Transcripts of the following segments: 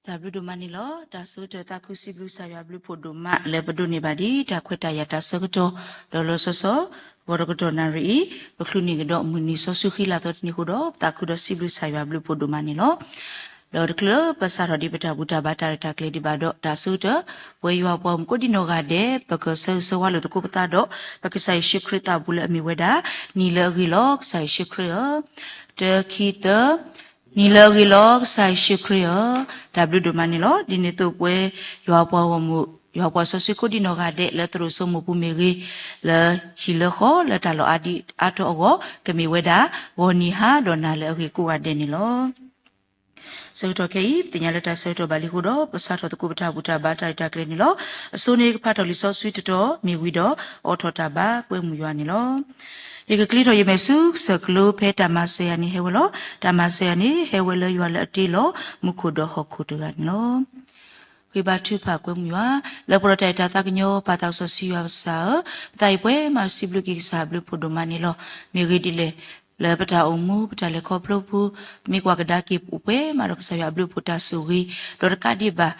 တၢ်ဘျုးဒိၣ်မးန့ၣ်လီၤ. တၢ်ဆၢကတီၢ်သးခုစံးဘျုးကစၢ်ယွၤဘျုးဖှိၣ်ဒိၣ်မးလၢပဒိးန့ၢ်ဘၣ်ဒ်တၢ်ခွဲးတၢ်ယာ်တၢ်ဆၢကတီၢ် ဒီးလီၤဆီဆီ ဂီၤတကတီၢ်နၣ်ရံၣ်အံၤ ပချုးန့ၢ်ကဒီးမုၢ်နံၤစီဆှံဃံလၤသီတနံၤအဃိဒီး ပသးခုဒီးစံးဘျုးကစၢ်ယွၤဘျုးဖှိၣ်ဒိၣ်မးန့ၣ်လီၤ. ဒီးတချုးပစးထီၣ်ဒံးပတၢ်ဘူၣ်တၢ်ဘါတၢ်ရဲၣ်တၢ်ကျဲၤဒံးဘၣ်ဒီး တၢ်ဆၢကတီၢ် ပဝဲယွၤပှၤမုၣ်ကိးဒံနီၢ်ဂၤဒဲး ပကဆၢဂ့ၤဆၢဝါလိာ်သကိးပသးဒီး ပကစၢ်ယ့ၣ်ၡူးခရံာ်သးဘူးလၢအမ့ၢ်ဝဲဒၣ် နံၤလၢအဂ့ၤလီၤကစၢ်ယ့ၣ်ၡူးခရံာ်ဧၢ, တၢ ခံ သၢ, နံၤလၢအဂ့ၤလီၤကစၢ်ယ့ၣ်ၡူးခရံာ်ဧၢ, တၢ်ဘျုးဒိၣ်မးန့ၣ်လီၤ. ဒ်န့ၣ်အသိးပဝဲ ယွၤပှၤဂီၢ်မုၢ် ယွၤပှၤစီဆှံကိးဒံနီၢ်ဂၤဒဲး လၢသရိာ်စိမိၢ်ပူၤမ့ၢ်ဂ့ၤ, လၢဟံၣ်လၢဃီ လၢတၢ်လီၢ်အါဒံအါတီၤအဂီၢ် ကမ့ၢ်ဝဲဒၣ် ဂီၤနံၤဟါဒီးနၤလၢအဂ့ၤကိးဂၤဒဲးန့ၣ်လီၤ. ဆၢကတီၢ်ခဲအံၤ ပသ့ၣ်ညါလၢတၢ်ဆၢကတီၢ်ဘၣ်လံအဃိဒီး ပကစးထီၣ်သကိးပတၢ်ဘူၣ်တၢ်ဘါတၢ်ရဲၣ်တၢ်ကျဲၤန့ၣ်လီၤ. အဆိန့ၣ် ကဖးထီၣ်လံာ်စီဆှံတတီၤမ့ၢ်ဝံၤဒီး အိးထီၣ်တၢ်ဘါကွဲမုာ်ယွၤန့ၣ်လီၤ. ယကကျံးထီၣ်ယမဲာ်ဆူကစၢၢ်ကျိၤဖဲတၢ်မၤစၢၤယၤန့ၣ်ဟဲဝဲလီၤ. တၢ်မၤစၢၤယၤန့ၣ် ဟဲဝဲလၢယွၤလၢအတ့လီၤ မူခိၣ်ဒီးဟီၣ်ခိၣ်တဂၤန့ၣ်လီၤ. ဃ့ဘါထုကဖၣ်ကွဲမုာ်ယွၤ လၢပှဲၤဒီးတၢ်အဲၣ်တၢ်သးကညီၤ ပၢ်သးစီဆှံယွၤပကစၢ်ဧၢ, ပသးအံၤပှဲၤမးစံးဘျုးက့ၤကစၢ်ဘျုးဖှိၣ်ဒိၣ်မးန့ၣ်လီၤ. မ့ၢ်ဂ့ၢ်ဒ်လဲၣ် လၢပတၢ်အိၣ်မူ ပတၢ်လဲၤခီဖျိပူၤ မ့ၢ်ကွၢ်ကဒါက့ၤပှဲၤမးဒီးကစၢ်ယွၤအဘျုးအဖှိၣ်တၢ်ဆိၣ်ဂ့ၤ, ဒီးတကးဒံးဘၣ်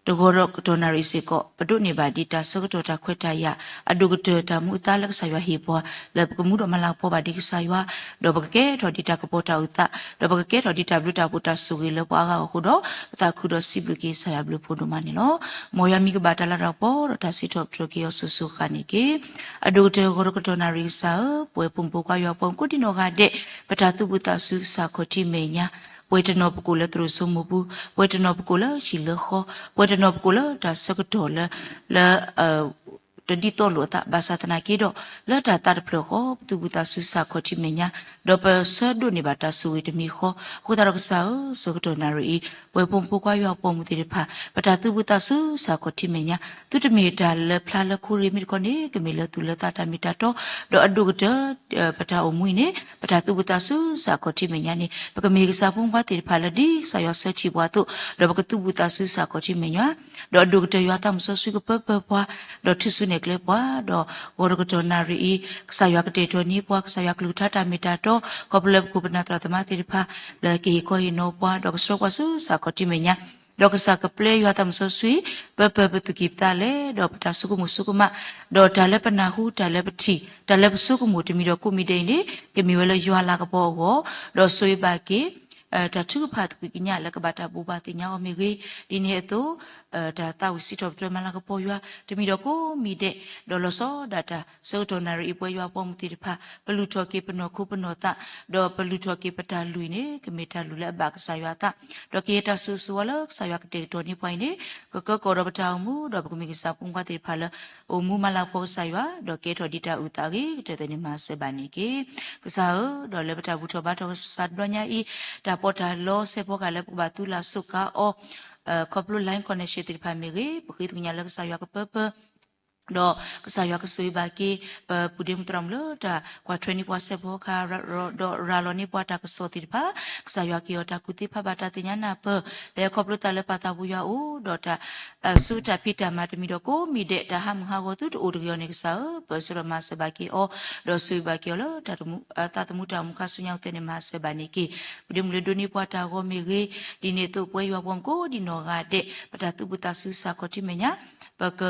တဂီၤဒီးကတီၢ်နၣ်ရံၣ်စ့ၢ်ကီး ပဒိးန့ၢ်ဘၣ်ဒံးတၢ်ဆၢကတီၢ်တၢ်ခွဲးတၢ်ယာ် အဒိၣ်ကတၢၢ်တၢ်မူအသါလၢကစၢ်ယွၤဟ့ၣ်ပှၤ လၢပကမူဒီးမၤလၤကပီၤဘၣ်ဒံးကစၢ်ယွၤ, ဒီးပကကဲထီၣ်ဒံးတၢ်ကပီၤတၢ်အုၣ်သး, ဒီးပကကဲထီၣ်ဒံးတၢ်ဘျုးတၢ်ဖှိၣ်တၢ်ဆိၣ်ဂ့ၤလၢပှၤအါဂၤအဃိဒီး ပသးခုဒီးစံးဘျုးက့ၤကစၢ်ယွၤဘျုးဖှိၣ်ဒိၣ်မးန့ၣ်လီၤ. မ်ယွၤမံၤကဘၣ်တၢ်လၤတၢ်ကပီၤ ဒီးတၢ်စံးထီၣ်ပတြၢၤက့ၤအီၤစိၤစိၤဃၣ်န့ၣ်တက့ၢ်. အဒိၣ်ကတၢၢ်ဂီၤဒီးကတီၢ်နၣ်ရံၣ်ကစၢ်ဧၢ, ပှဲၤဖိမုၣ်ဖိခွါယွၤပှၤမုၣ်ကိးဒံနီၢ်ဂၤဒဲး ပတၢ်သူၣ်ဘံၣ်သးစူၤကစၢ်ခီၣ်ထံးမဲာ်ညါ, ပှဲၤတနီၤပကိးလၢသရိာ်စိမိၢ်ပူၤ, ပှဲၤတနီၤပကိးလၢဟံၣ်လၢဃီ, ပှဲၤတနီၤပကိးလၢတၢ်ဆၢကတီၢ်လၢ လၢ တဒ်သိးလိာ်အသး ဘၣ်ဆၣ်သနာ်က့ဒီး လၢတၢ်သးတဖျၢၣ်ဃီ ပသူၣ်ဘံၣ်သးစူၤကစၢ်ခီၣ်ထံးမဲာ်ညါ, ဒီးပဆၢဒိးန့ၢ်ဘၣ်တၢ်ဆိၣ်ဂ့ၤတမံၤဃီ, အဃိသတးဒီးကစၢ်ဧၢ, ဆၢကတီၢ်နၣ်ရံၣ်အံၤ ပှဲၤဖိမုၣ်ဖိခွါယွၤပှၤမုၣ်သ့ၣ်တဖၣ် ပတၢ်သူၣ်ဘံၣ်သးစူၤကစၢ်ခီၣ်ထံးမဲာ်ညါ, သုတမ့ၢ်တၢ်လၢဖျါလၢခိရ့ၣ်မ့ၢ်တခီန့ၣ် ကမ့ၢ်လၢသူၣ်လၢသးတၢ်မ့ၢ်တၢ်တီ, ဒီးအဒိၣ်ကတၢၢ် ပတၢ်အိၣ်မူအံၤန့ၣ် ပတၢ်သူၣ်ဘံၣ်သးစူၤကစၢ်ခီၣ်ထံးမဲာ်ညါန့ၣ် ပကမ့ၢ်ကစၢ်ဖိမုၣ်ဖိခွါသ့ၣ်တဖၣ်လၢဒ်ကစၢ်ယွၤဆၢထံၣ်ပှၤအသိး, ဒီးပကသူၣ်ဘံၣ်သးစူၤကစၢ်ခီၣ်ထံးမဲာ်ညါ, ဒီးအဒိၣ်ကတၢၢ်ယွၤသးမုၣ်စီဆှံကပၢပၢၤပှၤ, ဒီးထုးစုနဲၣ်ကျဲပှၤ, ဒီးဂီၤဒီးကတီၢ်နၣ်ရံၣ်အံၤ ကစၢ်ယွၤကတဲာ်ကတီၤန့ၢ်ပှၤ, ကစၢ်ယွၤကလုၢ်ကထါတၢ်မ့ၢ်တၢ်တီ, ခီဖျိလၢပခိၣ်ပနၢ်သရၣ်သမါသ့ၣ်တဖၣ် လၢကဟ့ၣ်ခီဟ့ၣ်နီၤပှၤ, ဒီးကဆှၢပှၤဆူကစၢ်ခီၣ်ထံးမဲာ်ညါ, ဒီးကစၢ်ကပျဲယွၤသးမုၣ်စီဆှံ ပၢပၢၤပသူၣ်ကံၢ်ပသးလဲ, ဒီးပတၢ်ဆိကမိၣ်ဆိကမး, ဒီးတၢ်လၢပနၢ်ဟူ တၢ်လၢပထံၣ် တၢ်လၢပဆိကမိၣ်တမံၤဒီးကိးမံၤဒဲးအံၤန့ၣ် ကမ့ၢ်ဝဲလၢယွၤလၤကပီၤအဂီၢ်, ဒီးဆိၣ်ဂ့ၤဘၣ်က့ၤ တၢ်ထုကဖၣ်သကွံာ်ကညးလၢကဘၣ်တၢ်ဘိးဘၣ်သ့ၣ်ညါအီၤမ့ၢ်ဂ့ၤ, ဒ်န့ၣ်အသိး တၢ်သးဝံၣ်စံးထီၣ်ပတြၢၤမၤလၤကပီၤယွၤ တမံၤဒီးကိးမံၤဒဲး, ဒီးလီၤဆီဒၣ်တၢ်ဆၢကတီၢ်နၣ်ရံၣ်အံၤ ပဝဲယွၤပှၤမုၣ်သ့ၣ်တဖၣ် ပလုၢ်ထီၣ်က့ၤပနီၢ်ခိပနီၢ်သး, ဒီးပလုၢ်ထီၣ်က့ၤပတၢ်လုၢ်အံၤန့ၣ် ကမ့ၢ်တၢ်လုၢ်လၢအဘၣ်ကစၢ်ယွၤအသး, ဒီးကယဲၢ်တၢ်ဆိၣ်ဂ့ၤဆိၣ်ဝါလၢကစၢ်ယွၤကတဲာ်ကတီၤန့ၢ်ပှၤအံၤန့ၣ် ကကၢကီၢ်ဒီးပတၢ်အိၣ်မူ, ဒီးပကမ့ၢ်ကစၢ်ဖိမုၣ်ဖိခွါသ့ၣ်တဖၣ်လၢ အိၣ်မူမၤလၤကပီၤကစၢ်ယွၤ, ဒီးကဲထီၣ်ဒံးတၢ်အုၣ်သးအဂ့ၤကတၢၢ်သ့ၣ်န့ၣ် မၤစၢၤဘၣ်န့ၣ်တက့ၢ်. ကစၢ်ဧၢ, ဒီးလၢပတၢ်ဘူၣ်ထီၣ်ဘါထီၣ်ကစၢ်တဘျီညါအံၤ တၢ်ပီးတၢ်လီစဲးဖီကဟၣ်လၢပကဘၣ်သူလၢ်စူးကါအီၤ ခီဖျိ line connection သ့ၣ်တဖၣ်မ့ၢ်ဂ့ၤ, ပဃ့သကညးလၢကစၢ်ယွၤကပၢပၢၤ ဒီးကစၢ်ယွၤကဆိၣ်ဂ့ၤဘၣ်က့ၤ ပပုၢ်ဒ့မုၣ်သရၣ်မုၣ်လၢတၢ်ကွၢ်ထွဲန့ၢ်ပှၤစဲးဖီကဟၣ် ဒီးရၤလီၤန့ၢ်ပှၤတၢ်ကစီၣ်သ့ၣ်တဖၣ်, ကစၢ်ယွၤကဟ့ၣ်အီၤတၢ်ကူၣ်သ့ဖးဘၣ်တၢ်သ့ၣ်ညါနၢ်ပၢၢ် လၢခီဖျိသးလၢပၢ်သးဘိယွၤအအိၣ်, ဒီးတၢ် ဆူတၢ်ဖံးတၢ်မၤတမံၤဒီးကိးမံၤဒဲး တၢ်ဟးမုၢ်ဟးဂီၤသုတအိၣ်တဂ့ၤအီၤန့ၣ် ကစၢ်ဧၢ, ပၢဆှၢဒီးမၤစၢၤဘၣ်က့ၤအီၤ, ဒီးဆိၣ်ဂ့ၤဘၣ်က့ၤအီၤလၢ တၢ်သးသမူတၢ်အိၣ်မူခါဆူညါအဝဲသ့ၣ်န့ၣ် မၤစၢၤဘၣ်န့ၣ်တက့ၢ်. ပဒ့မုၣ်လၢဒိးန့ၢ်ပှၤတၢ်ဂီၤမ့ၢ်ဂ့ၤ, ဒ်န့ၣ်အသိးပဝဲယွၤပှၤမုၣ်ကိးဒံနီၢ်ဂၤဒဲး ပတၢ်သူၣ်ဘံၣ်သးစူၤကစၢ်ခီၣ်ထံးမဲာ်ညါ, ပက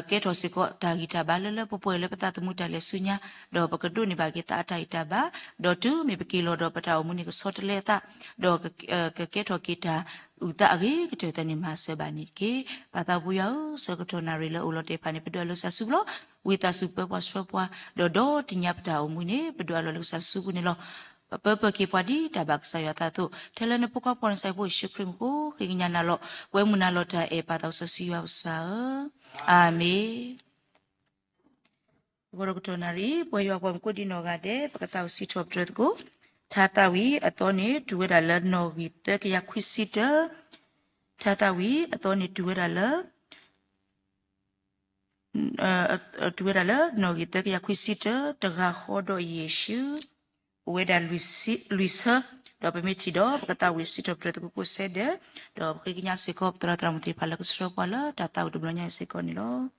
ကဲထီၣ်စ့ၢ်ကီးတၢ်ဂံၢ်တၢ်ဘါလၢလၢပှဲၤပှဲၤလၢပသးသမူတၢ်လဲၤဆူညါ, ဒီးပကဒိးန့ၢ်ဘၣ်က့ၤသးအတၢ်ဂံၢ်တၢ်ဘါ, ဒီးတုၤမ့ၢ်ပက့ၤလီၤဒီးပတၢ်အိၣ်မူန့ၣ်ကဆီတလဲအသး, ဒီးကကဲထီၣ်က့ၤတၢ်အုၣ်သးအဂ့ၤကတၢၢ်သ့ၣ်န့ၣ် မၤစၢၤဘၣ်န့ၣ်တက့ၢ်. ပၢ်သးဘိယွၤဧၢ, ဆၢကတီၢ်နၣ်ရံၣ်လၢအိၣ်လီၤတဲာ်တဖၣ်န့ၣ် ပဒုးအးလၢကစၢ်စုပူၤလီၤ. ဝံသးစူၤပၢပှၤဆှၢပှၤ, ဒီးဒီတညါပတၢ်အိၣ်မူန့ၣ် ပဒုးအးလီၤလၢကစၢ်စုပူၤန့ၣ်လီၤ. ပၢပၢၤက့ၤပှၤဒ်တၢ်ဘၣ်ကစၢ်ယွၤအသးအသိး, ထဲလၢနဖိခွါပှၤနစၢ်ဖိယ့ၣ်ၡူးခရံာ်မူခိၣ် ဃ့ကညးနၤလီၤ. ကွဲမုာ်နၤလီၤတၢ်အဲၣ် ပၢ်သးစီဆှံယွၤပကစၢ်ဧၢ, အၤမ့ၣ်. ဂီၤဒီးကတီၢ်နၣ်ရံၣ် ပဝဲယွၤပှၤမုၣ်ကိးဒံနီၢ်ဂၤဒဲး ပကသးဝံၣ်စံးထီၣ်ပတြၢၤသကိး, ထါသးဝံၣ်အသီန့ၣ် တုၤဝဲဒၣ်လၢနီၣ်ဂံၢ်သၢကယၤခွံဆံတၢ, ထါသးဝံၣ်အသီန့ၣ် တုၤဝဲဒၣ်လၢ တုၤဝဲဒၣ်လၢနီၣ်ဂံၢ်သၢကယၤခွံဆံတၢ, တဂၤဃီဒီးယ့ၣ်ၡူး, အိၣ်ဝဲဒၣ်လွံၢ်ဆၢ, ဒီးပမ့ၢ်ထံၣ်ဒီး ပကသးဝံၣ်စံးထီၣ်ပတြၢၤသကိးကိးဆၢဒဲး, ဒီးပဃ့ကညးစ့ၢ်ကီး ပသရၣ်သရၣ်မုၣ်သ့ၣ်တဖၣ်လၢကဆှၢပှၤလၢတၢ်သးဝံၣ်တဘျီညါအံၤစ့ၢ်ကီးန့ၣ်လီၤ.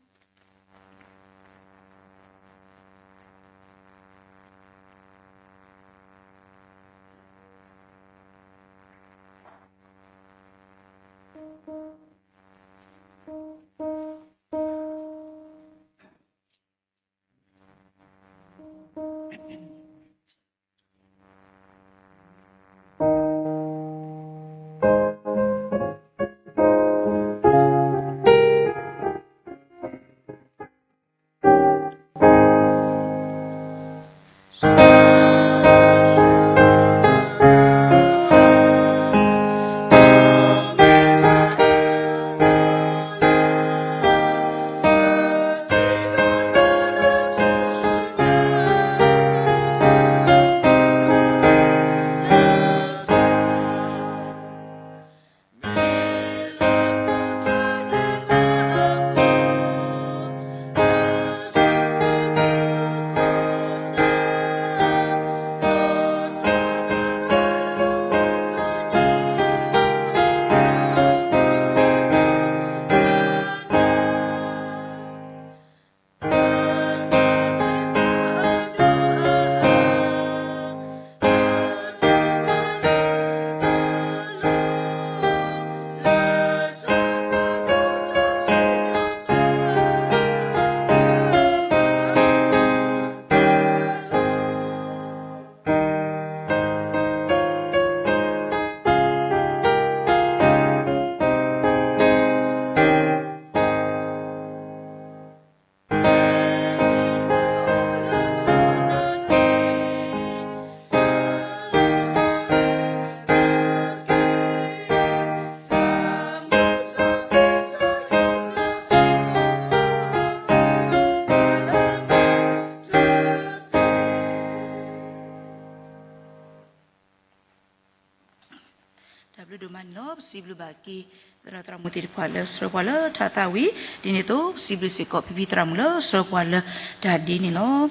တၢ်ဘျုးဒိၣ်မးန့ၣ်လီၤ. ပစံးဘျုးဘၣ်က့ၤ သရၣ်သရၣ်မုၣ်သ့ၣ်တဖၣ်လၢဆှၢပှၤလၢထါသးဝံၣ်, ဒ်န့ၣ်အသိး ပစံးဘျုးစ့ၢ်ကီးဖံဖံသရၣ်မုၣ်လၢဆှၢပှၤလၢတၢ်ဒ့န့ၣ်လီၤ.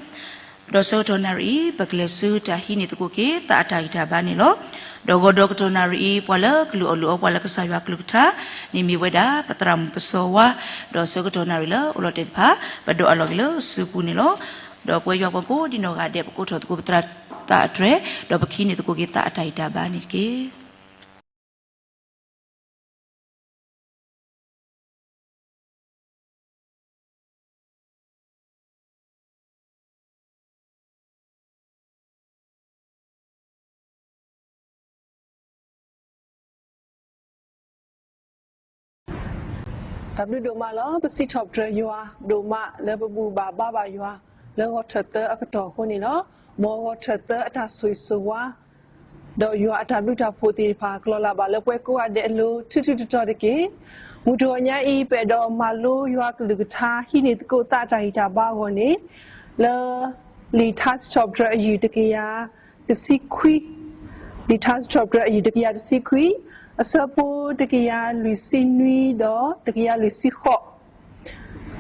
ဒီးဆၢကတီၢ်နၣ်ရံၣ်အံၤ ပကလဲၤဆူတၢ်ဟံးန့ၢ်သကိးက့ၤသးအတၢ်ဂံၢ်တၢ်ဘါန့ၣ်လီၤ. ဒီးဂီၤဒီးကတီၢ်နၣ်ရံၣ်အံၤ ပှၤလၢကလုၢ်အီၣ်လုၢ်အီပှၤလၢကစၢ်ယွၤကလုၢ်ကထါန့ၣ်မ့ၢ်ဝဲဒၣ် ပသရၣ်မုၣ်ပစီၤဝါ, ဒီးဆၢကတီၢ်နၣ်ရံၣ်လၢအိၣ်လီၤတဲာ်တဖၣ် ပဒိးအးလီၤက့ၤလၢစုပူၤန့ၣ်လီၤ. ဒီးပဝဲယွၤပှၤကိးဒံနီၢ်ဂၤဒဲး ပကိးထီၣ်သကိးပသရၣ်သးအတြဲၤ, ဒီးပကဟံးန့ၢ်သကိးက့ၤသးအတၢ်ဂံၢ်တၢ်ဘါန့ၣ်တက့ၢ်. တၢ်ဘျုးဒိၣ်မးလီၤ. ပစံးထီၣ်ပတြၢၤယွၤဒိၣ်မး လၢပဘူၣ်ဘၣ်ဘါဘၣ်ယွၤ လၢဂီၤထၢၣ်သၢအကတီၢ်အဃိန့ၣ်လီၤ. မ်ဂီၤထၢၣ်သၢအတၢ်ဆိၣ်ဂ့ၤဆိၣ်ဝါ ဒီးယွၤအတၢ်ဘျုးတၢ်ဖှိၣ်သ့ၣ်တဖၣ် ကလီၤလၢ်ဘၣ်လၢပှၤကိးဂၤဒဲးအလိၤ ထူးထူးတီၤတီၤတက့ၢ်. မုၢ်တဂီၤညါအံၤ ပအဲၣ်ဒိးမၤလိယွၤကလုၢ်ကထါ ဟံးန့ၢ်သကိးသးအတၢ်ဂံၢ်တၢ်ဘါအဂီၢ်န့ၣ် လၢ လံာ်ထါစံးထီၣ်ပတြၢၤအယုၢ်တကယၤတဆံခွံ, လံာ်ထါစံးထီၣ်ပတြၢၤအယုၢ်တကယၤတဆံခွံ, အဆၢဖိတကယၤလွံၢ်ဆံနွံဒီးတကယၤလွံၢ်ဆံဃိး,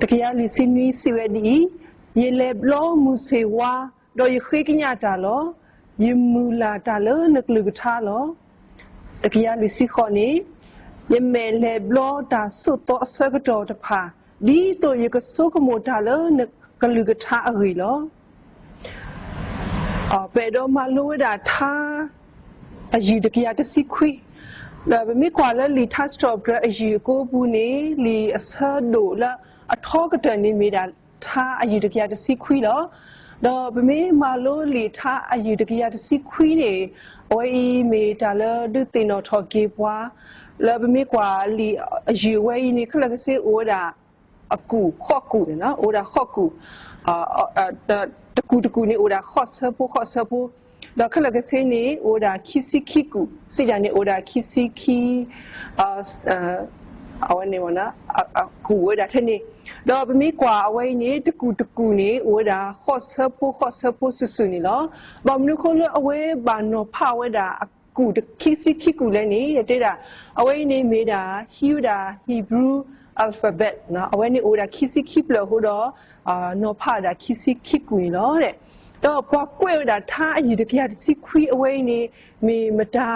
တကယၤလွံၢ်ဆံနွံစံးဝဲဒ်အံၤ, ယလဲၤဘျီမုၢ်ဆ့ၣ်ဝါ, ဒီးယဃ့ကညးတၢ်လီၤ. ယမုၢ်လၢ်တၢ်လၢနကလုၢ်ကထါလီၤ. တကယၤလွံၢ်ဆံဃိးန့ၣ်, ယမဲာ်လဲၤဘျီတၢ်ဆိးသီအဆၢကတီၢ်တဖၣ်, ဒ်သိးယကဆိကမိၣ်တၢ်လၢနကလုၢ်ကထါအဂ့ၢ်လီၤ. ပအဲၣ်ဒိးမၤလိဝဲဒၣ်ထါ အယုၢ်တကယၤတဆံခွံ, ဒီးပမ့ၢ်ကွၢ်လၢလံာ်ထါစံးထီၣ်ပတြၢၤအယုၢ်အကိပူၤန့ၣ် လံာ်အဆၢဒိၣ်လၢအထီကတၢၢ်န့ၣ်မ့ၢ်ဒၣ် ထါအယုၢ်တကယၤတဆံခွံလီၤ. ဒီးပမ့ၢ်မၤလိလံာ်ထါအယုၢ်တကယၤတဆံခွံန့ၣ်, အဝဲအံၤမ့ၢ်တၢ်လၢဒုးသ့ၣ်နီၣ်ထီၣ်က့ၤပှၤ, လၢပမ့ၢ်ကွၢ်လံာ်အယုၢ်အဝဲအံၤန့ၣ် ခဲလၢာ်ခဲဆ့အိၣ်ဝဲဒၣ် အကူာ်ဃိးကူာ်န့ၣ်လီၤ. အိၣ်ဝဲဒၣ်ဃိးကူာ်, တကူာ်တကူာ်န့ၣ်အိၣ်ဝဲဒၣ်ဃိးဆၢဖိဃိးဆၢဖိ, ဒီးခဲလၢာ်ခဲဆ့န့ၣ် အိၣ်ဝဲဒၣ်ခံဆံခံကူာ်, စံးတၢ်န့ၣ်အိၣ်ဝဲဒၣ်ခံဆံခံ အဝဲန့ၣ် ကူာ်ဝဲဒၣ်ထဲန့ၣ်, ဒီးပမ့ၢ်ကွၢ်အဝဲအံၤန့ၣ် တကူာ်တကူာ်န့ၣ် အိၣ်ဝဲဒၣ်ဃိးဆၢဖိဃိးဆၢဖိစုာ်စုာ်န့ၣ်လီၤ. ဘၣ်မနုၤအဃိလၢအဝဲဘၣ်နီၤဖးဝဲဒၣ်အကူာ်ခံဆံခံကူာ်လဲၣ်န့ၣ် တဲဒၣ် အဝဲအံၤန့ၣ်မ့ၢ်ဒၣ် ဟံးဝဲဒၣ် Hebrew alphabet အဝဲန့ၣ်အိၣ်ဝဲဒၣ်ခံဆံခံဖျၢၣ်အဃိဒီး နီၤဖးဝဲဒၣ်ခံဆံခံကူာ်န့ၣ်လီၤ. ဒီးပှၤကွဲးဝဲဒၣ်ထါအယုၢ်တကယၤတဆံခွံအဝဲအံၤန့ၣ် မ့ၢ်မတၤ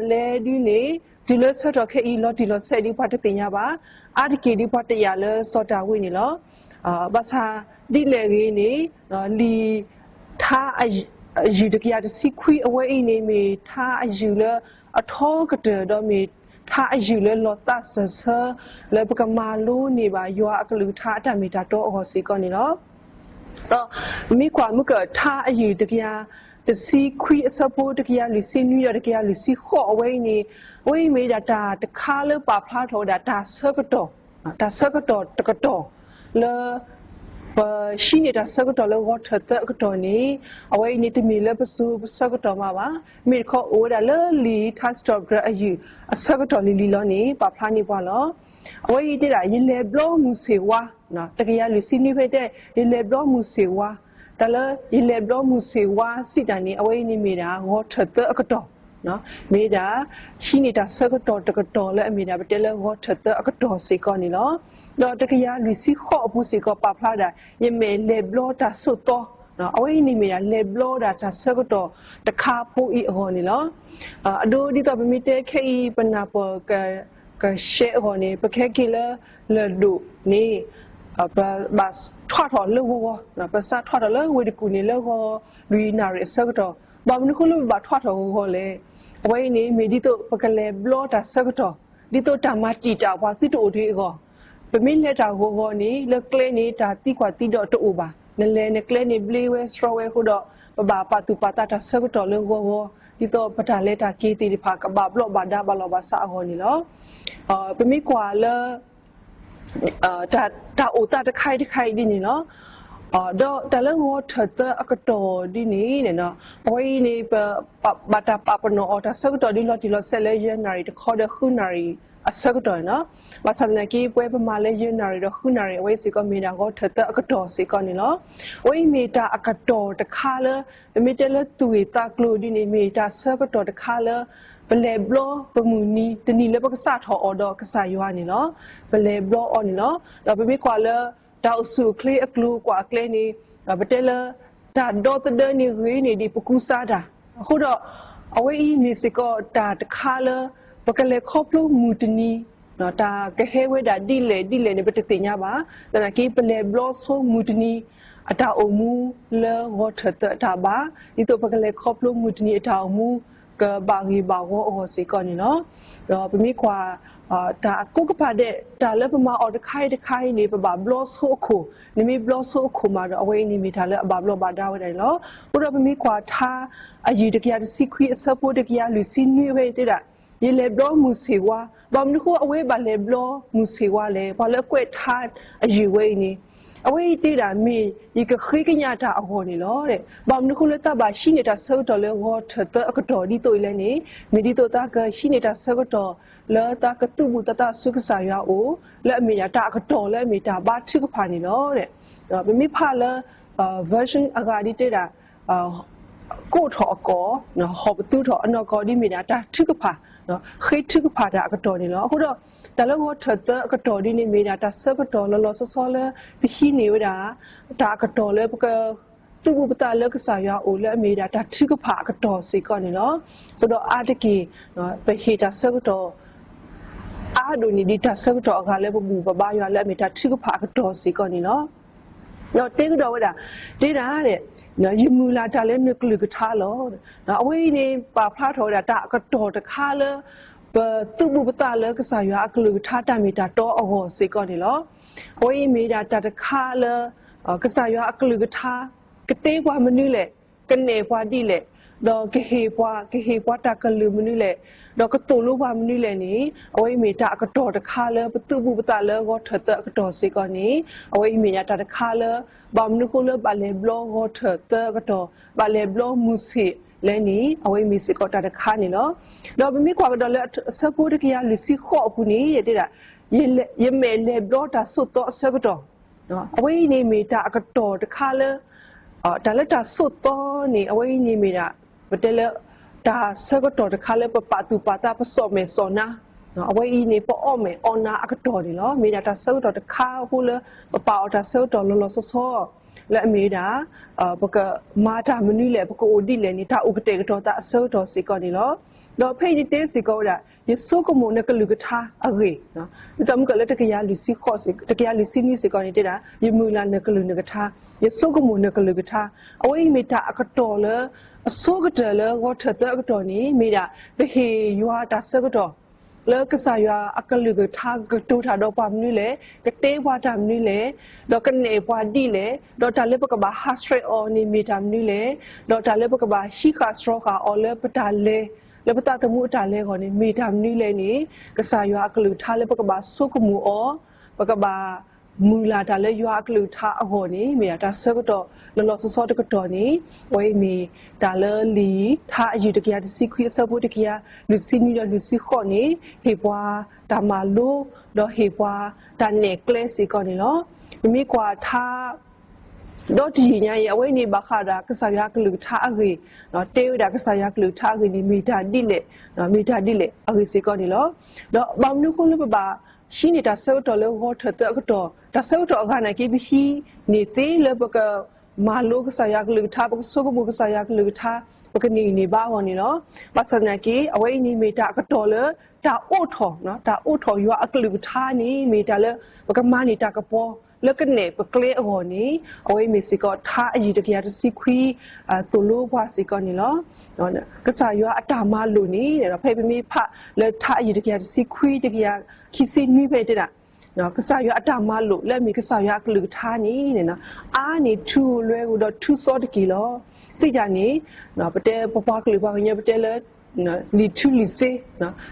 လဲၣ်ဒုန့ၣ် တုၤလၢဆၢကတီၢ်ခဲအံၤ လီၤတံၢ်လီၤဆဲးဒ်ပှၤတသ့ၣ်ညါဘၣ်. အါတက့ၢ်ဒ်ပှၤတယာ်လၢစီၤဒၤဝံးန့ၣ်လီၤ. ဘၣ်ဆၣ်ဒ်လဲၣ်ဂ့ၤန့ၣ် လံာ်ထါအယုၢ်တကယၤတဆံခွံအဝဲအံၤန့ၣ် မ့ၢ်ထါအယုၢ်လၢအထီကတၢၢ်ဒီးမ့ၢ် ထါအယုၢ်လၢလီၤသးစၢၢ်ဆၢ လၢပကမၤလိန့ၢ်ဘၣ်ယွၤအကလုၢ်ကထါအတၢ်မ့ၢ်တၢ်တီအဂီၢ်စ့ၢ်ကီးန့ၣ်လီၤ. ဒီးမ့ၢ်ကွၢ်မုၢ်ကၢၢ်ထါအယုၢ်တကယၤ တဆံခွံအဆၢဖိ တကယၤလွံၢ်ဆံနွံဒီးတကယၤလွံၢ်ဆံဃိးအဝဲအံၤန့ၣ်, အဝဲအံၤမ့ၢ်ဒၣ်တၢ်တခါလၢပာ်ဖျါထီၣ်ဝဲဒၣ်တၢ်ဆၢကတီၢ်, တၢ်ဆၢကတီၢ်တကတီၢ် လၢ ပဟံးန့ၢ်တၢ်ဆၢကတီၢ်လၢဂီၤထၢၣ်သၢအကတီၢ်န့ၣ်, အဝဲအံၤန့ၣ်တမ့ၢ်လၢပစိၤပဆၢကတီၢ်မးဘၣ်. မ့ၢ်တခီအိၣ်ဝဲဒၣ်လၢလံာ်ထါစံးထီၣ်ပတြၢၤအယုၢ်အဆၢကတီၢ်လံၤလံၤလီၤန့ၣ် ပာ်ဖျါန့ၢ်ပှၤလီၤ. အဝဲအံၤတဲဒၣ် ယလဲၤဘျီမုၢ်ဆ့ၣ်ဝါ, တကယၤလွံၢ်ဆံနွံဖဲတဲ ယလဲၤဘျီမုၢ်ဆ့ၣ်ဝါ, တၢ်လၢယလဲၤဘျီမုၢ်ဆ့ၣ်ဝါစံးတၢ်န့ၣ် အဝဲအံၤန့ၣ်မ့ၢ်ဒၣ်ဂီၤထၢၣ်သၢအကတီၢ် မ့ၢ်ဒၣ် ဟံးန့ၢ်တၢ်ဆၢကတီၢ်တကတီၢ်လၢအမ့ၢ်ဒၣ်ပတဲလၢဂီၤထၢၣ်သၢအကတီၢ်စ့ၢ်ကီးန့ၣ်လီၤ. ဒီးတကယၤလွံၢ်ဆံဃိးအပူၤစ့ၢ်ကီးပာ်ဖျါဒၣ် ယမဲာ်လဲၤဘျီတၢ်ဆိးသီ, အဝဲအံၤန့ၣ်မ့ၢ်ဒၣ်လဲၤဘျီဒၣ်တၢ်ဆၢကတီၢ်တခါဖိအံၤအဂီၢ်န့ၣ်လီၤ. အဒိဒ်သိးပမ့ၢ်တဲခဲအံၤ ပနၢ်ပၢၢ် ကရှဲအဂီၢ်န့ၣ် ပကဟဲက့ၤလၢလၢၢ်ဒိၣ်န့ၣ် ပဘၣ်ထွးထီၣ်လၢဂီၤဂီၤ, ပစးထွးထီၣ်လၢဝ့ၢ်တကူၣ်န့ၣ် လၢဂီၤလွံၢ်နၣ်ရံၣ်အဆၢကတီၢ်, ဘၣ်မနုၤအဃိလၢပဘၣ်ထွးထီၣ်ဂီၤဂီၤလဲၣ်. အဝဲအံၤန့ၣ် မ့ၢ်ဒ်သိးပကလဲၤဘျီတၢ်ဆၢကတီၢ် ဒ်သိးတၢ်မၤတံာ်တာ်ပှၤသုတအိၣ်တဂ့ၤအဂီၢ်, ပမ့ၢ်လဲၤတၢ်ဂီၤဂီၤန့ၣ် လၢကျဲန့ၣ် တၢ်သံကွၢ်သံဒိးတအိၣ်ဘၣ်, နလဲၤနကျဲန့ၣ်ဘျ့ဝဲဆှီဝဲအဃိဒီး ပဘၣ်ပာ်သူၣ်ပာ်သးတၢ်ဆၢကတီၢ်လၢဂီၤဂီၤ ဒ်သိးပတၢ်လဲၤတၢ်က့ၤသ့ၣ်တဖၣ် ကဘၣ်ဘျီးဘၣ်ဒါဘၣ်လီၤဘၣ်စးအဂီၢ်န့ၣ်လီၤ. ပမ့ၢ်ကွၢ်လၢ တၢ်အိၣ်သးတခါအံၤတခါအံၤဒ်န့ၣ်လီၤ. ဒီးတၢ်လၢဂီၤထၢၣ်သၢအကတီၢ်ဒ်န့ၣ် အဝဲအံၤန့ၣ် ပဘၣ်တၢ်ပာ်ပနီၣ်အီၤတၢ်ဆၢကတီၢ်ဒ်လီၤတံၢ်လီၤဆဲးလၢယဲၢ်နၣ်ရံၣ်တခီဒီးဃုနၣ်ရံၣ်အဆၢကတီၢ်န့ၣ်လီၤ. ဘၣ်ဆၣ်သနာ်က့ ပဝဲပမၤလၢယဲၢ်နၣ်ရံၣ်ဒီးဃုနၣ်ရံၣ် အဝဲစ့ၢ်ကီးမ့ၢ်ဒၣ်ဂီၤထၢၣ်သၢအကတီၢ်စ့ၢ်ကီးန့ၣ်လီၤ. အဝဲအံၤမ့ၢ်တၢ်အကတီၢ်တခါလၢ ပမ့ၢ်တဲလၢသူၣ်ဂ့ၢ်သးကျိၤဒ်န့ၣ် မ့ၢ်တၢ်ဆၢကတီၢ်တခါလၢ ပလဲၤဘျီပမုၢ်နံၤ တနံၤလၢပကစးထီၣ်အီၤဒီးကစၢ်ယွၤန့ၣ်လီၤ. ပလဲၤဘျီအီၤန့ၣ်လီၤ. ဒီးပမ့ၢ်ကွၢ်လၢ တၢ်အိၣ်ဆူၣ်အိၣ်ချ့အကျိၤကွၢ်အကျဲန့ၣ် ပတဲလၢ တၢ်ဒီသဒၢန့ၣ်ဂ့ၤန့ၢ်ဒံးပကူစါတၢ်, အဃိဒီး အဝဲအံၤမ့ၢ်စ့ၢ်ကီးတၢ်တခါလၢ ပကလဲၤခီဖျိမုၢ်တနံၤ တၢ်ကဟဲဝဲဒၣ်ဒ်လဲၣ်ဒ်လဲၣ်န့ၣ် ပတသ့ၣ်ညါဘၣ်. သနာ်က့ ပလဲၤဘျီဆိမုၢ်တနံၤ အတၢ်အိၣ်မူလၢဂီၤထၢၣ်သၢအတၢ်ဘါ, ဒ်သိးပကလဲၤခီဖျိမုၢ်တနံၤအတၢ်အိၣ်မူ ကဘၣ်ဂ့ၢ်ဘၣ်ဝီအဂီၢ်စ့ၢ်ကီးန့ၣ်လီၤ. ဒီးပမ့ၢ်ကွၢ် တၢ်ကိးကပၤဒဲး တၢ်လၢပမၤအီၤတခါအံၤတခါအံၤန့ၣ် ပဘၣ်ဘျီဆိအခိၣ်, နမ့ၢ်ဘျီဆိအခိၣ်မးဒီး အဝဲအံၤန့ၣ်မ့ၢ်တၢ်လၢအဘၣ်ဘျီးဘၣ်ဒါဝဲဒၣ်န့ၣ်လီၤ. အဃိဒီးပမ့ၢ်ကွၢ်ထါ အယုၢ်တကယၤတဆံခွံအဆၢဖိတကယၤလွံၢ်ဆံနွံအဝဲန့ၣ်တဲဒၣ် ယလဲၤဘျီမုၢ်ဆ့ၣ်ဝါ, ဘၣ်မနုၤအဃိအဝဲဘၣ်လဲၤဘျီမုၢ်ဆ့ၣ်ဝါလဲၣ်. ပှၤလၢအကွဲးထါအယုၢ်ဝဲအံၤန့ၣ် အဝဲအံၤတဲဒၣ်မ့ၢ် ယကဃ့ကညးတၢ်အဂီၢ်န့ၣ်လီၤ. ဘၣ်မနုၤအဃိလၢတၢ်ဘၣ်ဟံးန့ၢ်တၢ်ဆၢကတီၢ်လၢဂီၤထၢၣ်သၢအကတီၢ်ဒ်သိးအံၤလဲၣ်န့ၣ်, မ့ၢ်ဒ်သိးတၢ်ကဟံးန့ၢ်တၢ်ဆၢကတီၢ်လၢတၢ်ကသူၣ်ဘူၣ်သးသးဆူကစၢ်ယွၤအအိၣ် လၢအမ့ၢ်ဒၣ်တၢ်အကတီၢ်လၢအမ့ၢ်တၢ်ဘါထုကဖၣ်န့ၣ်လီၤ. ပမ့ၢ်ဖးလၢ version အဂၤဒ်တဲဒၣ် ကိးထီၣ်အကီၢ်, ဟီၣ်ပသူထီၣ်အနီၢ်ကီၢ်ဒ်မ့ၢ်ဒၣ်တၢ်ထုကဖၣ်, ဃ့ထုကဖၣ်တၢ်အကတီၢ်န့ၣ်လီၤ. အဃိဒီး တၢ်လၢဂီၤထၢၣ်သၢအကတီၢ်ဒ်န့ၣ် မ့ၢ်ဒၣ်တၢ်ဆၢကတီၢ်လီၤလီၤဆီဆီလၢ ပဟံးန့ၢ်ဝဲဒၣ် တၢ်အကတီၢ်လၢပက သူၣ်ဘူၣ်ပသးလၢကစၢ်ယွၤအအိၣ်လၢအမ့ၢ်ဒၣ်တၢ်ထုကဖၣ်အကတီၢ်စ့ၢ်ကီးန့ၣ်လီၤ. အဃိဒီးအါတက့ၢ် ပဟ့ၣ်တၢ်ဆၢကတီၢ် အါဒိၣ်န့ၢ်ဒံးတၢ်ဆၢကတီၢ်အဂၤလၢပဘူၣ်ပဘါယွၤလၢအမ့ၢ်တၢ်ထုကဖၣ်အကတီၢ်စ့ၢ်ကီးန့ၣ်လီၤ. ဒီးတဲကဒီးဝဲဒၣ်, တဲဒၣ် ယမုၢ်လၢ်တၢ်လၢနကလုၢ်ကထါလီၤ. အဝဲအံၤန့ၣ် ပာ်ဖျါထီၣ်ဝဲဒၣ်တၢ်အကတီၢ်တခါလၢ ပသူၣ်ဘူၣ်ပသးလၢကစၢ်ယွၤအကလုၢ်ကထါတၢ်မ့ၢ်တၢ်တီအဂီၢ်စ့ၢ်ကီးန့ၣ်လီၤ. အဝဲအံၤမ့ၢ်ဒၣ်တၢ်တခါလၢ ကစၢ်ယွၤအကလုၢ်ကထါ ကတဲပှၤမနုၤလဲၣ်, ကနဲၣ်ပှၤဒ်လဲၣ်, ဒီးကဟ့ၣ်ပှၤ, ကဟ့ၣ်ပှၤတၢ်ကလုၢ်မနုၤလဲၣ်, ဒီးကသိၣ်လိပှၤမနုၤလဲၣ်န့ၣ်, အဝဲအံၤမ့ၢ်တၢ်အကတီၢ်တခါလၢပသူၣ်ဘူၣ်ပသးလၢဂီၤထၢၣ်သၢအကတီၢ်စ့ၢ်ကီးန့ၣ်, အဝဲအံၤမ့ၢ်ဒၣ်တၢ်တခါလၢ ဘၣ်မနုၤအဃိလၢဘၣ်လဲၤဘျီဂီၤထၢၣ်သၢအကတီၢ်, ဘၣ်လဲၤဘျီမုၢ်ဆ့ၣ်လဲၣ်န့ၣ်, အဝဲအံၤမ့ၢ်စ့ၢ်ကီးတၢ်တခါန့ၣ်လီၤ. ဒီးပမ့ၢ်ကွၢ်ကဒီးလၢအဆၢဖိတကယၤလွံၢ်ဆံဃိးအပူၤန့ၣ် တဲဒၣ် ယမဲာ်လဲၤဘျီတၢ်ဆိးသီအဆၢကတီၢ် အဝဲအံၤန့ၣ်မ့ၢ်တၢ်အကတီၢ်တခါလၢ တၢ်လၢတၢ်ဆိးသီန့ၣ် အဝဲအံၤန့ၣ်မ့ၢ်ဒၣ် ပတဲလၢ တၢ်ဆၢကတီၢ်တခါလၢပပာ်သူၣ်ပာ်သးပစီၣ်မဲာ်စီၣ်နါ, အဝဲအံၤန့ၣ် ပအီၣ်မဲာ်အီနါအကတီၢ်န့ၣ်လီၤ. မ့ၢ်ဒၣ်တၢ်ဆၢကတီၢ်တခါအဃိလၢ ပပာ်အီၤတၢ်ဆၢကတီၢ်လီၤလီၤဆီဆီ လၢအမ့ၢ်ဒၣ် ပကမၤတၢ်မနုၤလဲၣ်, ပကအိၣ်ဒ်လဲၣ်န့ၣ် တၢ်အိၣ်ကတဲာ်ကတီၤသးအဆၢကတီၢ်စ့ၢ်ကီးန့ၣ်လီၤ. ဒီးဖဲအံၤန့ၣ်တဲစ့ၢ်ကီးဝဲဒၣ် ယဆိကမိၣ်နကလုၢ်ကထါအဂ့ၢ်, ဒ်သိးမုၢ်ကၢၢ်လၢတကယၤလွံၢ်ဆံဃိးစ့ၢ်, တကယၤလွံၢ်ဆံနွံစ့ၢ်ကီးန့ၣ်တဲဒၣ် ယမုၢ်လၢ်နကလုၢ်နကထါ, ယဆိကမိၣ်နကလုၢ်ကထါ, အဝဲအံၤမ့ၢ်တၢ်အကတီၢ်လၢ အဆိကတၢၢ်လၢဂီၤထၢၣ်သၢအကတီၢ်န့ၣ် မ့ၢ်ဒၣ် ပဟ့ၣ်ယွၤတၢ်ဆၢကတီၢ် လၢကစၢ်ယွၤအကလုၢ်ကထါကကတိၤတၢ်ဒီးပှၤမနုၤလဲၣ်, ကတဲပှၤတၢ်မနုၤလဲၣ်, ဒီးကနဲၣ်ပှၤဒ်လဲၣ်, ဒီးတၢ်လၢပကဘၣ်ဟးဆှဲးအီၤန့ၣ်မ့ၢ်တၢ်မနုၤလဲၣ်, ဒီးတၢ်လၢပကဘၣ်ဟံးဃာ်စှီၤဃာ်အီၤလၢပတၢ်လဲၤ, လၢပသးသမူအတၢ်လဲၤအဂီၢ်န့ၣ် မ့ၢ်တၢ်မနုၤလဲၣ်န့ၣ် ကစၢ်ယွၤအကလုၢ်ကထါလၢပကဘၣ်ဆိကမိၣ်အီၤ, ပကဘၣ်မုၢ်လၢ်တၢ်လၢယွၤအကလုၢ်ကထါအဂီၢ်န့ၣ် မ့ၢ်ဒၣ်တၢ်ဆၢကတီၢ်လီၤလီၤဆီဆီတကတီၢ်န့ၣ်, အဝဲအံၤမ့ၢ်တၢ်လၢလံာ်ထါအယုၢ်တကယၤတဆံခွံအဆၢဖိတကယၤ လွံၢ်ဆံနွံဒီးလွံၢ်ဆံဃိးန့ၣ် ဟ့ၣ်ပှၤတၢ်မၤလိ, ဒီးဟ့ၣ်ပှၤတၢ်နဲၣ်ကျဲစ့ၢ်ကီးန့ၣ်လီၤ. ပမ့ၢ်ကွၢ်ထါ ဒီတယံာ်ညါအံၤ အဝဲန့ၣ်ဘၣ်ဃးဒီးကစၢ်ယွၤအကလုၢ်ကထါအဂ့ၢ်, တဲဝဲဒၣ်ကစၢ်ယွၤကလုၢ်ကထါအဂ့ၢ်န့ၣ် မ့ၢ်တၢ်ဒ်လဲၣ်, မ့ၢ်တၢ်ဒ်လဲၣ်အဂ့ၢ်စ့ၢ်ကီးန့ၣ်လီၤ. ဒီးဘၣ်မနုၤအဃိလၢပဘၣ်ဟံးန့ၢ်တၢ်ဆၢကတီၢ်လၢဂီၤထၢၣ်သၢအကတီၢ်, တၢ်ဆၢကတီၢ်အဂၤနာ်က့ ပဟံးန့ၢ်သ့လၢပကမၤလိကစၢ်ယွၤကလုၢ်ကထါ, ပကဆိကမိၣ်ကစၢ်ယွၤကလုၢ်ကထါ, ပကန့ၢ်အံၤန့ၢ်ဘါအဂီၢ်န့ၣ်လီၤ. ဘၣ်ဆၣ်သနာ်က့ အဝဲအံၤန့ၣ်မ့ၢ်တၢ်အကတီၢ်လၢ တၢ်အိးထီၣ်, တၢ်အိးထီၣ်ယွၤအကလုၢ်ကထါန့ၣ် မ့ၢ်တၢ်လၢပကမၤန့ၢ်တၢ်ကပီၤ လၢကနဲၣ်ပကျဲအဂီၢ်န့ၣ်, အဝဲအံၤမ့ၢ်စ့ၢ်ကီးထါအယုၢ်တကယၤတဆံခွံ သိၣ်လိပှၤစ့ၢ်ကီးန့ၣ်လီၤ. ကစၢ်ယွၤအတၢ်မၤလိာ်န့ၣ် ဖဲပမ့ၢ်ဖးလၢထါအယုၢ်တကယၤတဆံခွံ တကယၤခံဆံနွံဖဲန့ၣ်တဲဒၣ်, ကစၢ်ယွၤအတၢ်မၤလိာ်လၢအမ့ၢ်ကစၢ်ယွၤအကလုၢ်ကထါန့ၣ် အါန့ၢ်ထူလွဲဧိၤဒီးထူစီတက့ၢ်လီၤ. စံးတၢ်န့ၣ် ပတဲပပှၤကလုာ်ပှၤကညီပတဲလၢ လံာ်ထူလံာ်စ့,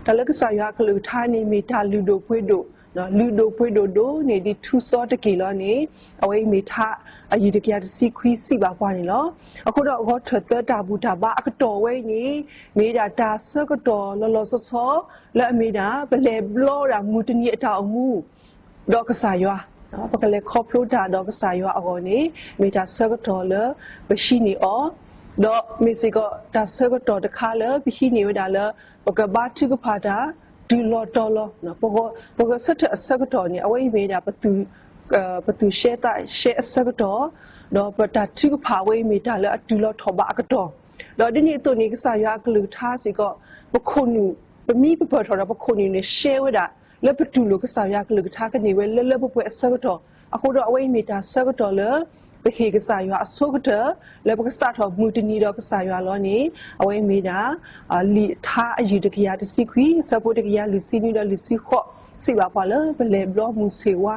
တၢ်လၢကစၢ်ယွၤအကလုၢ်ကထါန့ၣ် မ့ၢ်တၢ်လုၢ်ဒိၣ်ပှ့ၤဒိၣ်, လုၢ်ဒိၣ်ပှ့ၤဒိၣ်ဒိၣ်န့ၢ်ဒံးထူစီတက့ၢ်လီၤန့ၣ်, အဝဲအံၤမ့ၢ်ထါအယုၢ်တကယၤတဆံခွံစံးဘၣ်ပှၤန့ၣ်လီၤ. အဃိဒီးဂီၤထၢၣ်သၢတၢ်ဘူၣ်တၢ်ဘါအကတီၢ်ဝဲအံၤန့ၣ် မ့ၢ်ဒၣ်တၢ်ဆၢကတီၢ်လီၤလီၤဆီဆီ လၢအမ့ၢ်ဒၣ် ပလဲၤဘျီဒၣ်မုၢ်တနံၤအတၢ်အိၣ်မူ ဒီးကစၢ်ယွၤ, ပကလဲၤခီဖျိတၢ်ဒီးကစၢ်ယွၤအဂီၢ်န့ၣ် မ့ၢ်တၢ်ဆၢကတီၢ်လၢပဟံးန့ၢ်အီၤ, ဒီးမ့ၢ်စ့ၢ်ကီးတၢ်ဆၢကတီၢ်တခါလၢပဟံးန့ၢ်ဝဲဒၣ်လၢ ပကဘါထုကဖၣ်တၢ် တုၤလီၤတီၤလီၤ, ပဂဲၤဆၢထၢၣ်အဆၢကတီၢ်န့ၣ် အဝဲအံၤမ့ၢ်ဒၣ် ပသူၣ်ရှဲသးရှဲအဆၢကတီၢ်, ဒီးပတၢ်ထုကဖၣ်အဝဲအံၤမ့ၢ်တၢ်လၢအတုၤလီၤထီၣ်ဘးအကတီၢ်, ဒီးဒ်န့ၣ်အသိးန့ၣ် ကစၢ်ယွၤအကလုၢ်ကထါစ့ၢ်ကီး ပခိၣ်နူာ်, ပမ့ၢ်ပပၢၢ်ထီၣ်ဒီးပခိၣ်နူာ်န့ၣ် ရှဲဝဲဒၣ် လၢပတူၢ်လိာ်ကစၢ်ယွၤအကလုၢ်ကထါကန့ၢ်ဝဲလၢလၢပှဲၤပှဲၤအဆၢကတီၢ်, အဃိဒီးအဝဲအံၤမ့ၢ်တၢ်ဆၢကတီၢ်လၢ ပဟ့ၣ်ကစၢ်ယွၤအဆိကတၢၢ် လၢပကစးထီၣ်မုၢ်တနံၤဒီးကစၢ်ယွၤလီၤန့ၣ် အဝဲအံၤမ့ၢ်ဒၣ် လံာ်ထါအယုၢ်တကယၤတဆံခွံ အဆၢဖိတကယၤလွံၢ်ဆံနွံဒီးလွံၢ်ဆံဃိး စံးဘၣ်ပှၤလၢပလဲၤဘျီမုၢ်ဆ့ၣ်ဝါ,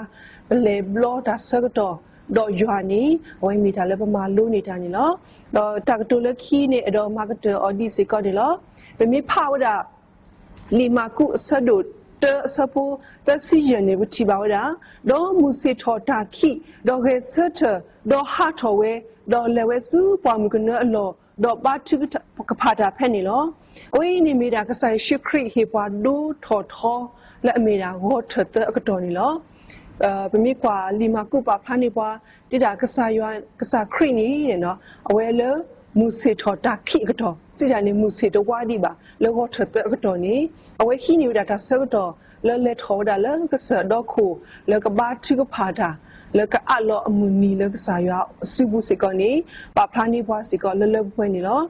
ပလဲၤဘျီတၢ်ဆၢကတီၢ် ဒီးယွၤန့ၣ် အဝဲအံၤမ့ၢ်တၢ်လၢပမၤလိန့ၢ်တၢ်န့ၣ်လီၤ. ဒီးတၢ်ကတိၤလၢခံန့ၣ် အဲၣ်ဒိးမၤကတၢၢ်အီၤဒ်စ့ၢ်ကီးန့ၣ်လီၤ. ပမ့ၢ်ဖးဝဲဒၣ် လံာ်မၢ်ကူးအဆၢဒိၣ်တၢအဆၢဖိသၢဆံယဲၢ်န့ၣ် ပထံၣ်ဘၣ်ဝဲဒၣ်, ဒီးမုၢ်ဆ့ၣ်ထီၣ်တၢ်ခံး, ဒီးဂဲၤဆၢထၢၣ်, ဒီးဟးထီၣ်ဝဲ, ဒီးလဲၤဝဲဆူပှၢ်မုၢ်ကနၢအလီၢ်, ဒီးဘါထုကဖၣ်တၢ်ဖဲန့ၣ်လီၤ. အဝဲအံၤန့ၣ်မ့ၢ်ဒၣ်ကစၢ်ယ့ၣ်ၡူးခရံာ်ဟ့ၣ်ပှၤဒိထီၣ်ထီ လၢအမ့ၢ်ဒၣ်ဂီၤထၢၣ်သၢအကတီၢ်န့ၣ်လီၤ. ပမ့ၢ်ကွၢ်လံာ်မၢ်ကူးပာ်ဖျါန့ၢ်ပှၤ ဒ်ဒၣ်ကစၢ်ယွၤ, ကစၢ်ခရံာ်န့ၣ် အဝဲလၢမုၢ်ဆ့ၣ်ထီၣ်တၢ်ခံးအကတီၢ်, စံးတၢ်န့ၣ် မုၢ်ဆ့ၣ်တဝါဒံးဘၣ် လၢဂီၤထၢၣ်သၢအကတီၢ်န့ၣ် အဝဲဟံးန့ၢ်ဝဲဒၣ်တၢ်ဆၢကတီၢ် လၢလဲၤထီၣ်ဝဲဒၣ်လၢကစၢၢ်ဒီခိၣ် လၢကဘါထုကဖၣ်တၢ် လၢကအးလီၤအမုၢ်နံၤလၢကစၢ်ယွၤအစုပူၤစ့ၢ်ကီးန့ၣ် ပာ်ဖျါန့ၢ်ပှၤစ့ၢ်ကီးလၢလၢပှဲၤပှဲၤန့ၣ်လီၤ.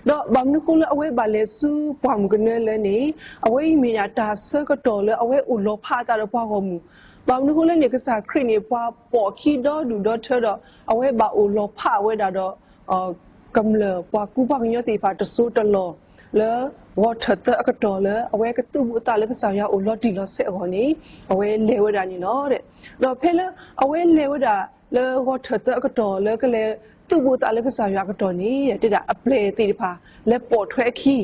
ဒီးဘၣ်မနုၤအဃိလၢအဝဲဘၣ်လဲၤဆူပှၢ်မုၢ်ကနၢလၢန့ၣ် အဝဲအံၤမ့ၢ်ဒၣ်တၢ်ဆၢကတီၢ်လၢအဝဲအိၣ်လီၤဖးအသးဒီးပှၤဂီၢ်မုၢ်, ဘၣ်မနုၤအဃိလၢန့ၣ် ကစၢ်ခရံာ်န့ၣ် ပှၤပိာ်အခံဒီဒူၣ်ဒီထၢဒီး အဝဲဘၣ်အိၣ်လီၤဖးဝဲဒၣ်ဒီး ကမျၢၢ်ပှၤကူပှၤကညီသ့ၣ်တဖၣ်တစိၢ်တလီၢ် လၢဂီၤထၢၣ်သၢအကတီၢ်လၢ အဝဲကသူၣ်ဘူၣ်အသးလၢကစၢ်ယွၤအိၣ်လီၤတံၢ်လီၤဆဲးအဂီၢ်န့ၣ် အဝဲလဲၤဝဲဒၣ်န့ၣ်လီၤ. ဒီးဖဲလၢအဝဲလဲၤဝဲဒၣ်လၢဂီၤထၢၣ်သၢအကတီၢ်လၢကလဲၤသူၣ်ဘူၣ်အသးလၢကစၢ်ယွၤအကတီၢ်န့ၣ် တဲဒၣ်အပျဲၢ်သ့ၣ်တဖၣ်လဲၤပိာ်ထွဲအခံ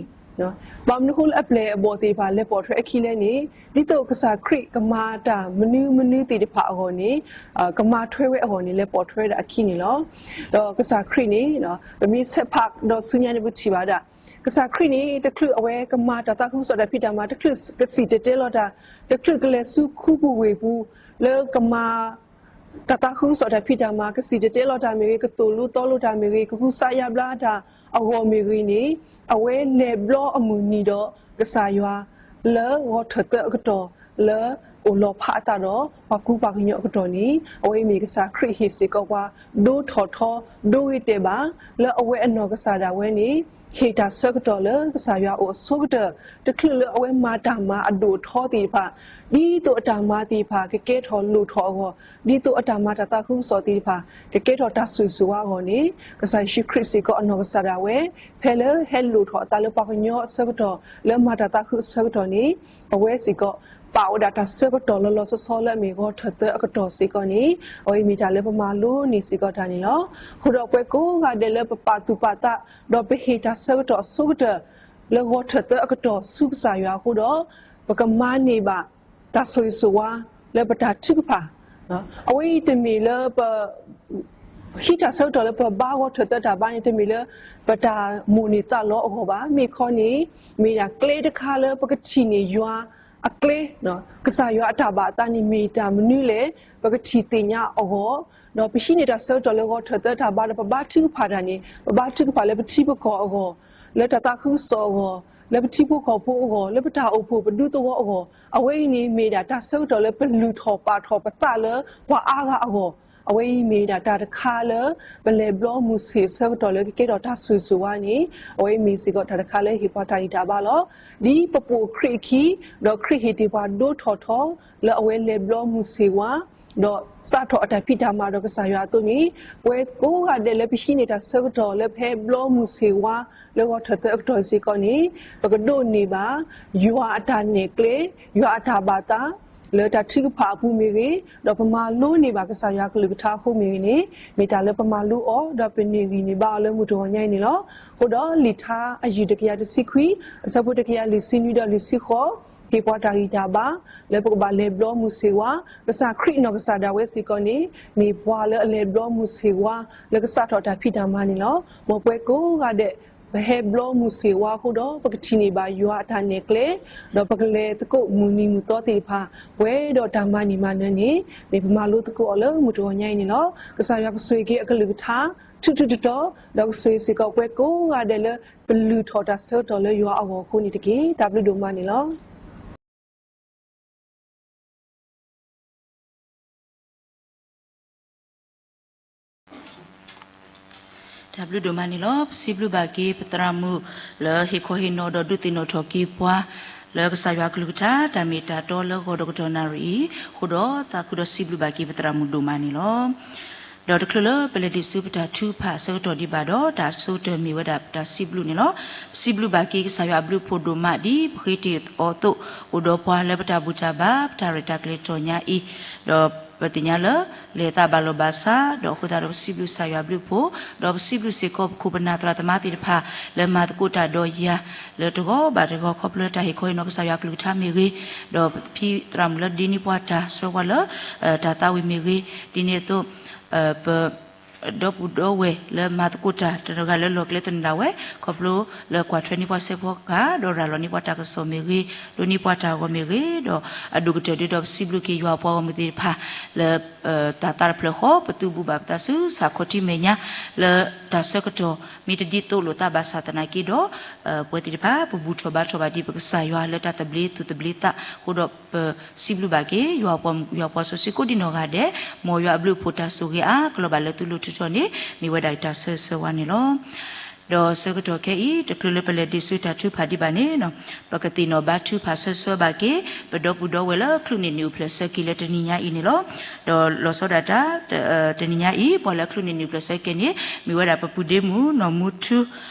ဘၣ်မနုၤအဃိလၢအပျဲၢ်အဘီၣ်သ့ၣ်တဖၣ်လဲၤပိာ်ထွဲအခံလဲၣ်န့ၣ် ဒ်သိးကစၢ်ခရံာ်ကမၤတၢ်မနုၤမနုၤသ့ၣ်တဖၣ်အဂီၢ်န့ၣ် ကမၤထွဲဝဲအဂီၢ်န့ၣ် လဲၤပိာ်ထွဲဝဲဒၣ်အခံန့ၣ်လီၤ. ဒီးကစၢ်ခရံာ်န့ၣ် ပမ့ၢ်ဆဲးဖးဒီးဆူညါန့ၣ် ပထံၣ်ဘၣ်ဒၣ် ကစၢ်ခရံာ်န့ၣ် တချုးအဝဲကမၤတၢ်သးခုကစီၣ်တၢ်ဖံးတၢ်မၤ တချုးကစံၣ်တဲၤတဲလီၤတၢ် တချုးကလဲၤဆူခူပူၤဝ့ၢ်ပူၤ လၢကမၤ တၢ်သးခုကစီၣ်တၢ်ဖံးတၢ်မၤ ကစံၣ်တဲၤတဲလီၤတၢ်မ့ၢ်ဂ့ၤ ကသိၣ်လိသီလိတၢ်မ့ၢ်ဂ့ၤ ကကူစါယါဘျါတၢ်အဂီၢ်မ့ၢ်ဂ့ၤန့ၣ် အဝဲလဲၤဘျီအမုၢ်နံၤဒီးကစၢ်ယွၤ လၢဂီၤထၢၣ်သၢအကတီၢ် လၢအိၣ်လီၤဖးအသးဒီးပှၤကူပှၤကညီအကတီၢ်န့ၣ် အဝဲအံၤမ့ၢ်ကစၢ်ခရံာ်ဟ့ၣ်စ့ၢ်ကီးပှၤ ဒိထီၣ်ထီ ဒိဂ့ၤတဲာ်ဘၣ် လၢအဝဲအနီၢ်ကစၢ်ဒၣ်ဝဲန့ၣ် ဟ့ၣ်တၢ်ဆၢကတီၢ်လၢကစၢ်ယွၤအအိၣ်အဆိကတၢၢ် တချုးလၢအဝဲမၤတၢ်မၤအဒိၣ်အထီသ့ၣ်တဖၣ်, ဒ်သိးအတၢ်မၤသ့ၣ်တဖၣ် ကကဲထီၣ်လိၣ်ထီၣ်အဂီၢ်, ဒ်သိးအတၢ်မၤတၢ်သးခုကစီၣ်သ့ၣ်တဖၣ် ကကဲထီၣ်တၢ်ဆိၣ်ဂ့ၤဆိၣ်ဝါအဂီၢ်န့ၣ်, ကစၢ်ယ့ၣ်ၡူးခရံာ်စ့ၢ်ကီးအနီၢ်ကစၢ်ဒၣ်ဝဲ ဖဲလၢဟဲလိၣ်ထီၣ်အသးလၢပှၤကညီအဆၢကတီၢ် လၢမၤတၢ်သးခုအဆၢကတီၢ်န့ၣ်, အဝဲစ့ၢ်ကီး ပာ်ဝဲဒၣ်တၢ်ဆၢကတီၢ်လီၤလီၤဆီဆီလၢအမ့ၢ်ဂီၤထၢၣ်သၢအကတီၢ်စ့ၢ်ကီးန့ၣ်, အဝဲအံၤမ့ၢ်တၢ်လၢပမၤလိန့ၢ်စ့ၢ်ကီးတၢ်န့ၣ်လီၤ. အဃိဒီးပဝဲကိးဂၤဒဲးလၢပပာ်သူၣ်ပာ်သး ဒီးပဟ့ၣ်တၢ်ဆၢကတီၢ်အဆိကတၢၢ် လၢဂီၤထၢၣ်သၢအကတီၢ်ဆူကစၢ်ယွၤအဃိဒီး, ပကမၤန့ၢ်ဘၣ် တၢ်ဆိၣ်ဂ့ၤဆိၣ်ဝါ လၢပတၢ်ထုကဖၣ်, အဝဲအံၤတမ့ၢ်လၢပ ဟံးတၢ်ဆၢကတီၢ်လၢပဘါဂီၤထၢၣ်သၢတၢ်ဘါန့ၣ် တမ့ၢ်လၢ ပတၢ်မိၣ်န့ၢ်သးလီအဂီၢ်ဘၣ်. မ့ၢ်ခီန့ၣ် မ့ၢ်ဒၣ်ကျဲတခါလၢပကထံၣ်န့ၢ်ယွၤအကျဲ, ကစၢ်ယွၤအတၢ်ဘၣ်အသးန့ၣ်မ့ၢ်တၢ်မနုၤလဲၣ် ပကထံၣ်သ့ၣ်ညါအဂီၢ်, ဒီးပဟံးန့ၢ်တၢ်ဆၢကတီၢ်လၢဂီၤထၢၣ်သၢတၢ်ဘါဒီးပဘါထုကဖၣ်တၢ်န့ၣ် ပဘါထုကဖၣ်လၢပထံပကီၢ်အဂီၢ်, လၢတၢ်သးခုကစီၣ်အဂီၢ်, လၢပထံဖိကီၢ်ဖိအဂီၢ်, လၢပတၢ်အိၣ်ဖှိၣ်ပဒူသဝီအဂီၢ်, အဝဲအံၤန့ၣ်မ့ၢ်ဒၣ်တၢ်ဆၢကတီၢ်လၢပလုၢ်ထီၣ်ပာ်ထီၣ်ပသးလၢပှၤအါဂၤအဂီၢ်, အဝဲအံၤမ့ၢ်ဒၣ်တၢ်တခါလၢ ပလဲၤဘျီမုၢ်ဆ့ၣ်အဆၢကတီၢ်လၢကကဲထီၣ်တၢ်ဆိၣ်ဂ့ၤဆိၣ်ဝါန့ၣ်, အဝဲအံၤမ့ၢ်စ့ၢ်ကီးတၢ်တခါလၢဟ့ၣ်ပှၤတၢ်ဂံၢ်တၢ်ဘါလီၤ. ဒ်ပပိာ်ခရံာ်အခံ, ဒီးခရံာ်ဟ့ၣ်တ့ၢ်ပှၤဒိထီၣ်ထီ လၢအဝဲလဲၤဘျီမုၢ်ဆ့ၣ်ဝါ ဒီးစးထီၣ်အတၢ်ဖံးတၢ်မၤဒီးကစၢ်ယွၤအသိးန့ၣ်, ပဝဲကိးဂၤဒဲးလၢပဟံးန့ၢ်တၢ်ဆၢကတီၢ်လၢပဟဲဘျီမုၢ်ဆ့ၣ်ဝါ လၢဂီၤထၢၣ်သၢအကတီၢ်စ့ၢ်ကီးန့ၣ်, ပကဒိးန့ၢ်ဘၣ် ယွၤအတၢ်နဲၣ်ကျဲ, ယွၤအတၢ်ဘၣ်သး လၢတၢ်ထုကဖၣ်အပူၤမ့ၢ်ဂ့ၤ, ဒီးပမၤလိန့ၢ်ဘၣ်ကစၢ်ယွၤကလုၢ်ကထါအဃိမ့ၢ်ဂ့ၤန့ၣ်, မ့ၢ်တၢ်လၢပမၤလိအီၤ ဒီးပန့ၢ်ဂံၢ်န့ၢ်ဘါအီၤလၢမုၢ်တဂီၤညါအံၤန့ၣ်လီၤ. အဃိဒီးလံာ်ထါအယုၢ်တကယၤတဆံခွံ, အဆၢဖိတကယၤလွံၢ်ဆံနွံဒီးလွံၢ်ဆံဃိး, ဟ့ၣ်ပှၤတၢ်ဂံၢ်တၢ်ဘါ လၢပကဘၣ်လဲၤဘျီမုၢ်ဆ့ၣ်ဝါ, ကစၢ်ခရံာ်နီၢ်ကစၢ်ဒၣ်ဝဲစ့ၢ်ကီးန့ၣ်, မ့ၢ်ပှၤလၢအလဲၤဘျီမုၢ်ဆ့ၣ်ဝါ လၢကစးထီၣ်တၢ်ဖံးတၢ်မၤန့ၣ်လီၤ. မ်ပဝဲကိးဂၤဒဲး ပဟဲဘျီမုၢ်ဆ့ၣ်ဝါအဃိဒီး ပကထံၣ်န့ၢ်ဘၣ်ယွၤအတၢ်နဲၣ်ကျဲ, ဒီးပကလဲၤသကိးမုၢ်နံၤမုၢ်သီသ့ၣ်တဖၣ် ပှဲၤဒီးတၢ်မၤနၢၤမၤနၢၤန့ၣ်, မ့ၢ်ပမၤလိသကိးအီၤလၢမုၢ်တဂီၤညါအံၤန့ၣ်လီၤ. ကစၢ်ယွၤကဆိၣ်ဂ့ၤက့ၤအကလုၢ်ကထါ ထူးထူးတီၤတီၤ, ဒီးကဆိၣ်ဂ့ၤစ့ၢ်ကီးပဝဲကိးဂၤဒဲးလၢ ပလုၢ်ထီၣ်တၢ်ဆၢကတီၢ်လၢယွၤအဂီၢ်အဃိန့ၣ်တက့ၢ်. တၢ်ဘျုးဒိၣ်မးန့ၣ်လီၤ. တၢ်ဘျုးဒိၣ်မးန့ၣ်လီၤ. ပစံးဘျုးဘၣ်က့ၤပသရၣ်မုၣ်လၢဟ့ၣ်ခီဟ့ၣ်နီၤဒီးဒုးသ့ၣ်နီၣ်ထီၣ်က့ၤပှၤ လၢကစၢ်ယွၤအကလုၢ်ကထါ တၢ်မ့ၢ်တၢ်တီလၢဂီၤဒီးကတီၢ်နၣ်ရံၣ်အံၤ, အဃိဒီးသးခုဒီးစံးဘျုးဘၣ်က့ၤပသရၣ်မုၣ်ဒိၣ်မးန့ၣ်လီၤ. ဒီးတချုးလၢပလဲၤဒံးဆူပတၢ်ထုကဖၣ်အဆၢကတီၢ်ဒံးဘၣ်ဒီး တၢ်အဆိကတၢၢ်မ့ၢ်ဝဲဒၣ်ပတၢ်စံးဘျုးန့ၣ်လီၤ. ပစံးဘျုးဘၣ်က့ၤကစၢ်ယွၤအဘျုးအဖှိၣ်ဒိၣ်မး ဒ်ပဃ့တ့ၢ်အီၤအသိး, အိၣ်ဒီးပှၤလၢပတၢ်ဘူၣ်တၢ်ဘါ ပတၢ်ရဲၣ်တၢ်ကျဲၤတတီၤညါအံၤ, ဒီးပသ့ၣ်ညါလၢ လဲၤသးဘၣ်လီၢ်ဘၣ်စး, ဒီးအဃိသတးဒီးပစံးဘျုးကစၢ်ယွၤအဘျုးအဖှိၣ်, ဒီးပစံးဘျုးစ့ၢ်ကီးပခိၣ်ပနၢ်သရၣ်သမါသ့ၣ်တဖၣ် လၢမၤသကိးတၢ်ဒီးယၤ လၢတဂီၤဘၣ်တဂီၤ ခီဖျိလၢတၢ်ဟ့ၣ်ခီဟ့ၣ်နီၤကစၢ်ယွၤအကလုၢ်ကထါမ့ၢ်ဂ့ၤ, ဒီးဖံသရၣ်မုၣ်လၢဒ့န့ၢ်ပှၤတၢ်ဆှၢပှၤလၢ တၢ်သးဝံၣ်မ့ၢ်ဂ့ၤ, ဒ်န့ၣ်အသိး ပ ဒီပုၢ်ဒီဝဲၢ်လၢမၤသကိးတၢ်တဂၤလၢလီၢ်ကျဲသနၢၣ်ဒၣ်ဝဲ ခီဖျိလၢကွၢ်ထွဲန့ၢ်ပှၤစဲးဖီကဟၣ် ဒီးရၤလီၤန့ၢ်ပှၤတၢ်ကစီၣ်မ့ၢ်ဂ့ၤ, ဒိးန့ၢ်ပှၤတၢ်ဂီၤမ့ၢ်ဂ့ၤ, ဒီးအဒိၣ်ကတၢၢ်ဒ်ဒီးပစံးဘျုးက့ၤယွၤအပှၤဂီၢ်မုၢ်သ့ၣ်တဖၣ် လၢ တၢ်သးတဖျၢၣ်ဃီ ပသုးဘူးဘၣ်ပသးဆူစၢ်ခီၣ်ထံးမဲာ်ညါ လၢတၢ်ဆၢကတီၢ် မ့ၢ်တဒ်သိးလိာ်သးဘၣ်ဆၣ်သနာ်က့ဒီး ပဝဲသ့ၣ်တဖၣ် ပဘူၣ်ထီၣ်ဘါထီၣ်ဘၣ်ဒ်ပကစၢ်ယွၤလၢတၢ်သဘျ့သူၣ်သဘျ့သးအဃိဒီး ပစံးဘျုးဘၣ်က့ၤ ယွၤပှၤ ယွၤပှၤစီဆှံကိးဒံနီၢ်ဂၤဒဲး, မ်ယွၤအဘျုးအဖှိၣ်တၢ်ဆိၣ်ဂ့ၤအါကလီၤဘၣ်လၢသုလိၤထူးထီၣ်န့ၣ် မ့ၢ်ဝဲဒၣ်တၢ်ဆၢဂ့ၤဆၢဝါန့ၣ်လီၤ. ဒီးဆၢကတီၢ်ခဲအံၤ တချုးလၢပလဲၤဒံးဆူတၢ်ထုကဖၣ်ဒံးဘၣ်န့ၣ် ပကသ့ၣ်နီၣ်ဘါထုကဖၣ်ဆၢဂ့ၤဆၢဝါဘၣ်က့ၤ ပဒီပုၢ်ဒီဝဲၢ်လၢချုးန့ၢ်နံၣ်အိၣ်ဖျဲၣ်ဆၢက့ၤလၢတနံၤညါအံၤန့ၣ်လီၤ. ဒီးလီၤဆီဒၣ်တၢ် တနံၤညါအံၤ ပှၤလၢချုးန့ၢ်နံၣ်အိၣ်ဖျဲၣ်ဆၢက့ၤန့ၣ် မ့ၢ်ဝဲဒၣ်ပပုၢ်ဒ့မုၣ်နီၢ်မူထူ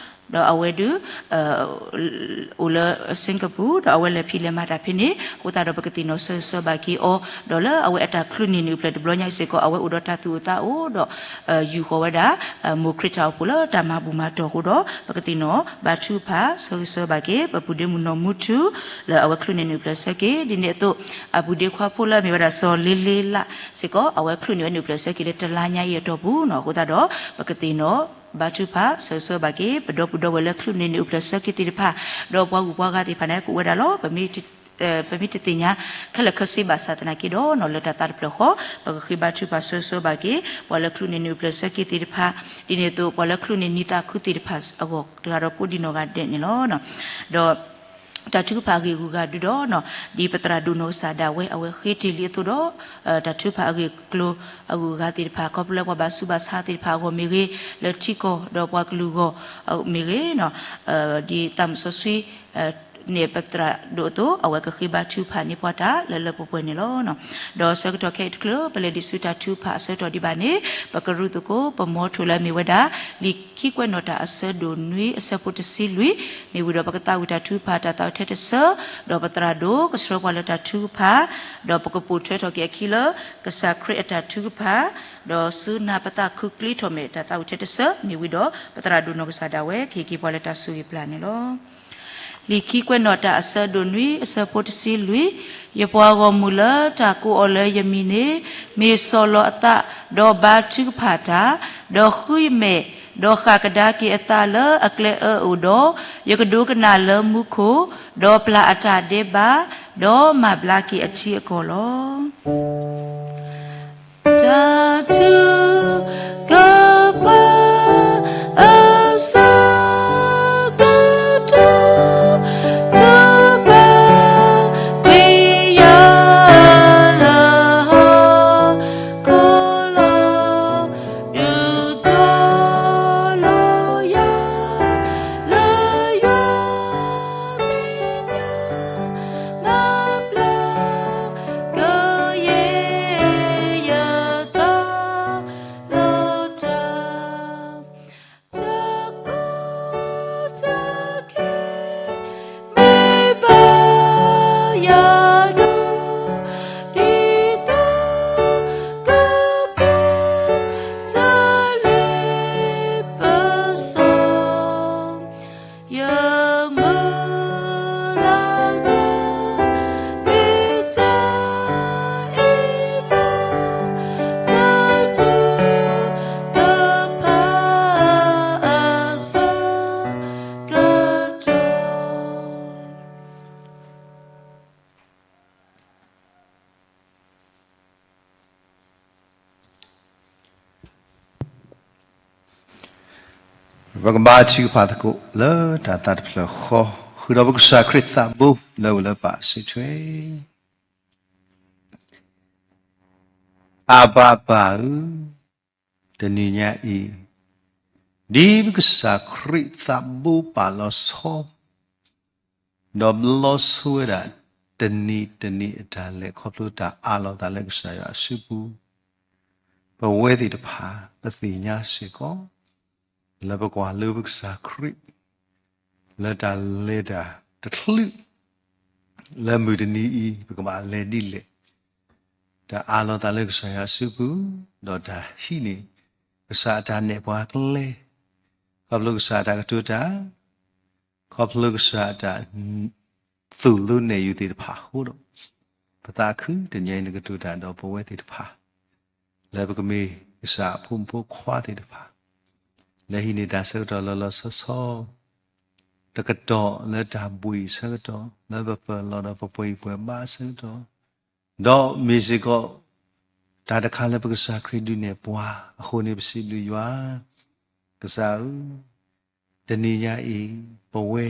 ဒီးအဝဲဒုး အိၣ်လၢ Singapore ဒီးအဝဲလဲၤဖံးလဲၤမၤတၢ်ဖဲန့ၣ် အဃိသတးဒီးပကသ့ၣ်နီၣ်ဆၢဂ့ၤဆၢဝါဘၣ်က့ၤအီၤ ဒီးလၢအဝဲအတၢ်ချုးန့ၢ်နံၣ်အိၣ်ဖျဲၣ်တဘျီညါအံၤစ့ၢ်ကီး အဝဲအိၣ်ဒီးတၢ်သူၣ်အိၣ်သးအိၣ်ဒီး ယူာ်ဃီၤဝဲဒၣ် မိၢ်ခရံာ်တၢ်အိၣ်ဖှိၣ်လၢတၢ်မၤဘူၣ်မၤတီၢ်အဃိဒီး ပကသ့ၣ်နီၣ်ဘါထုကဖၣ်ဆၢဂ့ၤဆၢဝါဘၣ်က့ၤ ပပုၢ်ဒ့မုၣ်နီၢ်မူထူ လၢအဝဲချုးန့ၢ်နံၣ်အိၣ်ဖျဲၣ်ဆၢက့ၤ ဒ်န့ၣ်အသိး အပုၢ်ဒ့ခွါဖိလၢအမ့ၢ်ဝဲဒၣ်စီၤလ့လ့လးစ့ၢ်ကီး အဝဲချုးန့ၢ်ဝဲနံၣ်အိၣ်ဖျဲၣ်ဆၢက့ၤလၢတလါညါအံၤအတီၢ်ပူၤနီၤ အဃိသတးဒီး ပကသ့ၣ်နီၣ် ဘါထုကဖၣ်ဆၢဂ့ၤဆၢဝါဘၣ်က့ၤ ပဒီပုၢ်ဒီဝဲၢ်လၢချုးန့ၢ်နံၣ်အိၣ်ဖျဲၣ်ဆၢက့ၤသ့ၣ်တဖၣ် ဒီးပှၤဂုၤပှၤဂၤသ့ၣ်တဖၣ်န့ၣ် ကအိၣ်ဝဲဒၣ်လီၤ. ပမ့ၢ်တသ့ၣ်ညါခဲလၢာ်ခဲဆ့ဘၣ်ဆၣ်သနာ်က့ဒီးနီၤ လၢတၢ်သးတဖျၢၣ်ဃီ ပကဃ့ဘါထုကဖၣ်ဆၢဂ့ၤဆၢဝါဘၣ်က့ၤ ပှၤလၢချုးန့ၢ်နံၣ်အိၣ်ဖျဲၣ်ဆၢက့ၤသ့ၣ်တဖၣ် ဒ်န့ၣ်အသိး ပှၤလၢချုးန့ၢ်နံၣ်သးခုသ့ၣ်တဖၣ်အဂီၢ် တဂၤဒီးကိးဒံနီၢ်ဂၤဒဲးန့ၣ်လီၤ. ဒီး တၢ်ထုကဖၣ်အဂ့ၢ်အဂုၤအဂၤဒုဒီး ဒ်ပသရၣ်ဒိၣ်နီၢ်ကစၢ်ဒၣ်ဝဲ အဝဲဃ့တ့ၢ်လံအသိးဒီး တၢ်ထုကဖၣ်အဂ့ၢ်အကျိၤအဂုၤအဂၤသ့ၣ်တဖၣ် ခီဖျိလၢပှၤဘၣ်ဆူးဘၣ်ဆါသ့ၣ်တဖၣ်အဂီၢ်မ့ၢ်ဂ့ၤ, လၢထံကီၢ်ဒီးပှၤကလုာ်အဂီၢ်မ့ၢ်ဂ့ၤ, ဒ်သးမုၣ်စီဆှံ န့ၣ်ပသရၣ်ဒိၣ်အသိး အဝဲကဃ့ဘါထုကဖၣ်န့ၢ်ပှၤတၢ်လၢလၢပှဲၤပှဲၤန့ၣ်လီၤ. ဒီးဆၢကတီၢ်ခဲအံၤတချုး ပလဲၤဒံးဆူတၢ်ထုကဖၣ်အဆၢကတီၢ်ဒံးဘၣ်န့ၣ် ပကရူၢ်သကိး ပမီထိၣ်လၢအမ့ၢ်ဝဲဒၣ် လံာ်ခံကွဲးနီၣ်တၢ်အဆၢဒိၣ်နွံအဆၢဖိတဆံလွံၢ်, မ့ၢ်ဝံၤဒီးပကသးဝံၣ်တၢ်ထုကဖၣ်တၢ်သးဝံၣ်ထဲတဆၢ, ဒီးပသရၣ်ဒိၣ်ကဆှၢပှၤလၢတၢ်ထုကဖၣ်, ဒီးပကပိာ်ထွဲထီၣ်က့ၤအခံလၢ ကစၢ်ခရံာ်အတၢ်ထုကဖၣ်, ဒီးဆူနၢ်ပသးခုကျ့ထီၣ်မဲာ်တၢ်သးဝံၣ်ထဲတဆၢ, မ့ၢ်ဝံၤဒီးပသရၣ်ဒိၣ်နီၢ်ကစၢ်ဒၣ်ဝဲ ကဟ့ၣ်က့ၤပှၤလၢတၢ်ဆိၣ်ဂ့ၤပျၢ်န့ၣ်လီၤ. လံာ်ခံကွဲးနီၣ်တၢ်အဆၢဒိၣ်နွံအဆၢဖိတဆံလွံၢ်, ယပှၤဂီၢ်မုၢ်လၢတၢ်ကိးအီၤလၢယမံၤန့ၣ် မ့ၢ်စီၢ်လီၤအသး, ဒီးဘါထုကဖၣ်တၢ်, ဒီးဃုယမဲာ်, ဒီးဃၣ်ကဒါက့ၤအသးလၢအကျဲအၢအအိၣ်ဒီး, ယကဒိကနၣ်လၢမူခိၣ်, ဒီးပျၢ်အတၢ်ဒဲးဘး, ဒီးမၤဘျါက့ၤအထံအကီၢ်လီၤ. တၢ်ထုကဖၣ် အဆၢကတီၢ် တဘၣ်ကွံာ်ယၤလၢ ဟီၣ်ခိၣ်လီၤ, ဒုးတီၤလီၤယၤ လၢယွၤမဲာ်ညါ မၤဘျါကယဲၢ်ယသးလီၤတၢ် တၢ်ကီတၢ်ခဲ မ့ၢ်ဘၣ်ယၤဒီး ဒ်သိးကပၢၤတၢ်လ့ပစီ ယမုၢ်လၢ်တၢ် မ့ၢ်တၢ်အ့ၣ်လိာ် တၢ်ထုကဖၣ်အဆၢကတီၢ် ပကဘါထုကဖၣ်သကိးလၢတၢ်သးတဖျၢၣ်ဃီ, ဃုာ်ဒီးပကစၢ်ခရံာ်သးဘိလၢအအိၣ်လၢပၢ်အစုထွဲ, အဘၣ်ပၢ်ဧၢ, တနံၤညါအံၤ, ဒ်ပကစၢ်ခရံာ်သးဘိပာ်လီၤဆီ ဒီးဘျီဆိဝဲဒၣ် တနံၤတနံၤအတၢ်လဲၤခီဖျိတၢ်အးလီၤသးလၢ ကစၢ်ယွၤအစုပူၤ, ပဝဲသ့ၣ်တဖၣ် ပသ့ၣ်ညါစ့ၢ်ကီး လၢပကွၢ်လၢပကစၢ်ခရံာ် လၢတၢ်လဲၤတၢ်တချုး လၢမုၢ်တနံၤအံၤ ပကဘၣ်လဲၤဒ်လဲၣ်, တၢ်အးလီၤသးလၢကစၢ်ယွၤအစုပူၤ, ဒီးတၢ်ဟံးန့ၢ် ကစၢ်အတၢ်နဲၣ်ပှၤကျဲ, ခီဖျိကစၢ်အတၢ်ကတိၤတၢ်, ခီဖျိကစၢ်အတၢ် သိၣ်လိနဲၣ်ယုာ်သ့ၣ်တဖၣ်အဃိဒီး, ပသးခုတနံၤအံၤနကတိၤတၢ်ဒီးပဝဲသ့ၣ်တဖၣ်, လၢပကမ့ၢ်ကစၢ်အဖိမုၣ်ဖိခွါသ့ၣ်တဖၣ်, လၢဟံးန့ၢ်တၢ်ဆၢကတီၢ်လီၤလီၤဆီဆီ, တကတီၢ်လၢတၢ်ဘှံးအဆၢကတီၢ်, လၢပပၢၢ်လီၤဒီးပပှဲၤအံၣ်ပှဲၤဘါအဆၢကတီၢ်, ဒီးမ့ၢ်စ့ၢ်ကီး တၢ်တခါလၢပကစၢ်ခရံာ်ဒုးနဲၣ်ပှၤအဃိန့ၣ် ပစံးဘျုးယွၤ, ကစၢ်ဧၢ, တနံၤညါအံၤ ပဝဲ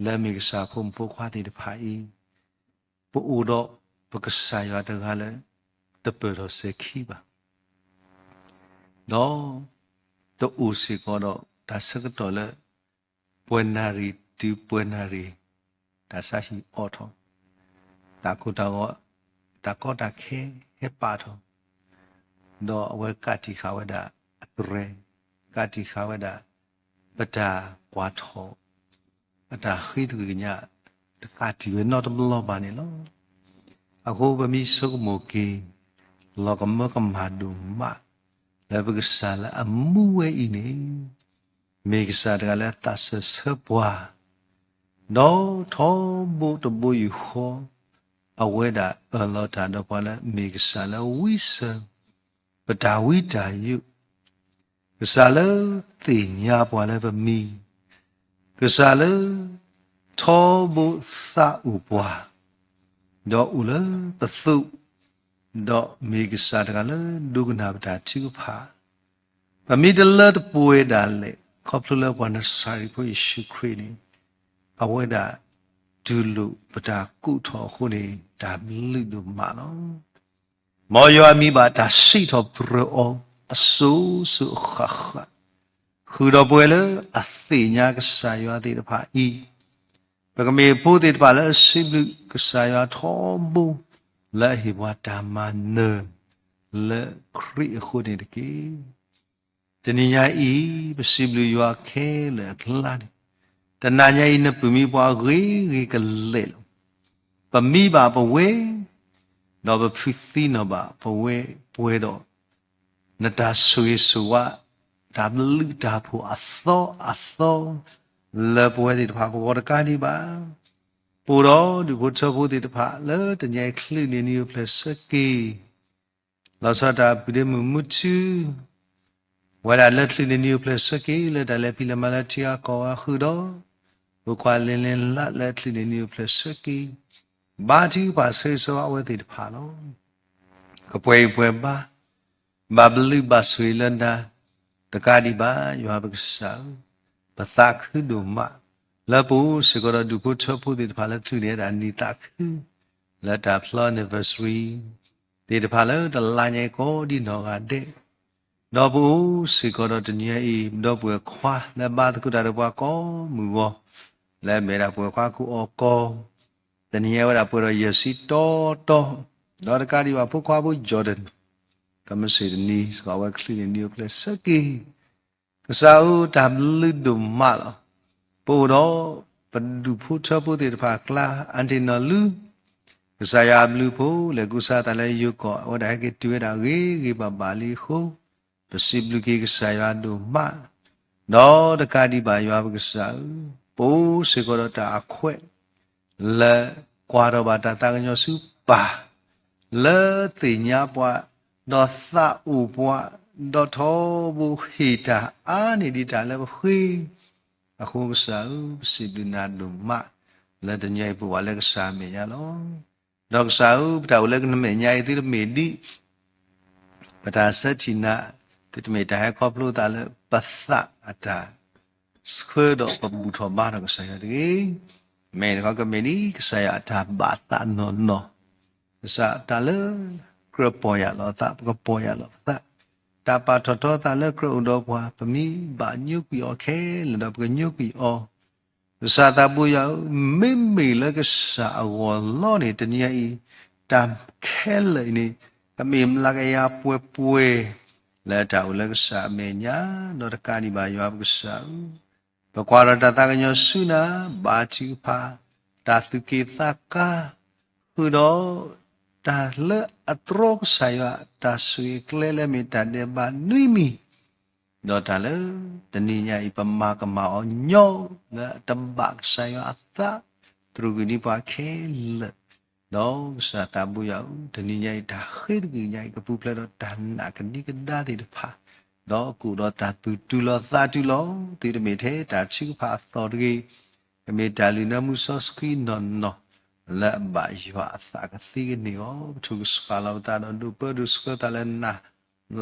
လၢအမ့ၢ်ကစၢ်ဖိမုၣ်ဖိခွါသ့ၣ်တဖၣ်အံၤ, ပအိၣ်ဒီးပကစၢ်ယွၤတဂၤလၢ တပၢၢ်ထီၣ်စဲၤခံဘၣ်, ဒီးတအိၣ်စ့ၢ်ကီးဒီးတၢ်ဆၢကတီၢ်လၢ ပှဲၤနၣ်ရံၣ်တုၤပှဲၤနၣ်ရံၣ် တၢ်ဆါဟံၣ်အိၣ်ထီၣ်, တၢ်ကိၢ်တၢ်ဂီၤ တၢ်ကီတၢ်ခဲဟဲပာ်ထီၣ်, ဒီးအဝဲကးတံာ်ဃာ်ဝဲဒၣ်အသရဲ, ကးတံာ်ဃာ်ဝဲဒၣ် ပတၢ်ကွၢ်ထီၣ် အတၢ်ဃ့သကွံၢ်ကညး တကးတံာ်ဝဲနီတဘျီဘၣ်န့ၣ်လီၤ. အဃိပမ့ၢ်ဆိကမိၣ်က့ၤ လီၤကမၢကမၣ်ဒိၣ်မး လၢပကစၢ်လၢအမူဝဲအံၤန့ၣ် မ့ၢ်ကစၢ်တဂၤလၢအသးစၢၢ်ဆၢပှၤ, ဒီးထီဘိတဘိယူၢ်ဃီ အဝဲဒၣ်အၢၣ်လီၤတၢ်ဒီးပှၤလၢမ့ၢ်ကစၢ်လၢဝံစၢၤ ပတၢ်ဝံတၢ်ယိး, ကစၢ်လၢသ့ၣ်ညါပှၤလၢပမံၤ, ကစၢ်လၢထီဘိသးအိၣ်ပှၤ, ဒီးအိၣ်လၢပသိး, ဒီးမ့ၢ်ကစၢ်တဂၤလၢဒိကနၣ်ပတၢ်ထုကဖၣ်, ပမ့ၢ်တလၢတပှဲၤဒၣ်လဲာ် ခီဖျိလၢပှၤနစၤရ့းဖိယ့ၣ်ၡူးခရံာ်န့ၣ် အဝဲဒၣ် ပတၢ်တူၢ်လိာ်ပတၢ်ကိးထီၣ်အဃိန့ၣ် တၢ်ဘျုးဒိၣ်မးလီၤ. မ်ယွၤမံၤဘၣ်တၢ်စံးထီၣ်ပတြၢၤအီၤ အစိၤစိၤအဃၣ်ဃၣ်, ဃုာ်ဒီးပဝဲလၢအသ့ၣ်ညါကစၢ်ယွၤသ့ၣ်တဖၣ်အံၤ, ပကမ့ၢ်ဖိသ့ၣ်တဖၣ်လၢအစံးဘျုးကစၢ်ယွၤထီဘိ, လၢအဟ့ၣ်ပှၤတၢ်မၤနၢၤ လၢခရံာ်အဃိန့ၣ်တက့ၢ်. တနံၤညါအံၤ ပစံးဘျုးယွၤခဲလၢာ်အကျါန့ၣ်, တနၤညါအံၤနပုၢ်မံပှၤဂ့ၤဂ့ၤကလဲာ်လီၤ. ပမံဘၣ်ပဝဲ, ဒီးပဖုသံနီၣ်ဘၣ်ပဝဲပှဲၤဒီး နတၢ်ဆိၣ်ဂ့ၤဆိၣ်ဝါ, တၢ်ဘျုးတၢ်ဖှိၣ်အသီအသီ လၢပဝဲသ့ၣ်တဖၣ်ပဂီၢ်တကးဒံးဘၣ်. ပအိၣ်ဒီးဒူၣ်ဖိထၢဖိသ့ၣ်တဖၣ်လၢတနံၤအံၤ ချုးန့ၢ်နံၤအိၣ်ဖျဲၣ်ဆၢက့ၤ လီၤဆီဒၣ်တၢ်ပုၢ်ဒ့မုၣ်မုၢ်ထူ, ဝဲဒၣ်လၢချုးန့ၢ်နံၤအိၣ်ဖျဲၣ်ဆၢက့ၤ လၢတၢ်လဲၤဖံးလဲၤမၤလၢထံဂၤကီၢ်ဂၤဃုာ်ဒီး ဖိခွါလ့လ့လးလၢချုးန့ၢ်နံၤအိၣ်ဖျဲၣ်ဆၢက့ၤ, ဘါထုကဖၣ်ဆိၣ်ဂ့ၤဆိၣ်ဝါအဝဲသ့ၣ်တဖၣ်လီၤ. ကပှဲၤအံၤပှဲၤဘါ, ဘၣ်ဘျုးဘၣ်ဆိၣ်ဂ့ၤလၢနၤ တကးဒံးဘၣ် ယွၤပကစၢ်ဧၢ, ပသးခုဒိၣ်မး လၢပအိၣ်စ့ၢ်ကီးဒီးဒူၣ်ဖိထၢဖိသ့ၣ်တဖၣ်လၢချုးန့ၢ်ဝဲဒၣ်နံၣ်သးခု လၢတၢ်ဖျီ anniversary သ့ၣ်တဖၣ်လၢတလါညါအံၤကိးဒံနီၢ်ဂၤဒဲး, ဒီးပအိၣ်စ့ၢ်ကီးဒီးတနံၤညါအံၤ ပဒီပုၢ်ဝဲၢ်ခွါလၢဘါသကိးတၢ်ဒီးပှၤကိးမုၢ်ဂီၤ, လၢအမ့ၢ်ဒၣ်ပုၢ်ဝဲၢ်ခွါကိးအီၤကီး, တနံၤညါဝဲဒၣ်ပှဲၤဒီးယဲၢ်ဆံတီတီ, ဒီးတကးဒံးဘၣ်ဖိခွါဖိ Jordan ကမ့ၢ်စ့ၢ်တနံၤ စ့ၢ်ကီးအဝဲချုးန့ၢ်နံၤအိၣ်ဖျဲၣ်ဆၢက့ၤ ကစၢ်ဧၢ တၢ်ဘျုးဒိၣ်မးလီၤ. ပအိၣ်ဒီးပဒူၣ်ဖိထၢဖိသ့ၣ်တဖၣ်အကျါ အါတ့ၢ်နီၢ်လူ, ကစၢ်ယွၤအဘျုးအဖှိၣ် လဲၤကူစါသးလၢယိၤကီၢ် အဝဲဒၣ်ဟဲက့ၤတုၤဝဲဒၣ်ဂ့ၤဂ့ၤဘၣ်ဘၣ်လံအဃိ, ပစံးဘျုးက့ၤကစၢ်ယွၤဒိၣ်မး, ဒီးတကးဒံးဘၣ်ယွၤပကစၢ်ဧၢ, ပအိၣ်စ့ၢ်ကီးဒီးတၢ်အခွဲး လၢကွၢ်ထီၣ်ဘၣ်တၢ်သးကညီၤဆူပၢ်, လၢသ့ၣ်ညါပှၤ, ဒီးသးအိၣ်ပှၤ, ဒီးထီဘိဟ့ၣ်တၢ်အါန့ၢ်ဒံးတၢ်လၢပဃ့, အဃိကစၢ်ဧၢ, ပစံးဘျုးနၤဒိၣ်မး, လၢတနံၤအံၤပအိၣ်ဝဲလၢကစၢ်အမဲာ်ညါလီၤ. ဒီးကစၢ်ဧၢ, ပတၢ်အိၣ်လၢနမဲာ်ညါအံၤ သုတမ့ၢ်ဒ် ပတၢ်ဆၢထံၣ်နၤ, သုတမ့ၢ်တၢ်ဟဲခီဖျိသးလၢပသးအတၢ် ဆှၢဒီးပဘူၣ်ထီၣ်ဘါထီၣ်ကစၢ်ယွၤတဂ့ၤ. မ့ၢ်တခီကမ့ၢ်ဒ်ကစၢ်ယွၤအတၢ်ဘၣ်သးနီၢ်နီၢ်, ကစၢ်တၢ်လၢကြၢးပီၢ်ယၢ်လီၤသး ပကပီၢ်ယၢ်လီၤပသး, တၢ်ပာ်ထီၣ်ထီသးလၢကြၢးအိၣ်ဒီးပှၤ ပမ့ၢ်ဘၣ်ညိကွံာ်အီၤခဲလၢာ်ဒီးပကညိကွံာ်အီၤ ကစၢ်သးဘိယွၤဧၢ, မ့မ့ၢ်လၢကစၢ်အဂီၢ်လီၤန့ၣ် တနံၤအံၤ တၢ်ခဲလၢာ်အံၤန့ၣ် ကမ့ၢ်မျးကယၤပှဲၤပှဲၤ လၢတၢ်အိၣ်လၢကစၢ်အမဲာ်ညါ, ဒီးတကးဒံးဘၣ်ယွၤပကစၢ်ဧၢ, ပကွၢ်ထီၣ်တၢ်သးကညီၤဆူနၤ, ဘါထုကဖၣ်, တၢ်သူၣ်က့ၣ်သးကါ, ဃုာ်ဒီး တၢ်လၢအတြီကစၢ်ယွၤ တၢ်ဆိၣ်ဂ့ၤကျဲလၢမ့ၢ်တၢ်ဒဲးဘးနွံမံၤ ဒီးတၢ်လၢတနံၤညါအံၤ ပမၤကမၣ်အီၤညီလၢတဘၣ်ကစၢ်ယွၤအသး, တြူာ်ကွံာ်ဒံးပှၤခဲလၢာ်, ဒီးကစၢ်သးဘိယွၤဧၢ, တနံၤညါအံၤ တၢ်ဃ့တက့ၢ်ညါအံၤ ကပူၤဖျဲးဒီးတၢ်နာ်ကဒံကဒါသ့ၣ်တဖၣ်, ဒီးကအိၣ်ဒီးတၢ်သူၣ်တုၤလီၤသးတုၤလီၤ, သုတမ့ၢ်ထဲတၢ်ထုကဖၣ်အသီတဂ့ၤ, ကမ့ၢ်တၢ်လုၢ်နၢမူစီဆှံနီၢ်နီၢ် လၢအဘၣ်ယွၤအသးကသ့ကန့ၢ်အီၤ, ပထုကဖၣ်လီၤပသးဒီးဒိးပၢဒိးဆှၢသးလၢနၤ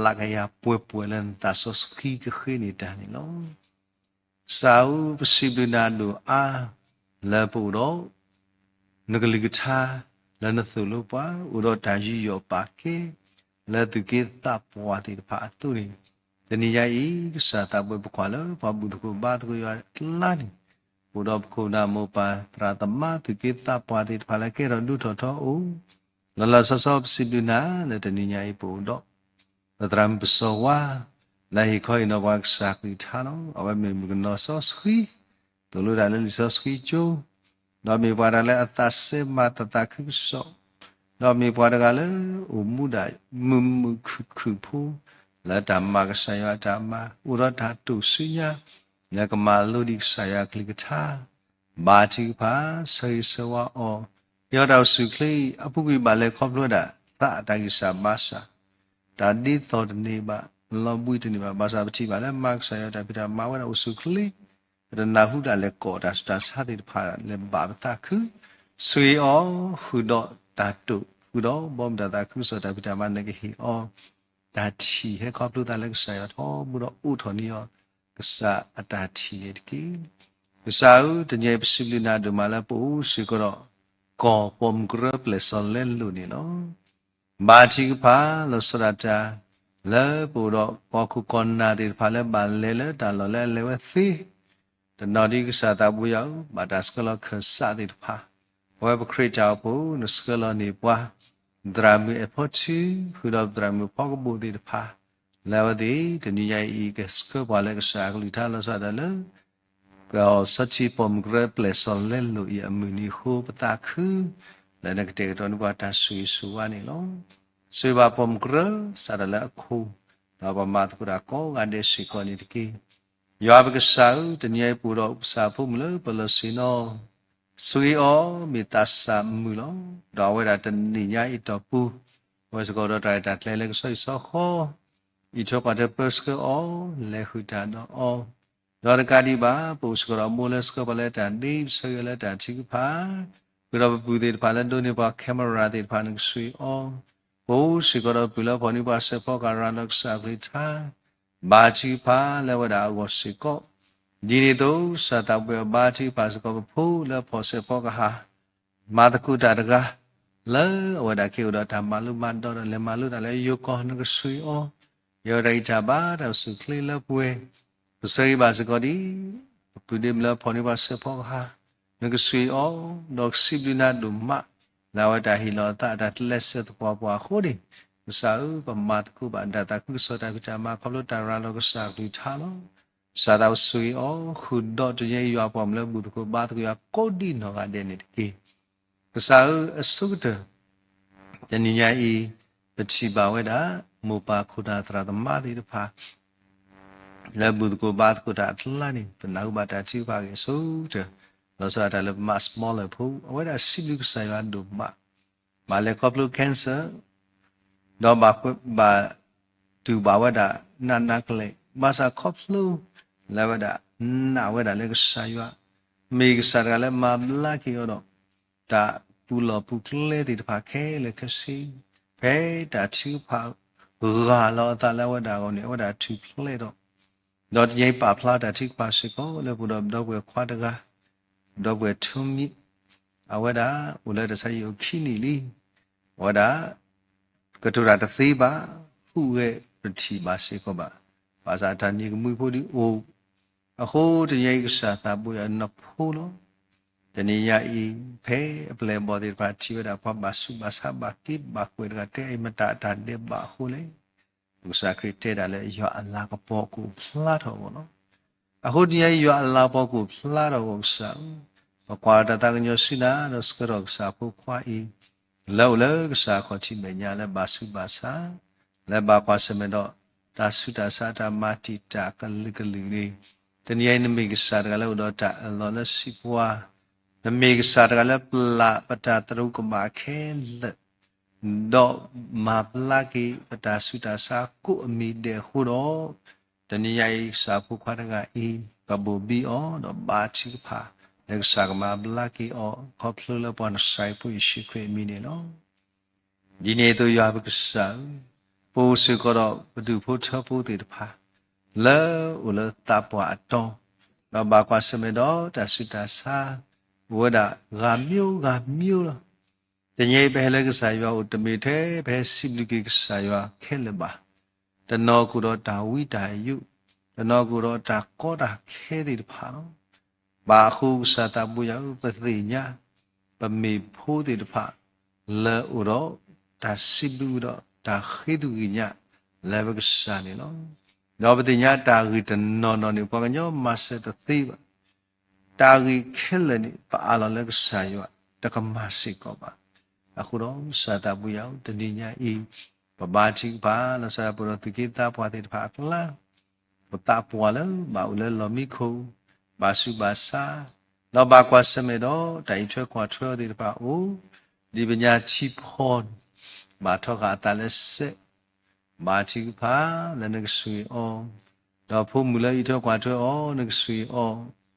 လၢကယၤပှဲၤပှဲၤလၢနသးစီဆှံကဃ့န့ၢ်တၢ်န့ၣ်လီၤ. ကစၢ်ဧၢ, ပစံးဘျုးနၤဒိၣ်အါ လၢပအိၣ်ဒီး နကလုၢ်ကထါ လၢနသိၣ်လိပှၤ အိၣ်ဒီးတၢ်ယူးယီၣ်ပာ်ကဲ လၢသူၣ်က့သးပှၢ်သ့ၣ်တဖၣ်အသိးန့ၣ်, တနံၤညါအံၤ ကစၢ်သးဘိပကွၢ်လၢပှၤဘူၣ်သကိးဘါသကိးယွၤအကျါန့ၣ်, အိၣ်ဒီးပခိၣ်နၢ်မိၢ်ပၢ် သရၣ်သမါ သူၣ်က့သးပှၢ်သ့ၣ်တဖၣ်လၢကဲထီၣ်ဒိၣ်ထီၣ်ထီအိၣ်, လီၤလီၤဆီဆီပစံးဘျုးနၤ လၢတနံၤညါအံၤပအိၣ်ဒီး ပသရၣ်မုၣ်ပစီၤဝါ လၢဟ့ၣ်ခီဟ့ၣ်နီၤပှၤကစၢ်ကလုၢ်ကထါလီၤ. အဝဲမ့ၢ်မုၣ်ကနီၤစီဆှံ, သိၣ်လိတၢ်လၢလံာ်စီဆှံကၠိ, ဒီးမ့ၢ်ပှၤတဂၤလၢအသးစဲမၤသးသးခုကစီၣ်, ဒီးမ့ၢ်ပှၤတဂၤလၢအိၣ်မူဒၣ်မုာ်မုာ်ခုၣ်ခုၣ်ဖိ, လၢတၢ်မၤကစၢ်ယွၤအတၢ်မၤ, အိၣ်ဒီးတၢ်တိာ်ဆူညါ လၢကမၤလိဒံးကစၢ်ယွၤကလုၢ်ကထါ, ဘါထုကဖၣ် ဆၢဂ့ၤဆၢဝါအီၤ, ယွၤတၢ်အိၣ်ဆူၣ်အိၣ်ချ့အံၤ အပူၤကွံာ်ဘၣ်လဲၤခီဖျိဝဲဒၣ် သးအတၢ်ဂံၢ်စၢ်ဘါစၢ်, တၢ်ဒ်သိးတန့ၢ်ဘၣ်, လီၤဘှံးတန့ၢ်ဘၣ်, ဘၣ်ဆၣ်ပထံၣ်ဘၣ်လၢမၤကစၢ်ယွၤတၢ်ဖံးတၢ်မၤဝဲဒၣ်အိၣ်ဆူၣ်အိၣ်ချ့, ပတနၢ်ဟူတၢ်လဲၤကိးတၢ်ဆူးတၢ်ဆါသ့ၣ်တဖၣ် လဲၤဘၣ်ပသးခု, ဆိၣ်ဂ့ၤအီၤ, ဃုာ်ဒီးတၢ်တိာ်, ဃုာ်ဒီးဘီမုၢ်တၢ်သးခုကစီၣ်တၢ်ဖံးတၢ်မၤန့ၣ်ကဟ့ၣ်အီၤ, တၢ်ထံၣ်ဟဲခီဖျိသးလၢကစၢ်ယွၤထီဘိဒီးအိးထီၣ်န့ၢ်အီၤ, ကစၢ်အတၢ်ထံၣ်န့ၣ်တက့ၢ်. ကစၢ်ဧၢ, တနံၤအံၤပစံးဘျုးနၤဒိၣ်မးလၢပအိၣ်စ့ၢ်ကီးဒီး ကီၢ်ပိာ်မုၣ်ကရၢပျဲၢ်စီၤလဲလိာ်န့ၣ်လီၤ. ဘါထုကဖၣ်လီၤဆီဒၣ်တၢ် လၢပအိၣ်ဒီးကီၢ်ခိၣ်ကီၢ်နၢ်သ့ၣ်တဖၣ်လၢဘၣ်လဲၤလၢတၢ်လီၢ်လၢအလဲၤဝဲသ့, တနီၤဒ်ကစၢ်သးဘိယွၤဧၢ, ဘၣ်တၢ်ဆှၢလီၤခၢၣ်စးသ့ၣ်တဖၣ်, အဝဲပခရံာ်တၢ်အိၣ်ဖှိၣ် နဆှၢလီၤန့ၢ်ပှၤ သရၣ်မုၣ်အဲၣ်ဖီထူ, ဃုာ်ဒီးပသရၣ်မုၣ်ဖီကဘိၣ်သ့ၣ်တဖၣ်, လၢအဝဲသ့ၣ်တနံၤညါအံၤ ကဆှၢပှၤလၢကစၢ်အကလုၢ်ကထါလီၤဆီဒၣ်တၢ်လၢ ကီၢ်စီထံပိာ်မုၣ်ကရၢပျဲၢ်စီၤလဲလိာ်အံၤအမုၢ်နံၤအဃိ ပသးခု လၢနကတဲာ်ကတီၤန့ၢ်ပှၤတၢ်ဆိၣ်ဂ့ၤဆိၣ်ဝါန့ၣ်လီၤ. ဆိၣ်ဂ့ၤဘၣ်ပိာ်မုၣ်ကရၢ စးထီၣ်လၢအခိၣ် ဒီးပမၤသကိးတၢ်ကိးဂၤဒဲးစ့ၢ်ကီးန့ၣ်တက့ၢ်. ယွၤပကစၢ်ဧၢ, တနံၤအံၤပအိၣ်ဒီးကစၢ်ဖိမုၣ်လၢပလီၢ်ဆ့ၣ်နီၤ ဆိၣ်ဂ့ၤအီၤ မ့ၢ်သးစၢ်မုာ်လီၤ. ဒီးအဝဲဒၣ်တနံၤညါအံၤတီၢ်ပူၤ အဝဲစ့ၢ်ကီးဒီးတၢ်ရဲၣ်တၢ်ကျဲၤလၢကဆီဟံၣ်ဆီဃီ အံးထွဲကွၢ်ထွဲပၢဆှၢအီၤ လဲၤဃုာ်တၢ်ဒီးအီၤ, ဒီးတကးဒံးဘၣ် ပအိၣ်စ့ၢ်ကီးဒီးမိၢ်လၢဆှၢပှၤလၢတၢ်ဒ့ ပဆၢဂ့ၤလၢတၢ်ထုကဖၣ်, ဃုာ်ဒီးပပုၢ်သ့ၣ်တဖၣ်လၢဒိးန့ၢ်ပှၤ camera သ့ၣ်တဖၣ် နကဆိၣ်ဂ့ၤအီၤ, ပအိၣ်စ့ၢ်ကီးဒီးပုၢ်လၢဖီၣ်န့ၢ်ပှၤစဲးဖီကဟၣ်ရၤလီၤကစၢ်အကလုၢ်ကထါ ဘါထုကဖၣ်လၢအဝဲဒၣ်အဂီၢ်စ့ၢ်ကီး, ဒ်န့ၣ်အသိး ကစၢ်သးဘိယွၤဘါထုကဖၣ်စ့ၢ်ကီးပဖိလၢဖီၣ်စဲးဖီကဟၣ် မၤသကိးတၢ်တဂၤ လၢအဝဲဒၣ်က့ၤအိၣ်ဒီးတၢ်မၤလိမၤဒိးဒီးလဲၤမၤလိတၢ်လၢယိၤကီၢ် နကဆိၣ်ဂ့ၤအီၤ, ယဝဲဒၣ်အံၤတၢ်ဘါတၢ်အိၣ်ဆူၣ်အိၣ်ချ့လၢပှဲၤ, ပဆၢဂ့ၤဘၣ်စ့ၢ်ကီးဒ် ပပုၢ်ဒ့မုၣ်လၢဖီၣ်န့ၢ်ပှၤစဲးဖီကဟၣ် နကဆိၣ်ဂ့ၤအီၤ, ဒီးကစံးဘျုးနၤဒိၣ်မး လၢအဝဲတၢ်ဟ့ၣ်လီၤအသးတၢ်တလဲၤစဲးသပှၢ်ပှၢ်အဃိန့ၣ်, ကစၢ်ဧၢ ပမၤသကိးဘၣ်ဒၣ်သးခုကစီၣ်တၢ်ဖံးတၢ်မၤခီဖျိတၢ်ရၤလီၤကစၢ်အကလုၢ်ကထါလီၤ. ကစၢ်သးဘိဆိၣ်ဂ့ၤအီၤ ဃုာ်ဒီးတနံၤညါအံၤယွၤပှၤမုၣ်လၢဘူၣ်သကိးဘါသကိးယွၤကိးဒံးနီၢ်ဂၤဒဲးန့ၣ်တက့ၢ်. ကစၢ်ဧၢ အဆိကတၢၢ် တနံၤညါအံၤ ပထံၣ်ဘၣ်ဝဲဒၣ် မိၢ်ပၢ်ခိၣ်နၢ်သရၣ်သမါသ့ၣ်တဖၣ် လၢဘူၣ်သကိးဘါသကိးတၢ်အကျါန့ၣ် ပနၢ်ဟူဘၣ်တၢ်ထုကဖၣ်ဂ့ၢ်အဆိကတၢၢ် လီၤဆီဒၣ်တၢ်လၢပမါ smaller ဖိ အဝဲဒၣ်စံးဘျုးကစၢ်ယွၤဒိၣ်မး ဘၣ်လဲၤခီဖျိ cancer ဒီးဘၣ် ဘၣ်တူၢ်ဘၣ်ဝဲဒၣ်နးနးကလဲာ် ဘၣ်ဆၣ်ခီဖျိ လၢအဝဲဒၣ်နာ်ဝဲဒၣ်လၢကစၢ်ယွၤ မ့ၢ်ကစၢ်တဂၤလၢမၤဘျါက့ၤအီၤဒီး တၢ်ပူၤလီၢ်ပူၤကျဲသ့ၣ်တဖၣ်ခဲလၢာ်ခဲဆ့ ဖဲတၢ်ထုကဖၣ်ဂၢ်လီၤအသးလၢအဝဲဒၣ်အဂီၢ်န့ၣ် အဝဲဒၣ်ထူၣ်ဖျဲးဒီး ဒီးတနံၤအံၤပာ်ဖျါတၢ်ထုကဖၣ်စ့ၢ်ကီး လၢပအိၣ်ဒီးပဒီပုၢ်ဝဲၢ်ခွါတဂၤ ဒီပုၢ်ဝဲၢ်ထူမံၤ အဝဲဒၣ်အိၣ်လၢတၢ်ဆါဟံၣ်အိၣ်ခံနံၣ်လံ. အဝဲဒၣ် ကတိၤတၢ်တသ့ဘၣ် ဟူးဂဲၤပထံၣ်ဘၣ်စ့ၢ်ကီးဘၣ်. ဘၣ်ဆၣ်တၢ်နံၤကမှံဖိဒုးအိၣ် အဃိတနံၤအံၤကစၢ်သးဘိယွၤနဖိလီၤ. တနံၤညါအံၤ ဖဲအပျဲၢ်အဘီၣ်သ့ၣ်တဖၣ်ထံၣ်ဝဲဒၣ်ပှၤဘၣ်ဆူးဘၣ်ဆါဘၣ်က့ဘၣ်ကွဲးတဂၤ တဲအံၤမတၤအတၢ်ဒဲးဘးအဃိလဲၣ်. ပကစၢ်ခရံာ်တဲဒၣ်လၢယွၤအလၤကပီၤကအိၣ်ဖျါထီၣ်အဂီၢ်လီၤ. အဃိတနံၤအံၤယွၤအလၤကပီၤကအိၣ်ဖျါထီၣ်အဂီၢ်ကစၢ်ဧၢ, ပကွၢ်တၢ်သးကညီၤဆူနၤ ဒီးဆှၢထီၣ်ကစၢ်ဖိခွါအံၤ လၢအိၣ်လၢကစၢ်အခီၣ်ထံးမဲာ်ညါလၢဘၣ်ဆူးဘၣ်ဆါ, လၢဘၣ်ကွၢ်ဆၢၣ်မဲာ်ဒီး တၢ်ဆူးတၢ်ဆါတၢ်မၤတံာ်တာ်ကလုာ်ကလုာ်န့ၣ်, တနံၤအံၤနမ့ၢ်ကစၢ်တဂၤလၢအိၣ်ဒီးတၢ်အၢၣ်လီၤလၢစံးပှၤ, နမ့ၢ်ကစၢ်တဂၤလၢပျၢ်ပတၢ်သရူးကမၣ်ခဲလၢာ် ဒီးမၤဘျါက့ၤပတၢ်ဆူးတၢ်ဆါကိးအမံၤဒဲးအဃိဒီး, တနံၤညါအံၤကစၢ်ဖိခွါတဂၤအံၤ ပဘိၣ်ဘံအီၤဒီးဘါထုကဖၣ် လၢကစၢ်ကမၤဘျါက့ၤအီၤ ခီဖျိလၢပှၤနစၢ်ဖိယ့ၣ်ၡူးခရံာ်အမံၤန့ၣ်လီၤ. ဒ်န့ၣ်အသိးယွၤပကစၢ်ဧၢ, ပအိၣ်စ့ၢ်ကီးဒီးပဒူၣ်ဖိထၢဖိသ့ၣ်တဖၣ် လၢအိၣ်လၢသးပှၢ်အတီ, ဒီးဘၣ်ကွၢ်ဆၢၣ်မဲာ်ဒီးတၢ်ဆူးတၢ်ဆါ အိၣ်ဝဲဒၣ်ဂၤမျိုးဂၤမျိုးလီၤ. တနံၤအံၤပဟဲလၢကစၢ်ယွၤအိၣ် တမ့ၢ်ထဲပဟဲစံးဘျုးက့ၤကစၢ်ယွၤခဲလၢာ်ဘၣ်. တနီၤကအိၣ်ဒီးတၢ်ဝံတၢ်ယိး, တနီၤကအိၣ်ဒီးတၢ်ကီတၢ်ခဲသ့ၣ်တဖၣ်လီၤ. ဘၣ်အဃိကစၢ်သးဘိယွၤဧၢ, ပသ့ၣ်ညါ ပမ့ၢ်ဖိသ့ၣ်တဖၣ် လၢအိၣ်ဒီးတၢ်စံးဘျုးဒီးတၢ်ဃ့သုးဂ့ၤညါ လၢပကစၢ်န့ၣ်လီၤ. ဒီးပသ့ၣ်ညါတၢ်ဂ့ၢ်တနီၤနီၤန့ၣ် ပှၤကညီမၤစၢၤတသ့ဘၣ်. တၢ်ဂ့ၢ်ခဲလၢာ်န့ၣ် ပအးလီၤလၢကစၢ်ယွၤ တကမၤစ့ၢ်ကီးဘၣ်. အဃိဒီးကစၢ်သးဘိယွၤဧၢ, တနံၤညါအံၤ ပဘါထုကဖၣ် လီၤဆီဒၣ်တၢ် ပအိၣ်ဒီးသူၣ်က့သးပှၢ်သ့ၣ်တဖၣ်အကျါ ပသးပှၢ်လၢဘၣ်အိၣ်လၢလီၢ်မံခိၣ်, ဘၣ်ဆူးဘၣ်ဆါ, ဒီးဘၣ်ကွၢ်ဆၢၣ်မဲာ်ဒီးတၢ်အံးထွဲကွၢ်ထွဲအီၤသ့ၣ်တဖၣ်အိၣ်, ဒ်ပညါထံဖီန့ၣ် ဘၣ်ထီဃာ်အသးလၢစဲး, ဘါထုကဖၣ်လၢနကဆိၣ်ဂ့ၤအီၤ, ဒီးဖိမုၣ်လၢအံးထွဲကွၢ်ထွဲအီၤ နကဆိၣ်ဂ့ၤအီၤ,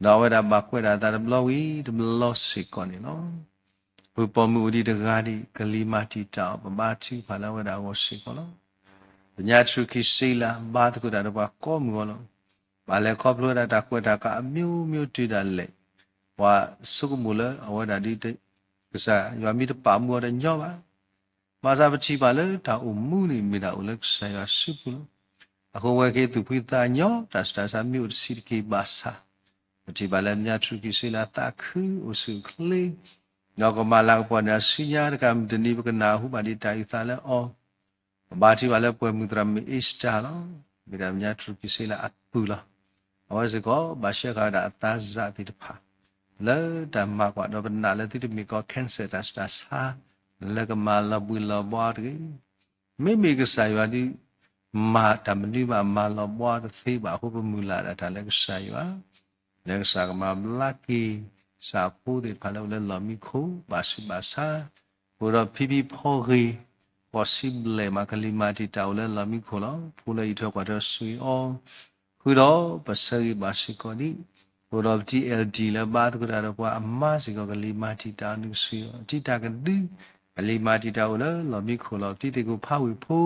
ဒီးအဝဲဒၣ်ဘၣ်ကွဲးဒၣ်အသးတဘျီဝံၤတဘျီစ့ၢ်ကီးန့ၣ်လီၤ. ပပိာ်မုၣ်အိၣ်ဒံးတဂၤဒံး ကလံၤမၤတံာ်တာ်အီၤ ပဘါထုကဖၣ်လၢအဝဲဒၣ်အဂီၢ်စ့ၢ်ကီးလီၤ. ပညါတြူၢ်ခံဆံလၢ ဘါသကိးတၢ်ဒီးပှၤကိးမုၢ်ဂီၤလီၤ. ဘၣ်လဲၤခီဖျိဝဲဒၣ်တၢ်ကွဲးတၢ်ကးအမျိုးမျိုးတုၤဒၣ်လဲာ်, ပှၤဆိကမိၣ်လၢအဝဲဒၣ်ဒ် ကစၢ်ယွၤမ့ၢ်တပာ်မူအီၤတညီဘၣ်. ဘၣ်ဆၣ်ပထံၣ်ဘၣ်လၢတၢ်အိၣ်မူန့ၣ်မ့ၢ်ဒၣ်အိၣ်လၢကစၢ်ယွၤစုပူၤလီၤ. အဃိဝဲက့ၤသူၣ်ဖှံသးညီ တၢ်ဆူးတၢ်ဆါမ့ၢ်အိၣ်တဆံးတက့ၢ်ဘၣ်ဆၣ်, ပထံၣ်ဘၣ်လၢမဲာ်ညါတြူးကံစ့လးသးခုအိၣ်ဆူၣ်အိၣ်ချ့, ဒီးကမၤလၤကပီၤန့ၢ်အစုညါတကးမုၢ်တနံၤ ပကနၢ်ဟူဘၣ်ဒံးတၢ်အုၣ်သးလၢအီၤ ပဘါထုကဖၣ်လၢပှဲၤမုၢ်သရၣ်မုၣ်အ့စတၢ်လီၤ. မ့ၢ်ဒၣ်မဲာ်ညါတြူးကံစ့လးအပုၢ်လီၤ. အဝဲစ့ၢ်ကီး ဘၣ်ဆှၢဃာ်ဝဲဒၣ်အသးစၢ်သ့ၣ်တဖၣ် လၢတၢ်မၤကွၢ်ဒီးပနာ်လၢသုတမ့ၢ်ကီး cancer တၢ်ဆူးတၢ်ဆါ လၢကမၤလီၤဘှံးလီၤဘှါတဂ့ၤ. မ့မ့ၢ်ကစၢ်ယွၤဒုး မၤတၢ်မနုၤဘၣ် မၤလီၤဘှါတသ့ဘၣ်အဃိ ပမုၢ်လၢ်ဒၣ်တၢ်လၢကစၢ်ယွၤ လၢကစၢ်ကမၤဘျါက့ၤ ကစၢ်အဖိသ့ၣ်တဖၣ်လၢအိၣ်လၢလီၢ်မံခိၣ် ဘၣ်ဆူးဘၣ်ဆါ, အိၣ်ဒီးဖံဖံဖီဂ့ၤ ဃိးဆံဘျဲၣ်မး ကလံၤမၤတံာ်တာ်အိၣ်လၢလီၢ်မံခိၣ်လီၤ. ဖိလၢအံးထွဲကွၢ်ထွဲဆူအံၤအီၤ, ဃုာ်ဒီးပဆၢဂ့ၤဘၣ်စ့ၢ်ကီးဒံး, အိၣ်ဒီးပတံၤ အဲလ်ဒံၣ် လၢဘါသကိးတၢ်ဒီးပှၤအမါစ့ၢ်ကီး ကလံၤမၤတံာ်တာ်အီၤ နကဆှၢအီၤ တံၤတၢ်ကဒု ကလံၤမၤတံာ်တာ်အိၣ်လၢလီၢ်မံခိၣ်လီၤ. ပတံၤသ့ၣ်ကိးဖးဝ့ၢ်ဖိ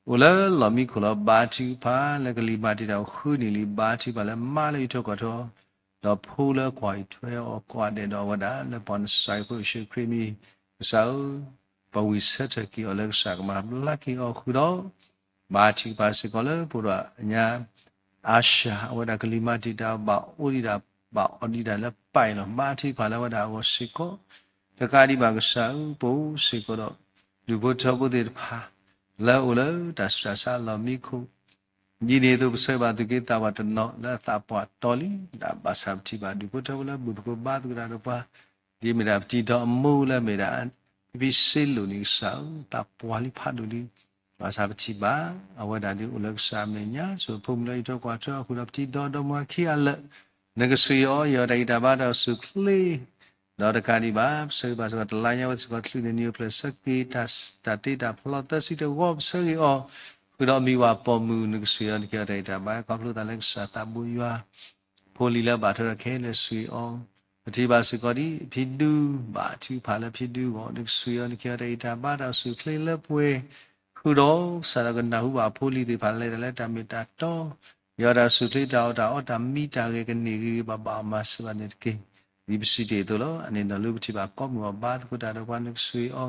အိၣ်လၢလီၢ်မံခိၣ်လီၤ. ဘါထုကဖၣ်လၢကလံၤမၤတံာ်တာ်အိၣ်ဃုနံၣ်လံ ဘါထုကဖၣ်လၢမါလၢအံးထွဲကွၢ်ထွဲအီၤ, ဒီးဖိလၢကွၢ်အံးထွဲအီၤကိးဂၤဒဲးဒီးအဝဲဒၣ်လၢပှၤနစၤရ့းဖိယ့ၣ်ၡူးခရံာ်မံၤ ကစၢ်ဧၢ, ပဝံၣ်ဆၢထၢၣ်က့ၤအီၤလၢကစၢ်ကမၤဘျါက့ၤအီၤဃုာ်ဒီး ဘါထုကဖၣ်စ့ၢ်ကီးလၢပှၤဒီးအညါ အါရှၢ် အဝဲဒၣ်ကလံၤမၤတံာ်တာ်ဘၣ်အိၣ်ဒံးဒၣ် ဘၣ်အီၣ်ဒံးဒၣ်လၢပၢ်အံၤလီၤ. ဘါထုကဖၣ်လၢအဝဲဒၣ်အဂီၢ်စ့ၢ်ကီး, တကးဒံးဘၣ်ကစၢ်ဧၢ ပအိၣ်စ့ၢ်ကီးဒီး ဒူၣ်ဖိထၢဖိသ့ၣ်တဖၣ် လၢအအိၣ်လၢတၢ်ဆူးတၢ်ဆါလီၢ်မံခိၣ် ဒ်န့ၣ်အသိးပဆၢဂ့ၤဘၣ်သုးက့သးပှၢ်တနီၤလၢအသးပှၢ်တီလံ, ဒ်ဘၣ်ဆၣ်ပထံၣ်ဘၣ်ဒူၣ်ဖိထၢဖိလၢဘူၣ်သကိးဘါသကိးတၢ်ဒီးပှၤ, ဒ်မ့ၢ်ဒၣ်ပတံၤဒီးအမိၢ်လၢမ့ၢ်ဒၣ် ဖံဖံစ့လိၣ်န့ၣ်ကစၢ်ဧၢ သးပှၢ်လံဖးဒိၣ်လံ, ဘၣ်ဆၣ်ပထံၣ်ဘၣ် အဝဲဒၣ်ဒ်အိၣ်လၢကစၢ်အမဲာ်ညါ ဆိၣ်ဂ့ၤဖိမုၣ်လၢအံးထွဲကွၢ်ထွဲအီၤဃုာ်ဒီးပတံၤဒီးဒီမါခံဂၤလၢာ်, နကဆှၢအီၤ ယီၤတၢ်ဂံၢ်တၢ်ဘါတၢ်အိၣ်ဆူၣ်အိၣ်ချ့ ဒီးတကးဒံးဘၣ် ပဆၢဂ့ၤဘၣ်စ့ၢ်ကီးတလါညါဝဲစ့ၢ်ကီး ချုးန့ၣ်နံၤအိၣ်ဖျဲၣ်ဆၢက့ၤ တၢ်တ့တၢ်ဖျီသၢဆံတဝီ ပဆၢဂ့ၤအီၤ, ဃုာ်ဒီးမံၤဝၤပိာ်မုၣ် နကဆှၢအီၤ နကဟ့ၣ်အီၤတၢ်ဂံၢ်တၢ်ဘါ ခီဖျိသးလၢကစၢ်သးဘိယွၤ ဖိလံၤလၢအဘၣ်ထွဲဒီးခဲလၢာ်ဆှၢအီၤ, ပထံၣ်ဘၣ်စ့ၢ်ကီးဒ် ဖံဒူ ဘါထုကဖၣ်လၢဖံဒူအဂီၢ် နကဆှၢအီၤ နကဟ့ၣ်အီၤတၢ်ဂံၢ်တၢ်ဘါတၢ်အိၣ်ဆူၣ်အိၣ်ချ့လၢပှဲၤ ဃုာ်ဒီးကစၢ်ဒီးကနၢ်ဟူဘၣ်အဖိလံၤသ့ၣ်တဖၣ်လဲၤတၢ်လၢတၢ်မ့ၢ်တၢ်တီ ယီၤတၢ်အိၣ်ဆူၣ်အိၣ်ချ့ တၢ်အီၣ်တၢ်အီတၢ်မံတၢ်ဂဲၤကန့ၢ်ဂ့ၤဂ့ၤဘၣ်ဘၣ်အီၤမၤစၢၤဘၣ်န့ၣ်တက့ၢ်. ဒ်ပစံးတ့ၢ်အသိးလီၤ. အန့ၣ်ဒီးလၢပထံၣ်ဘၣ်ကိးမုၢ်အီၤဘါသကိးတၢ်ဒီးပှၤ နကဆှၢအီၤ,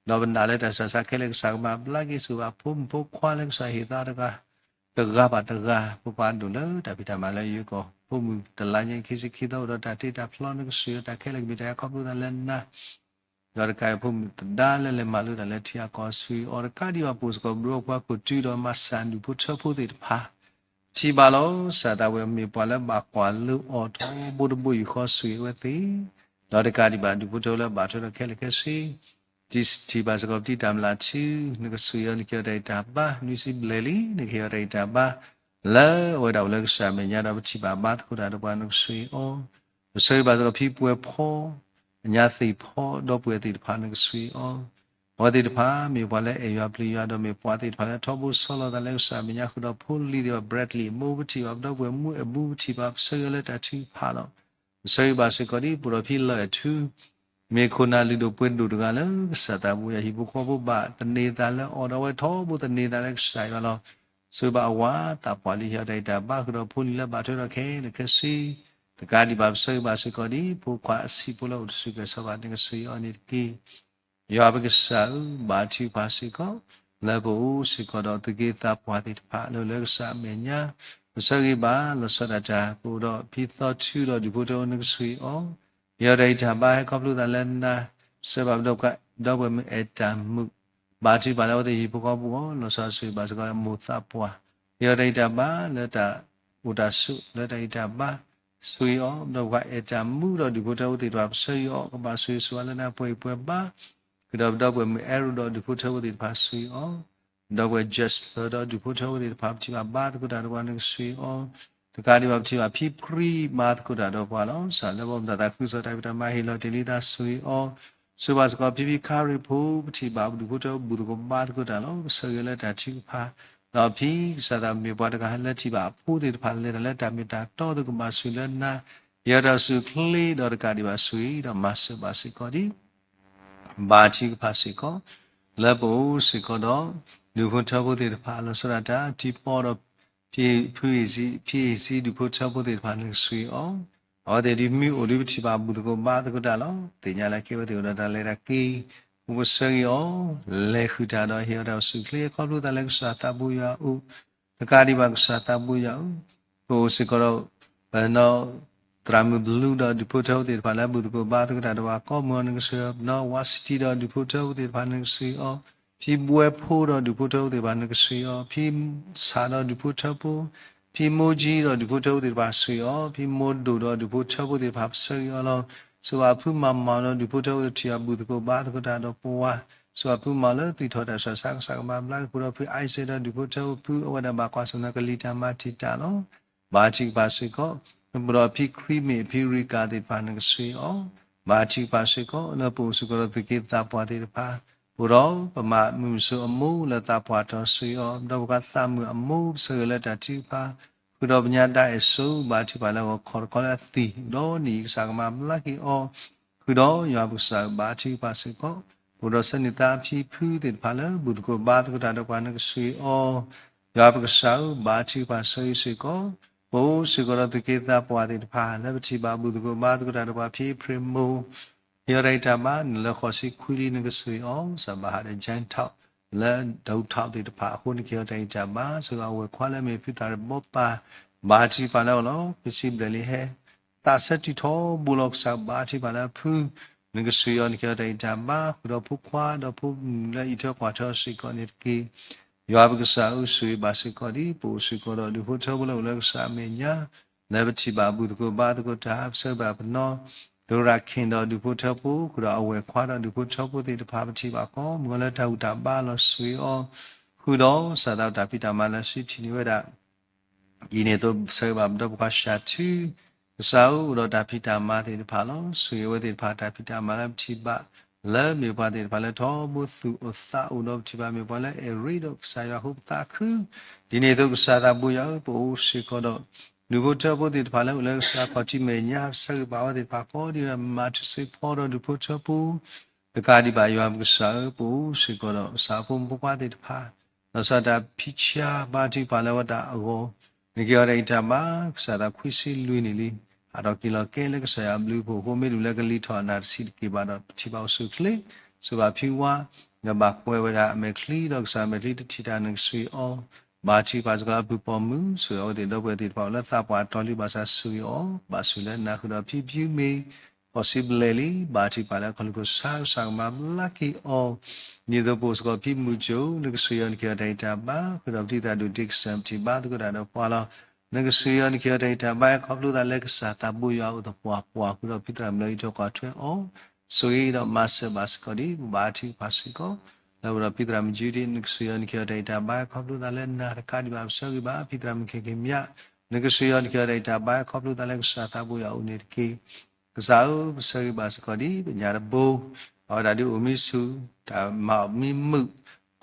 ဒီးပနာ်လၢတၢ်ဆူးတၢ်ဆါခဲလၢာ်ကစၢ်ကမၤဘျါက့ၤ ဆိၣ်ဂ့ၤဘၣ်ဖိမုၣ်ဖိခွါလၢကစၢ်ဟ့ၣ်သါတဂၤ တဂၤဘၣ်တဂၤ ပပှၤဒိၣ်လၢတၢ်ဖံးတၢ်မၤလၢယိၤကီၢ် ဖိမုၣ်တလါညါခံဆံခံသီ အိၣ်ဒီးတၢ်တ့တၢ်ဖျီ နကဆှၢအီၤတၢ်ခဲလၢာ်ကမ့ၢ်တၢ်အံၤခီဖျိသးလၢနၤ ဒီးတကးအံၤဖိမုၣ်သဒါလၢလဲၤမၤလိတၢ်လၢထံအကီၢ် ဆှၢအီၤတကးဒံးဘၣ် ပိာ်စ့ၢ်ကီးဘျုးအီၣ်ပှၤခိၣ်တုၤဒီးမၤစၢ်ဒူၣ်ဖိထၢဖိသ့ၣ်တဖၣ် ထံၣ်ဘၣ်လီၤ. ကစၢ်သးဝဲမ့ၢ်ပှၤလၢဘၣ်ကွၢ်လၢအီၤထီဘိတဘိယူၢ်ဃီ ဆှၢအဝဲသ့ၣ်, ဒီးတကးဒံးဘၣ်ဒူၣ်ဖိထၢဖိလၢဘၣ်ထွဲဒီးခဲလၢာ်ခဲဆ့ ထံၣ်ဘၣ်စ့ၢ်ကီးပတံၤတၢ်မျၢ်ထံ နကဆှၢအီၤ နကဟ့ၣ်အီၤတၢ်ဂံၢ်တၢ်ဘါ နွံဆံဘျဲၣ်လံ နကဟ့ၣ်အီၤတၢ်ဂံၢ်တၢ်ဘါ လၢအဝဲဒၣ်အိၣ်လၢကစၢ်အမဲာ်ညါဒီးပထံၣ်ဘၣ်ဘါသကိးတၢ်ဒီးပှၤ နကဆှၢအီၤ ပဆၢဂ့ၤဘၣ်စ့ၢ်ကီးဖံပှဲၤဖီ အညါသ့ၣ်ဖီ ဒီပုၢ်ဝဲၢ်သ့ၣ်တဖၣ် နကဆှၢအီၤ, အဝဲသ့ၣ်တဖၣ် မ့ၢ်ပှၤလၢအဲၣ်ယွၤပျံၤယွၤ ဒီးမ့ၢ်ပှၤသ့ၣ်တဖၣ်လၢထီဘိဆီလီၤသးလၢကစၢ်အမဲာ်ညါ ဃုာ်ဒီးဖိလံၤသ့ၣ်တဖၣ် Bradley အမိၢ် ပထံၣ်ဘၣ်ပဒီပုၢ်ဝဲၢ်မူအဲၣ်ဘူး ပထံၣ်ဘၣ်ပဆၢဂ့ၤလၢတၢ်ထုကဖၣ်လီၤ. ပဆၢဂ့ၤဘၣ်စ့ၢ်ကီးဒ် ပအိၣ်ဒီးဖံလီၤအဲၣ်ထူ မ့ၢ်ခိၣ်နၢ်လုၢ်ဒိၣ်ပှ့ၤဒိၣ်တဂၤလၢ ကစၢ်သးဘိယွၤဟံၣ်ဖိဃီဖိဘၣ် သန့ၤသးလၢအီၤဒီးအဝဲထီဘိသန့ၤသးလၢကစၢ်ယွၤလီၤ. ဆှၢဘၣ်အဝၤသးပှၢ်လံ ဟ့ၣ်အီၤတၢ်ဂံၢ်တၢ်ဘါ ဃုာ်ဒီးဖိလံၤလၢဘၣ်ထွဲဒီးခဲလၢာ်ခဲဆ့ တကးဒံးဘၣ် ပဆၢဂ့ၤဘၣ်စ့ၢ်ကီးဒ် ဖိခွါအဆံးဖိလၢအိၣ်တဆူၣ်ကဲၤစီၤဘၣ် နကဆှၢအီၤန့ၣ်တက့ၢ်. ယွၤပကစၢ်ဧၢ, ဘါထုကဖၣ်စ့ၢ်ကီး လၢပအိၣ်စ့ၢ်ကီးဒီးသုးက့သးပှၢ်သ့ၣ်တဖၣ် လၢလၢကစၢ်အမဲာ်ညါ ပဆၢဂ့ၤဘၣ် လီၤဆီဒၣ်တၢ် ပအိၣ်ဒီးဖံသီထူဒီးဒူၣ်ဖိထၢဖိ နကဆှၢအီၤ ဟ့ၣ်အီၤတၢ်ဂံၢ်တၢ်ဘါ ဟဲခီဖျိသးလၢနၤ ဆှၢဘၣ်ပဒီပုၢ်ဝဲၢ်မုၣ်အဲၣ်တၢ်မုာ် ဘါထုကဖၣ်လၢအဝဲသ့ၣ်ဟံၣ်ဖိဃီဖိအဂီၢ် လီၤဆီဆှၢဘၣ်စ့ၢ်ကီးမိၢ်သးပှၢ် ဟ့ၣ်အီၤတၢ်ဂံၢ်တၢ်ဘါလၢတၢ်အိၣ်တၢ်ဆိး လၢတၢ်ဂံၢ်တၢ်ဘါ ဆှၢအီၤ ပဒီပုၢ်ဝဲၢ်အဲၣ်တၢ်မုာ်ဒီးဒူၣ်ဖိထၢဖိသ့ၣ်တဖၣ် ပဆၢဂ့ၤအီၤ ကဘၣ်ဆိၣ်ဂ့ၤဆိၣ်ဝါလၢနၤပှဲၤဂံၢ်ပှဲၤဘါ ဃုာ်ဒီးပဒီပုၢ်ဝဲၢ်မုၣ်အဲရိဒီးဒူၣ်ဖိထၢဖိသ့ၣ်တဖၣ်ဆှၢအီၤ ဒီပုၢ်ဝဲၢ် Jasper ဒီးဒူၣ်ဖိထၢဖိသ့ၣ်တဖၣ် ပထံၣ်ဘၣ်ဘါသကိးတၢ်ဒီးပှၤ နကဆှၢအီၤ တကးဒံးဘၣ် ပထံၣ်ဘၣ်ဖံပြံ ဘါသကိးတၢ်ဒီးပှၤလီၤ. စၢ်လၢပမၤတၢ်သးခုကစီၣ်တၢ်ဖံးတၢ်မၤဟ့ၣ်လီၤတ့ၢ်လံသးဆှၢအီၤ ဆှၢဘၣ်စ့ၢ်ကီးဖံဖံခါရံၣ်ဖိ ပထံၣ်ဘၣ်ဒူၣ်ဖိထၢဖိဘူၣ်သကိးဘါသကိးတၢ်လီၤ. ပဆၢဂ့ၤလၢတၢ်ထုကဖၣ် ဒီးဖံကစၢ်သးမ့ၢ်ပှၤတဂၤလၢထံၣ်ဘၣ်အဖိသ့ၣ်တဖၣ်လဲၤတၢ်လၢတၢ်မ့ၢ်တၢ်တီ သုကဘၣ်ဆိၣ်ဂ့ၤလၢနၤ ဟ့ၣ်အီၤတၢ်အိၣ်ဆူၣ်အိၣ်ချ့ ဒီးတကးဒံးဘၣ်ဆိၣ်ဂ့ၤဒီးမၤစၢၤဘၣ်စ့ၢ်ကီးဒ် ဘါထုကဖၣ်စ့ၢ်ကီး လၢပအိၣ်စ့ၢ်ကီးဒီး ဒူၣ်ဖိထၢဖိသ့ၣ်တဖၣ် လီၤဆီဒၣ်တၢ် ထံပီဒီး ဖံအ့ၣ်စံ ဖံအ့ၣ်စံဒူၣ်ဖိထၢဖိသ့ၣ်တဖၣ်နကဆှံအီၤ, အဝဲသ့ၣ်ဒ်မ့ၢ်အိၣ်ဒီးပထံၣ်ဘၣ်ဘူၣ်သကိးဘါသကိးတၢ်လီၤ. သ့ၣ်ညါလၢက့ၤဝဲသ့ၣ်အိၣ်ဒီးတၢ်လဲၤတၢ်က့ၤ, ပကဆၢဂ့ၤအီၤ, လဲၤဃုာ်တၢ်ဒီးဟ့ၣ်အီၤတၢ်အိၣ်ဆူၣ်ချ့ ခီဖျိသးလၢကစၢ်သးဘိယွၤအအိၣ်, တကးဒံးဘၣ်ကစၢ်သးဘိယွၤအအိၣ်, ပအိၣ်စ့ၢ်ကီးဒီး ပနီၢ် သရၣ်မုၣ်ဘလူးဒီးဒူၣ်ဖိထၢဖိသ့ၣ်တဖၣ်လၢဘူၣ်သကိးဘါသကိးတၢ်ဒီးပှၤကိးမုၢ်အီၤနကဆှံအီၤ, ပနီၢ်ဝါစတံဒီးဒူၣ်ဖိထၢဖိသ့ၣ်တဖၣ်နကဆှံအီၤ, ဖံဘှဲဖိဒီးဒူၣ်ဖိထၢဖိသ့ၣ်တဖၣ်နကဆှံအီၤ, ဖံဆၣ်ဒီးဒူၣ်ဖိထၢဖိ, ဖံမိၢ်ကၠံဒီးဒူၣ်ဖိထၢဖိသ့ၣ်တဖၣ်ဆှံအီၤ, ဖံမိၢ်ဒိၣ်ဒီးဒူၣ်ဖိထၢဖိသ့ၣ်တဖၣ်ပဆၢဂ့ၤအီၤလီၤ. စူၢ်ဘၣ်ဖုမၤမၤဒီးဒူၣ်ဖိထၢဖိသ့ၣ်တဖၣ်ဘူၣ်သကိးဘါသကိးတၢ်ဒီးပဝဲ, စူၢ်ဘၣ်ဖုမၤလၢသွံၣ်ထီၣ်တၢ်ဆူးတၢ်ဆါကစၢ်ကမၤဘျါက့ၤ ဃုာ်ဒီးဖုအံစဲးဒီးဒူၣ်ဖိထၢဖိဖုအဝဲဒၣ်ဘၣ်ကွၢ်ဆၢၣ်မဲာ်ကလံၤတၢ်မၤတံာ်တာ်လီၤ. ဘါထုကဖၣ်စ့ၢ်ကီး, ပဒီးဖံခရံာ်မ့ၢ်ဖံရံကၤသ့ၣ်တဖၣ်နကဆှံအီၤ, ဘါထုကဖၣ်စ့ၢ်ကီး လၢပအိၣ်စ့ၢ်ကီးဒီးသုးက့သးပှၢ်သ့ၣ်တဖၣ်, ပအိၣ်ဒီးပမၤမုၢ်မဆူအမိၢ်လၢသးပှၢ်တီဆှံအီၤ, ဒီးပှၤသးမုာ်အမိၢ်ပဆၢဂ့ၤလၢတၢ်ထုကဖၣ်, ဃုာ်ဒီးပညါဒၣ်အဲၣ်စိ ဘါထုကဖၣ်လၢဂီၤခီတခီလၢအသံၣ်ဒီနံၤကစၢ်ကမၤဘျါက့ၤအီၤ, ဃုာ်ဒီးယွၤပကစၢ်ဧၢ ဘါထုကဖၣ်စ့ၢ်ကီး, ပအိၣ်ဒီးဆၢန့ၢ်သးဖံဖုသ့ၣ်တဖၣ်လၢဘူၣ်သကိးဘါသကိးတၢ်ဒီးပှၤနကဆှံအီၤ, ယွၤပကစၢ်ဧၢ ဘါထုကဖၣ်ဆၢဂ့ၤစ့ၢ်ကီး, ပအိၣ်စ့ၢ်ကီးဒီးသုးက့သးပှၢ်သ့ၣ်တဖၣ် လၢပထံၣ်ဘၣ်ဘူၣ်သကိးဘါသကိးတၢ်ဒီးပှၤဖံအ့ဖြ့ၣ်မိၢ် ဟ့ၣ်အီၤတၢ်ဂံၢ်တၢ်ဘါ နလၢဃိးဆံခွံလံနကဆှံအီၤ, စၢ်ဘၣ်ဟးဒီး Gentile လၢ ဒိထီၣ်သ့ၣ်တဖၣ်အဃိ နကဟ့ၣ်အီၤတၢ်ဂံၢ်တၢ်ဘါ စၢ်ဘၣ်အဝဲၢ်ခွါလၢအမ့ၢ်ဖုသးရ့ၣ်ဘီပၢ်, ဘါထုကဖၣ်လၢအီၤလီၤ. ခံဆံဘျဲၣ်လံဟဲ သးဆၢတုၤထီဘိလီၤကစၢ် ဘါထုကဖၣ်လၢအဖု နကဆှံအီၤ နကဟ့ၣ်အီၤတၢ်ဂံၢ်တၢ်ဘါ ဃုာ်ဒီးဖိခွါဒီးဖိမုၣ်လၢအအံးထွဲကွၢ်ထွဲအီၤစ့ၢ်ကီးန့ၣ်တက့ၢ်. ယွၤပကစၢ်ဧၢ ဆိၣ်ဂ့ၤဘၣ်စ့ၢ်ကီးဒ်ပအိၣ်စ့ၢ်ကီးဒီးဒူၣ်ဖိထၢဖိလၢအိၣ်လၢကစၢ်အမဲာ်ညါ လၢပထံၣ်ဘၣ်ဘူၣ်သကိးဘါသကိးတၢ် ပဆၢဂ့ၤဘၣ်ပနီၢ် ဒိရၤခ့ၣ်ဒီးဒူၣ်ဖိထၢဖိ ဃုာ်ဒီးအဝဲၢ်ခွါဒီးဒူၣ်ဖိထၢဖိသ့ၣ်တဖၣ် ပထံၣ်ဘၣ်ကိးမုၢ်အီၤလၢတၢ်ဘူၣ်တၢ်ဘါလီၤ ဆိၣ်ဂ့ၤအီၤ ဃုာ်ဒီးစၢ်သးတၢ်ဖံးတၢ်မၤလၢစုထံၣ်န့ၢ်ဝဲဒၣ် ဒ်န့ၣ်အသိးပဆၢဂ့ၤဘၣ်ပဒီပုၢ်ခွါၡၤထူ ကစၢ်ဧၢ အိၣ်ဒီးတၢ်ဖံးတၢ်မၤသ့ၣ်တဖၣ်လီၤ. ဆိၣ်ဂ့ၤအဝဲသ့ၣ်တဖၣ်တၢ်ဖံးတၢ်မၤလၢပထံၣ်ဘၣ် လၢမ့ၢ်ပှၤသ့ၣ်တဖၣ်လၢထီဘိသူၣ်အိၣ်သးအိၣ်ဒီးပထံၣ်ဘၣ်မ့ၢ်ပှၤလၢအဲၣ်ရ့ဒီးကစၢ်ယွၤအဃိပသးခု ဒ်န့ၣ်အသိးကစၢ်သးဘိယွၤဧၢ ပအိၣ်စ့ၢ်ကီးဒီး ဒူၣ်ဖိထၢဖိသ့ၣ်တဖၣ်လၢအိၣ်လၢကစၢ်ခီၣ်ထံးမဲာ်ညါ ပဆၢဂ့ၤဘၣ်အဝဲသ့ၣ်တဖၣ်ကိးဒ်ဒီးမၤထူၣ်စ့ဖီဒီးဒူၣ်ဖိထၢဖိ တကးဒံးဘၣ်ယွၤပကစၢ်ဧၢ ပအိၣ်စ့ၢ်ကီးဒီးကစၢ်ဖိမုၣ်ဖိခွါသ့ၣ်တဖၣ် လီၤဆီဒၣ်တၢ်ဖံးဆါ ဘါထုကဖၣ်လၢအဝဲတၢ်အဂီၢ် နကဟ့ၣ်အီၤတၢ်ဂံၢ်တၢ်ဘါ ကစၢ်သးခွံဆံလွံၢ်နံၣ်လံ ဟးထီၣ်က့ၤလီၤကဲလၢကစၢ်ယွၤအဘျုးအဖှိၣ်အဃိ မ့ၢ်ဒၣ်လၢကလံၤထီၣ်အနၢ်တဆံးတက့ၢ်ဘၣ်ဒီး ပထံၣ်ဘၣ်အိၣ်ဆူၣ်အိၣ်ချ့ စူၢ်ဘၣ်ဖံဝါ ဒီးဘၣ်ကွဲးဝဲဒၣ်အမဲာ်ချံဒီးကစၢ်အမဲာ်ချံတထံၣ်တၢ် နကဆှံအီၤ ဘါထုကဖၣ်စ့ၢ်ကီးလၢအဖုၣ်ပိာ်မုၣ် ဆိၣ်ဂ့ၤအဝဲသ့ၣ်ဒီပုၢ်ဝဲၢ်သ့ၣ်တဖၣ်အိၣ်လၢသးပှၢ်အတီၤလံ ဘၣ်ဆၣ်ဆိၣ်ဂ့ၤအီၤ ဘၣ်ဆိၣ်လၢနၢ်ဃုာ်ဒီးဖံဖုမ့ၢ် ဃိးဆံဘျဲၣ်လံ ဘါထုကဖၣ်လၢခီၣ်လံၢ်ခိၣ်ဆါ ကစၢ်ကမၤဘျါက့ၤအီၤ ဒ်သိးပအိၣ်စ့ၢ်ကီးဖံမုၢ်ကၠိ နကဆှံအီၤ နကဟ့ၣ်အီၤတၢ်ဂံၢ်တၢ်ဘါ ဃုာ်ဒီးပတံၤသးဒိၣ်တ့ၢ်ကစၢ် ပထံၣ်ဘါသကိးတၢ်ဒီးပှၤလီၤ. နကဆှံအီၤ နကဟ့ၣ်အီၤတၢ်ဂံၢ်တၢ်ဘါ ခီဖျိသးလၢကစၢ်သးဘိယွၤအိၣ်သပှၢ်ပှၢ် ဃုာ်ဒီးဖံသရၣ်မုၣ်လၢအံးထွဲကွၢ်ထွဲအီၤ ဆိၣ်ဂ့ၤဒီးမၤစၢၤဘၣ်စ့ၢ်ကီးဒ် ပဘါထုကဖၣ်စ့ၢ်ကီး လၢပဒီးဖံသရၣ်မုၣ်ကၠူဒံး နကဆှံအီၤ နကဟ့ၣ်အီၤတၢ်ဂံၢ်တၢ်ဘါ ခီဖျိသးလၢနၤ တကးဒံးဘၣ်ပဆၢဂ့ၤဘၣ် ဖံသရၣ်မုၣ်ခဲၣ်က့ၤမၠး နကဆှံအီၤ နကဟ့ၣ်အီၤတၢ်ဂံၢ်တၢ်ဘါ ခီဖျိသးလၢကစၢ်သးဘိယွၤအိၣ်န့ၣ်တက့ၢ်. ကစၢ်ဧၢ ပဆၢဂ့ၤဘၣ်စ့ၢ်ကီးဒ် ပညါတဘိ အဝဲဒၣ်ဒ်အိၣ်မံဆူၣ် တၢ်မၤအီၣ်မံမုာ်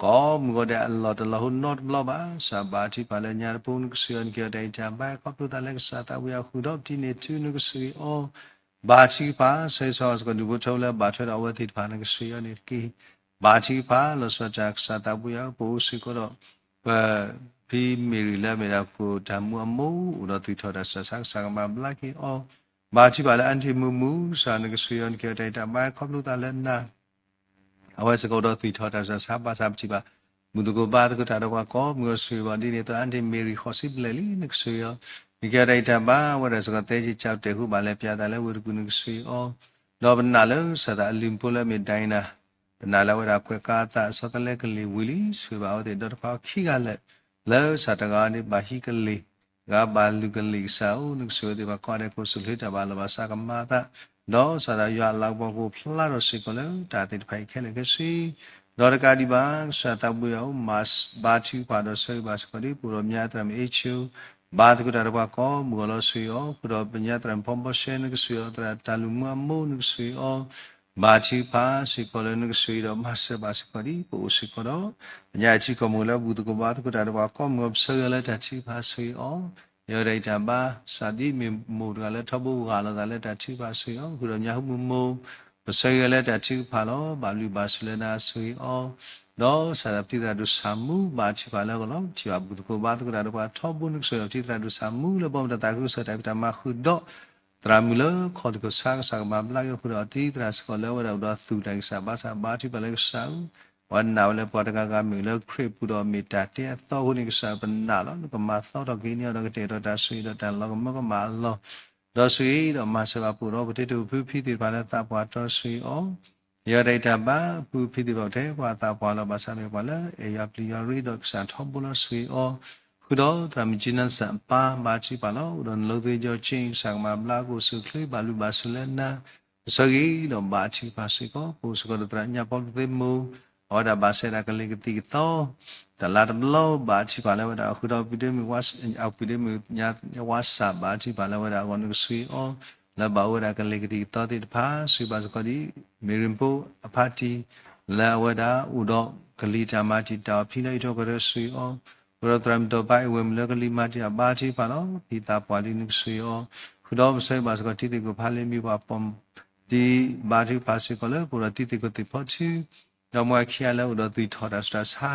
ကိးမုၢ်ဂီၤဒဲးအလီၢ်တလီၤဟိနီတဘျီဘၣ် ကစၢ်ဘါထုကဖၣ်လၢညါတဘိ နကဆှံအီၤ နကဟ့ၣ်အီၤတၢ်ဂံၢ်တၢ်ဘါ ခီဖျိသးလၢကစၢ်သးဘိယွၤဃုာ်ဒီးပတံၤန့ၢ်ထူ နကဆှံအီၤ ဘါထုကဖၣ် ဆၢဂ့ၤဆၢဝါစ့ၢ်ကီးဒူၣ်ဖိထၢဖိလၢဘၣ်ထွဲဒီးအဝဲသ့ၣ်တဖၣ် နကဆှံအီၤန့ၣ်တက့ၢ်. ဘါထုကဖၣ် လီၤဆီဒၣ်တၢ်ကစၢ်သးဘိယွၤ ပအိၣ်စ့ၢ်ကီးဒီး ပဖံမ့ၢ်ရံလၢအမ့ၢ်ဒၣ်ပကိးတၢ်မူအမိၢ် အိၣ်ဒီးသွံၣ်ထီၣ်တၢ်ဆူးတၢ်ဆါ ကစၢ်ကမၤဘျါက့ၤအီၤ ဘါထုကဖၣ်လၢအၣ်ထံၣ်မုာ်မုာ် ကစၢ်နကဆှံအီၤ နကဟ့ၣ်အီၤတၢ်ဂံၢ်တၢ်ဘါ ခီဖျိသးလၢနၤ အဝဲစ့ၢ်ကီးအိၣ်ဒီးသွံၣ်ထီၣ်တၢ်ဆူးတၢ်ဆါ ဘၣ်ဆၣ်ပထံၣ်ဘၣ် ဘူၣ်သကိးဘါသကိးတၢ်ဒီးပှၤကိးမုၢ်ဂီၤ ဆိၣ်ဂ့ၤဘၣ်ဒ်န့ၣ်အသိး အၣ်ထံၣ်မ့ၢ်ရံဃိးဆံဘျဲၣ်လံ နကဆှံအီၤ နကဟ့ၣ်အီၤတၢ်ဂံၢ်တၢ်ဘါ အဝဲဒၣ်စ့ၢ်ကီးသဲက့ၤကၠီတဲာ်ဟူဘၣ်လဲၤပၠးသးလၢဝ့ၢ်တကူၣ် နကဆှံအီၤ ဒီးပနာ်လၢကစၢ်သးအလုၢ်အဖိလၢအမ့ၢ်ဒိးနၤ ပနာ်လၢအဝဲဒၣ်ကွဲးကါအသးအဆီတလဲကလံၤဝံၤလံ ဆိၣ်ဂ့ၤဘၣ်အဝဲသ့ၣ်ဒီးတဖၣ်အီၤခံဂၤလၢာ် လၢကစၢ်တဂၤန့ၣ် ဘၣ်ဟံးကလံၤ တဂၤဘၣ်လုၢ်ကလံၤ ကစၢ်ဧၢ နကဆိၣ်ဂ့ၤသ့ၣ်တဖၣ်ကိးဂၤဒဲး ကအိၣ်ဆူၣ်ချ့တၢ်ဘၣ်လီၤဘၣ်စးကမၤအသး ဒီးကစၢ်သးယွၤအလၤကပီၤကအိၣ်ဖျါထီၣ်စ့ၢ်ကီးလၢတၢ်သ့ၣ်တဖၣ်အံၤခဲလၢာ်ခဲဆ့ ဒီးတကးဒံးဘၣ် ကစၢ်သးဘိယွၤဧၢ မၤဘါထုကဖၣ်ဒီးဆၢဂ့ၤဘၣ်စ့ၢ်ကီးဒ် ပအိၣ်ဒီးပညါသရၣ်မုၣ်အ့ၣ်ဆူ ဘါသကိးတၢ်ဒီးပှၤကိးမုၢ်ဂီၤလီၤ ဆိၣ်ဂ့ၤအီၤ ဃုာ်ဒီးပညါသရၣ်မုၣ်ဖီဘီရှဲ နကဆိၣ်ဂ့ၤအီၤ သရၣ်တၢ်လုၢ်မူအမိၢ် နကဆိၣ်ဂ့ၤအီၤ ဘါထုကဖၣ်စ့ၢ်ကီးလၢနကဆိၣ်ဂ့ၤဒီးမၤစၢၤဘၣ်စ့ၢ်ကီးဒ် ပအိၣ်စ့ၢ်ကီးဒီး ပညါအထံကီၢ်မုၢ်လၢဘူၣ်သကိးဘါသကိးတၢ်ဒီးပှၤကိးမုၢ်ဂီၤ ပဆၢဂ့ၤအီၤလၢတၢ်ထုကဖၣ် ဆိၣ်ဂ့ၤအီၤ ဟ့ၣ်အီၤတၢ်ဂံၢ်တၢ်ဘါ စးဒ်မ့ၢ်မိၢ်တဂၤလၢထီဘိဂၢ်လိာ်သးလၢတၢ်ထုကဖၣ် ဆိၣ်ဂ့ၤအီၤ ဃုာ်ဒီးညါဟူမုၢ်မိၢ် ပဆၢဂ့ၤလၢတၢ်ထုကဖၣ်လီၤ. ဘၣ်ဘျုးဘၣ်ဆိၣ်လၢနၤ ဆိၣ်ဂ့ၤအီၤ, ဒီးစၢ်သးပတံၤသရၣ်ဒိၣ်ဆၣ်မူ ဘၣ်ထုကဖၣ်လၢအဂီၢ်လီၤ. ထံၣ်ဘၣ်ဘူၣ်သကိးဘါသကိးတၢ်ဒီးပှၤထီဘိ နကဆိၣ်ဂ့ၤအီၤပတံၤသရၣ်ဒိၣ်ဆၣ်မူ လၢဘီမုၢ်တၢ်သးခုကစီၣ်တၢ်ဖံးတၢ်မၤဃုာ်ဒီး သရၣ်မုၣ်လၢခီၣ်ထံးကီၢ်ဆၣ် ကစၢ်ကမၤဘျါက့ၤအဃိဒီး အတံၤသရၣ်စ့ၢ်ကီးလၢအဝဲဒၣ်အိၣ်ဒီးသူၣ်တၢ်ဂံၢ်စၢ်ဘါစၢ် ဘါထုကဖၣ်လၢကစၢ်ဧၢ, ပှၤနာ်ဝဲလၢပှၤတဂၤဂၤမ့ၢ်လၢခရံာ်ပူၤဒီးမ့ၢ်တၢ်တဲအသီအဃိန့ၣ် ကစၢ်ပနာ်လီၤ. နကမၤသီထီၣ်က့ၤန့ၢ်အီၤဒီးကတဲာ်ကတီၤတၢ်ဆိၣ်ဂ့ၤဒီးတၢ်လီၤကမၢကမၣ်အလီၢ်, ဒီးဆိၣ်ဂ့ၤဒီးမၤစၢၤဘၣ်ပအိၣ်ဒီး ပတ့တအိၣ်ဖုဖံသ့ၣ်တဖၣ်လၢသးပှၢ်တီ ဆိၣ်ဂ့ၤအီၤ ယတၢ်အံၤတၢ်ဘါ ဖုဖံသ့ၣ်တဖၣ်ထဲပှၤသးပှၢ်လီၤ. ဘၣ်ဆၣ်မ့ၢ်ပှၤလၢအဲၣ်ယွၤပျံၤယွၤရ့ဒီးကစၢ်ထီဘိလီၤ ဆိၣ်ဂ့ၤအီၤ, ဃုာ်ဒီးသရၣ်မုၣ်ကၠံနၣ်စၣ်အပၢ် ဘါထုကဖၣ်လီၤ. အိၣ်ဒီးနလိသ့ကၠီကၠ့ ကစၢ်ကမၤဘျါကအိၣ်ဆူၣ်အိၣ်ချ့ ဘၣ်ဘျုးဘၣ်ဆိၣ်လၢနၤ ပဆၢဂ့ၤဒီးဘါထုကဖၣ်စ့ၢ်ကီး ပအိၣ်စ့ၢ်ကီးဒီးသရၣ်ညါပီကသ့မိၢ် အဝဲဒၣ်ဘၣ်ဆၣ်ဒၣ်ကလဲၤကသံၣ်ကသီ တလါတဘျီ ဘါထုကဖၣ်လၢအဝဲဒၣ် ဃုာ်ဒီးပုၢ်ဒ့မုၣ် အပုၢ်ဒ့မုၣ်ညါဝါစၢ် ဘါထုကဖၣ်လၢအဝဲဒၣ်အဂီၢ် နကဆိၣ်ဂ့ၤအီၤ လၢဘၣ်အိၣ်ဝဲဒၣ်ကလဲၤကသံၣ်ကသီသ့ၣ်တဖၣ် ဆိၣ်ဂ့ၤဘၣ်စ့ၢ်ကီးဒ် မ့ၢ်ရ့ၣ်ဖိအဖါတံၢ် လၢအဝဲဒၣ်အိၣ်ဒီးကလံၤတၢ်မၤတံာ်တာ်အီၤ ဖံလၢအံးထွဲကွၢ်ထွဲ ဆိၣ်ဂ့ၤအီၤ ဃုာ်ဒီးသရၣ်မုၣ်တီၢ်ပၢ်အ့ၣ်ဝဲၢ်မုၣ်လၢကလံၤမၤတံာ်တာ် ဘါထုကဖၣ်လီၤ. ဖံသးပှၢ်လံ နကဆိၣ်ဂ့ၤအီၤ ဃုာ်ဒီးပဆၢဂ့ၤဘၣ်စ့ၢ်ကီး တံၤသကိးဖးလ့ မ့ၢ်ပှၤပိာ်မုၣ် ဒ်ဘါထုကဖၣ်စ့ၢ်ကီးလၢပအိၣ်ဒီးတံၤသကိးသ့ၣ်ဖီထူ ဒီးမ့ၢ်အခံဂၤလၢအိၣ်ဒီးသွံၣ်ထီၣ်တၢ်ဆူးတၢ်ဆါ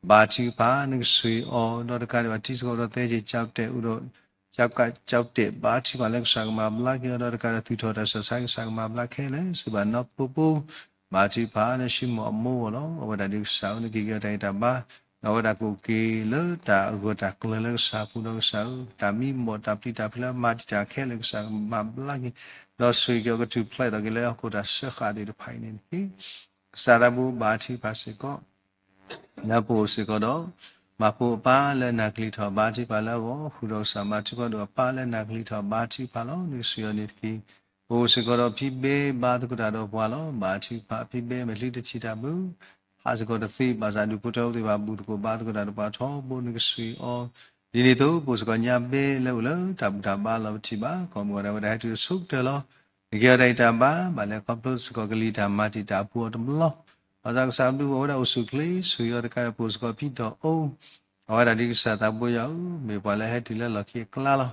ဘါထုကဖၣ် နကဆိၣ်ဂ့ၤအီၤ ဒီးတကးဒံးဘၣ် တံၤသကိးအိၣ်ဒီးသဲက့ၤကၠီတဲာ် အိၣ်ဒီး ကၠီကၠီတဲာ် ဘါထုကဖၣ်လၢကစၢ်ကမၤဘျါက့ၤအီၤ ဒီးတကးဒီးသွံၣ်ထီၣ်တၢ်ဆူးတၢ်ဆါ ကစၢ်ကမၤဘျါခဲလၢာ် ဆိၣ်ဂ့ၤဘၣ်နီၢ်ဖိဖိ ဘါထုကဖၣ် နၢ်ဆံမိၢ်အမိၢ်အဂီၢ်လီၤ. အဝဲဒၣ်ဒ်ကစၢ်ဧၢ နကဟ့ၣ်က့ၤအီၤတၢ်ဂံၢ်တၢ်ဘါ ဒီးအဝဲဒၣ်ကအိၣ်က့ၤလၢတၢ်အဂၢၢ်တၢ်ကျၢၤလၢကစၢ်အပူၤဒီးကစၢ်ဧၢ တၢ်မံမီၢ်တၢ်ပျံၤတၢ်ဖုးလၢအမၤတံာ်တာ်ခဲလၢာ် ကစၢ်ကမၤဘျါက့ၤ ဒီးဆိၣ်ဂ့ၤက့ၤအီၤကထူၣ်ဖျဲးထီၣ်က့ၤလၢဟီၣ်ခိၣ်တၢ်စၢဃာ်သ့ၣ်တဖၣ်အံၤန့ၣ်တက့ၢ်. ကစၢ်သးဘိ ဘါထုကဖၣ်စ့ၢ်ကီး လၢပအိၣ်စ့ၢ်ကီးဒီး မၤဖိအပၢ်လၢနၢ်ကလံၤထီၣ် ဘါထုကဖၣ်လၢအဂီၢ် ဃုာ်ဒီးကစၢ်မၤထုကဖၣ်ဒီးအပၢ်လၢနၢ်ကလံၤထီၣ် ဘါထုကဖၣ်လီၤ. နကဆိၣ်ဂ့ၤအီၤန့ၣ်တက့ၢ်. ပအိၣ်စ့ၢ်ကီးဒီးဖံဘ့ ဘါသကိးတၢ်ဒီးပှၤလီၤ. ဘါထုကဖၣ် ဖံဘ့ မဲာ်ချံတထံၣ်တၢ်ဘု ဟးစ့ၢ်ကီးတသ့ ဘၣ်ဆၣ်ဒူၣ်ဖိထၢဖိသ့ၣ်တဖၣ် ဘူၣ်သကိးဘါသကိးတၢ်ဒီးပှၤထီဘိ နကဆိၣ်ဂ့ၤအီၤ ဒ်န့ၣ်အသိး ပအိၣ်စ့ၢ်ကီးညါဘ့လၢအိၣ်လၢတၢ်ဘူၣ်တၢ်ဘါလီၤပထံၣ်ဘၣ် ကိးမုၢ်ဂီၤဒၣ်ဝဲဒၣ်ဟဲတုၤဆိကတၢၢ်လီၤ. နကဟ့ၣ်အီၤတၢ်ဂံၢ်တၢ်ဘါ ဘၣ်လဲၤခီဖျိစ့ၢ်ကီးကလံၤတၢ်မၤတံာ်တာ်အပူၤအီၤတဘျီ ဘၣ်ဆၣ်ကစၢ်ဘျုးပှၤဝဲဒၣ်အိၣ်ဆူၣ်အိၣ်ချ့ ဆိၣ်ဂ့ၤအီၤတကးဒီးပအိၣ်စ့ၢ်ကီးဖံဒီးအိၣ် အဝဲဒၣ်ဒ်ကစၢ်သးဘိယွၤဧၢ မ့ၢ်ပှၤလၢဟဲတုၤလၢလီၢ်ခံအကျါလီၤ.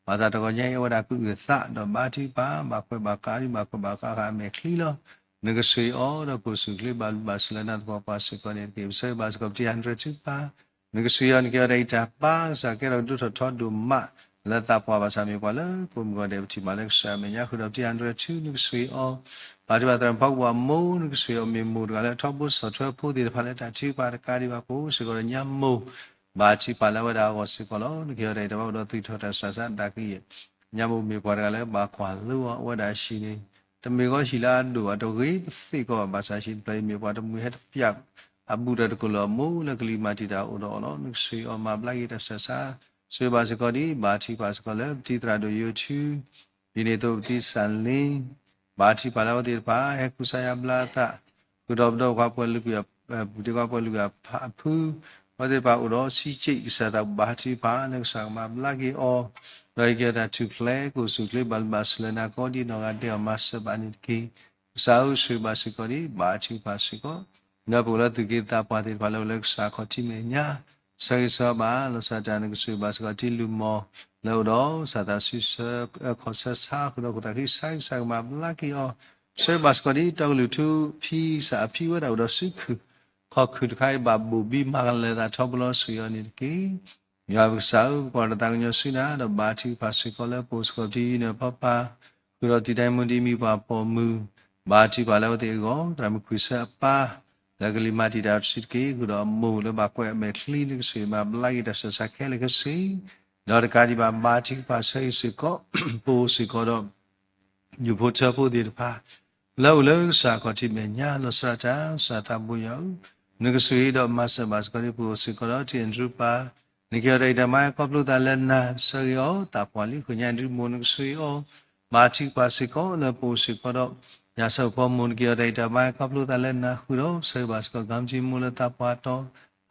ဘၣ်ဆၣ်တဂီၤညါအံၤ အဝဲဒၣ်ကအုၣ်အသးဒီးဘါထုကဖၣ် ဘၣ်ကွဲးဘၣ်ကးဒ် ဘၣ်ကွဲးဘၣ်ကးဒ်အမဲာ်ချံလီၤ. နကဆိၣ်ဂ့ၤအီၤဒီးကအိၣ်ဆူၣ်အိၣ်ချ့ ဘၣ်ဘျုးဘၣ်ဆိၣ်လၢနၤသပှၢ်ပှၢ်စ့ၢ်ကီးန့ၣ်တက့ၢ်. ပဆၢဂ့ၤဘၣ်စ့ၢ်ကီးပတံၤဟးနရၢထုကဖၣ် နကဆိၣ်ဂ့ၤအီၤ နကဟ့ၣ်အီၤတၢ်ဂံၢ်တၢ်ဘါ ကစၢ်ကဲထီၣ်ကဒိၣ်ထီၣ်ထီဒိၣ်မး လၢသးပှၢ်ဘၣ်ဆၣ်မ့ၢ်ပှၤလၢကိးမုၢ်ဂီၤဒဲးပထံၣ်ဘၣ်လၢကစၢ်အမဲာ်ညါဃုာ်ဒီးပတံၤဟးနရၢထု နကဆိၣ်ဂ့ၤအီၤ ဘါထုကဖၣ်သရၣ်မုၣ်ဖီကပူၤအမိၢ် နကဆိၣ်ဂ့ၤအီၤ မ့ၢ်မိၢ်တဂၤလၢထီဘိစီၣ်ထွဲဖိသ့ၣ်တဖၣ်လၢတၢ်ထုကဖၣ်တကးဒံးဘၣ် ပအိၣ်စ့ၢ်ကီးဒီးညါမိၢ် ဘါထုကဖၣ်လၢအဝဲဒၣ်အဂီၢ်စ့ၢ်ကီးလီၤ. နကဟ့ၣ်အီၤတၢ်ဂံၢ်တၢ်ဘါအိၣ်ဒီးသွံၣ်ထီၣ်တၢ်ဆူးတၢ်ဆါ ဒၣ်ကယဲၢ် ညါမိၢ်မ့ၢ်ပှၤတဂၤလၢဘၣ်ကွၢ်လိအီၤ အဝဲဒၣ်အဟံၣ်န့ၣ် တမ့ၢ်ဂီၢ်ဟံၣ်လၢအဒိၣ်အတဂ့ၤပသ့ၣ်ကီးဘၣ်ဆၣ် ဟံၣ်တဖျၢၣ်အံၤမ့ၢ်ပှၤတမှံၤဟဲတပျၢ် အဘူးတၢ်တကိးလၢအမိၢ်လၢကလံၤမၤတံာ်တာ်အိၣ်ဒီးအီၤလီၤ. နကဆိၣ်ဂ့ၤအီၤမၤဘျါက့ၤတၢ်ဆူးတၢ်ဆါ ဆိၣ်ဂ့ၤဘၣ်စ့ၢ်ကီးဒ် ဘါထုကဖၣ်စ့ၢ်ကီးလၢပတံၤသရၣ်ဒိၣ်ယိၤထူ ဒ်န့ၣ်အသိးပတံၤစၣ်လ့ ဘါထုကဖၣ်လၢအဝဲသ့ၣ်တဖၣ် ဟဲကူစါယါဘျါအသး ဃုာ်ဒီးပဒီပှၤပှဲၤလုာ်ကွံာ် ပူၤဒ့ခွါပှဲၤလုာ်ကွံာ်အဖု အဝဲသ့ၣ်တဖၣ်အိၣ်ဒီးဆံးကၠ့ၣ် ကစၢ်သးဘိ ဘါထုကဖၣ်လၢကစၢ်ကမၤဘျါက့ၤအီၤ ဒီးဟ့ၣ်က့ၤအီၤတၢ်ထူၣ်ဖျဲး ကအိၣ်ဆူၣ်အိၣ်ချ့ ဘၣ်ဘျုးဘၣ်ဆိၣ်လၢနၤကိးဒ်နီၢ်ဂၤဒဲးအီၤ မၤစၢၤဘၣ်န့ၣ်တက့ၢ်. ကစၢ်ဧၢ ဆိၣ်ဂ့ၤဘၣ်စ့ၢ်ကီးဒ် ဘါထုကဖၣ်စ့ၢ်ကီး လၢပအိၣ်လၢသူၣ်က့သးပှၢ်သ့ၣ်တဖၣ်လၢအိၣ်လၢကစၢ်ခီၣ်ထံးမဲာ်ညါ ဆၢဂ့ၤဆၢဝါဘၣ် လီၤစၢ်တၢ် နကဆိၣ်ဂ့ၤဘၣ်စ့ၢ်ကီးတံၤလုၢ်မီၢ် လၢအိၣ်ဒီးစၢ်သးစီဆှံ ခီၣ်ဆၢဆါ ဃုာ်ဒီးခိၣ်သးဃံဆါ ကစၢ်ကမၤဘျါက့ၤအီၤ ဆၢဂ့ၤဘၣ်စ့ၢ်ကီးဒ် တီကလုာ်ထူ ဖံစၢ်အဖံဝဲဒၣ်အိၣ်ဒီးစုခူၣ် ခီၣ်ခူၣ်တခါအံၤ ဘၣ်ဘိၣ်ဘံမၤကလဲၤသးထီဘိလီၤ ဆိၣ်ဂ့ၤအီၤန့ၣ်တက့ၢ်. ယွၤပကစၢ်ဧၢ ပကွၢ်တၢ်သးကညီၤဆူနၤ ဒီးဘါထုကဖၣ်စ့ၢ်ကီးလၢပအိၣ်စ့ၢ်ကီးပတံၤယုၢ်နၢၤဖီဖး ဃုာ်ဒီးတံၤဒဲမူဒံးမံၤပှၤပိာ်မုၣ် ဘါထုကဖၣ်လၢအဝဲသ့ၣ်အဂီၢ် သရၣ်မုၣ်ခွံဆၢအပၢ် လၢကလံၤမၤတံာ်တာ်တစုတက့ၢ် ဃုာ်ဒီးအမိၢ်လၢဘၣ်ကွဲးအမဲာ်ချံ နကဆိၣ်ဂ့ၤမၤဘျါက့ၤတၢ်ဆူးတၢ်ဆါခဲလၢာ်ခဲဆ့ ဒီးတကးဒံးဘၣ် ဘါထုကဖၣ်ဆၢဂ့ၤစ့ၢ်ကီး ပအိၣ်စ့ၢ်ကီးဒီး ဒူၣ်ဖိထၢဖိသ့ၣ်တဖၣ် လၢအိၣ်လၢကစၢ်ခီၣ်ထံးမဲာ်ညါ လီၤစၢ်တၢ် ကစၢ်သးဘိယွၤဧၢ, နကဆိၣ်ဂ့ၤဒီးမၤစၢၤဘၣ်စ့ၢ်ကီးဒ်ပအိၣ်စ့ၢ်ကီးဒီး တံၤအၤဒရူးပၢ်, နကဟ့ၣ်အီၤတၢ်ဂံၢ်တၢ်ဘါ ခီဖျိသးလၢနၤ ဆၢဂ့ၤအီၤ သးပှၢ်လံ ဃုာ်ညါအၤဒရူးမိၢ် နကဆိၣ်ဂ့ၤအီၤ, ဘါထုကဖၣ်စ့ၢ်ကီးလၢပအိၣ်စ့ၢ်ကီးဒီး ညၣ်ဆၣ်ဖိမိၢ် နကဟ့ၣ်အီၤတၢ်ဂံၢ်တၢ်ဘါ ခီဖျိသးလၢနၤ ဃုာ်ဒီးဆၢဂ့ၤဘၣ်စ့ၢ်ကီး ကၣ်ကၠံမိၢ်လၢသးပှၢ်တီၤ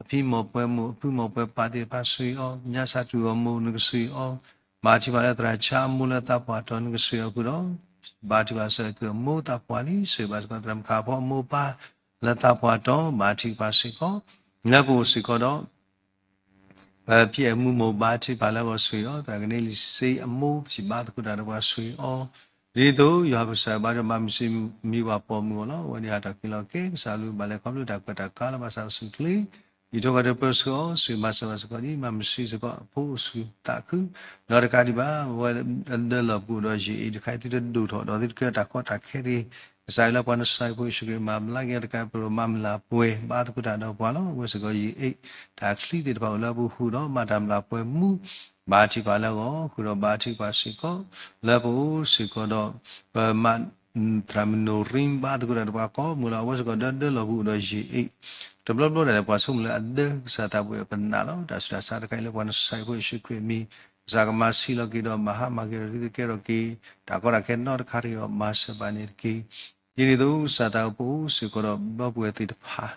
အဖံမိၢ်ပှဲၤမိၢ် အဖုမိၢ်ပှဲၤပၢ်သ့ၣ်တဖၣ် ဆိၣ်ဂ့ၤအီၤ, ညၣ်ဆၣ်တူၢ်ဂီၤမိၢ် နကဆိၣ်ဂ့ၤအီၤ, ဘါထုကဖၣ်လၢသရၣ်ဆါအမိၢ်လၢသးပှၢ်တီၤ နကဆိၣ်ဂ့ၤအီၤဃုာ်ဒီး ဘါထုကဖၣ်စ့ၢ်ကီးအမိၢ်သးပှၢ်လံ, ဆိၣ်ဂ့ၤဘၣ်စ့ၢ်ကီးသရၣ်မုၣ်ခါဖီအမိၢ်ပၢ်လၢသးပှၢ်တီၤ ဘါထုကဖၣ်စ့ၢ်ကီး လၢပအိၣ်စ့ၢ်ကီးဒီး ပဖံအဲၣ်မူမိၢ် ဘါထုကဖၣ်လၢအဂီၢ် ဆိၣ်ဂ့ၤအီၤ, သရၣ်ကန့လံစ့အမိၢ် ပထံၣ်ဘါသကိးတၢ်ဒီးပှၤ ဆိၣ်ဂ့ၤအီၤ ဒ်သိးယွၤပကစၢ်ဘါထုကဖၣ်မၤမုာ်ဆံးမံဝၤပိာ်မုၣ်အီၤလီၤ. အဝဲန့ၣ်ဟးထီၣ်က့ၤလီၤက့ၤ ကစၢ်အကလုၢ်ဘၣ်လဲၤခီဖျိတၢ်ကွဲးတၢ်ကါလၢဘၣ်ဆၣ်အိၣ်ဆူၣ်ချ့, အံးထိၣ်ဃီၤတပၢဆှၢအီၤ ဆိၣ်ဂ့ၤမၤစၢၤဘၣ်စ့ၢ်ကီးဒ် မၤမုာ်ဆံးစ့ၢ်ကီးအဖိအိၣ်ဆူၣ်သးခု, ဒီးတကးဒံးဘၣ် အဝဲဒၣ်လၢပအိၣ်ဒီးယံာ်အံၤတခါအံၤ သုတဒိၣ်ထီၣ်ဒီးသုတကဲထီၣ်တၢ်ကီတၢ်ခဲတဂ့ၤ, ကစၢ်ယွၤလၢပှၤနစၤရ့းဖိယ့ၣ်ၡူးခရံာ်မၤဘျါက့ၤအီၤတကး ပဒိၣ်မၤမုာ်လၤပှဲၤ ဘါသကိးတၢ်ဒီးပှၤလီၤ. အဝဲစ့ၢ်ကီးယံာ်အံၤ တၢ်ချံသ့ၣ်တဖၣ်အိၣ်လၢအပူၤဃုာ်ဒီး မၤတၢ်မုာ်လၤပှဲၤမူ ဘါထုကဖၣ်လၢအဂီၢ် ဃုာ်ဒီးဘါထုကဖၣ်စ့ၢ်ကီး လၢပအိၣ်စ့ၢ်ကီးဒီး ပမၤ သရၣ်မုၣ်နိၣ်ရံ ဘါသကိးတၢ်ဒီးပှၤကိးမုၢ်လီၤ. အဝဲစ့ၢ်ကီးဒီးဒၢလီၢ်ပူၤအိၣ်ဒီးယံာ်အံၤ တဘျီဘျီဒၣ်လဲာ် ပှၤဆိကမိၣ်လၢအဒၢ ကစၢ်သးပှၢ်ပနာ်လီၤ. တၢ်ဆူးတၢ်ဆါတခါအံၤလၢပှၤနစၤရ့းဖိယ့ၣ်ၡူးခရံာ်အမံၤ ကစၢ်ကမၤဆံးလီၤက့ၤဒီးမၤဟါမၢ်က့ၤဒီးသုတကဲထီၣ်က့ၤ တၢ်ကီတၢ်ခဲနီတခါတဂ့ၤအီၤ မၤစၢၤဘၣ်န့ၣ်တက့ၢ်. ဒ်န့ၣ်အသိး ကစၢ်သးပှၢ်ဖိအိၣ်စ့ၢ်ကီးဒီးဒီပုၢ်ဝဲၢ်သ့ၣ်တဖၣ်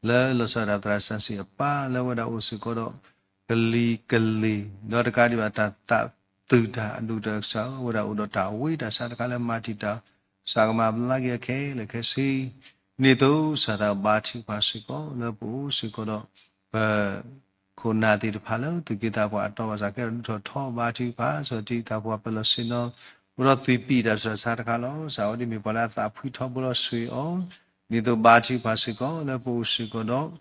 လၢလီၤဆီဒၣ်တၢ်သရၣ်စံးအပၢ် လၢအဝဲဒၣ်အိၣ်စ့ၢ်ကီးဒီး ကလံၤကလ့ၢ် ဒီးတကးဒံးဘၣ်တၢ်သးသုးတၢ်အဒိၣ်ကတၢၢ်ကစၢ် အဝဲဒၣ်အိၣ်ဒီးတၢ်ဝံတၢ်ဆါတခါလၢမၤတံာ်တာ် ကစၢ်ကမၤဘျါက့ၤအခဲလၢာ်ခဲဆ့ ဒ်န့ၣ်အသိး ကစၢ်သးဘါထုကဖၣ်စ့ၢ်ကီး လၢပအိၣ်စ့ၢ်ကီးဒီး ပ ခိၣ်နၢ်သ့ၣ်တဖၣ်လၢသူၣ်က့သးပှၢ်အတီဘၣ်ဆၣ် ကဲထီၣ်ဒိၣ်ထီၣ်ထီဘါထုကဖၣ် စၢၤတံၢ်သးပှၢ်ပၢၢ်လီၤဆ့ၣ်နီၤ အိၣ်ဒီးသွံၣ်ပံၣ်တၢ်ဆူးတၢ်ဆါတခါလီၤ. ကစၢ်ဝဲဒၣ်မ့ၢ်ပှၤလၢအသးဖှံထီဘိလီၤဆိၣ်ဂ့ၤအီၤ ဒ်သိးဘါထုကဖၣ်စ့ၢ်ကီး လၢပအိၣ်စ့ၢ်ကီးဒီး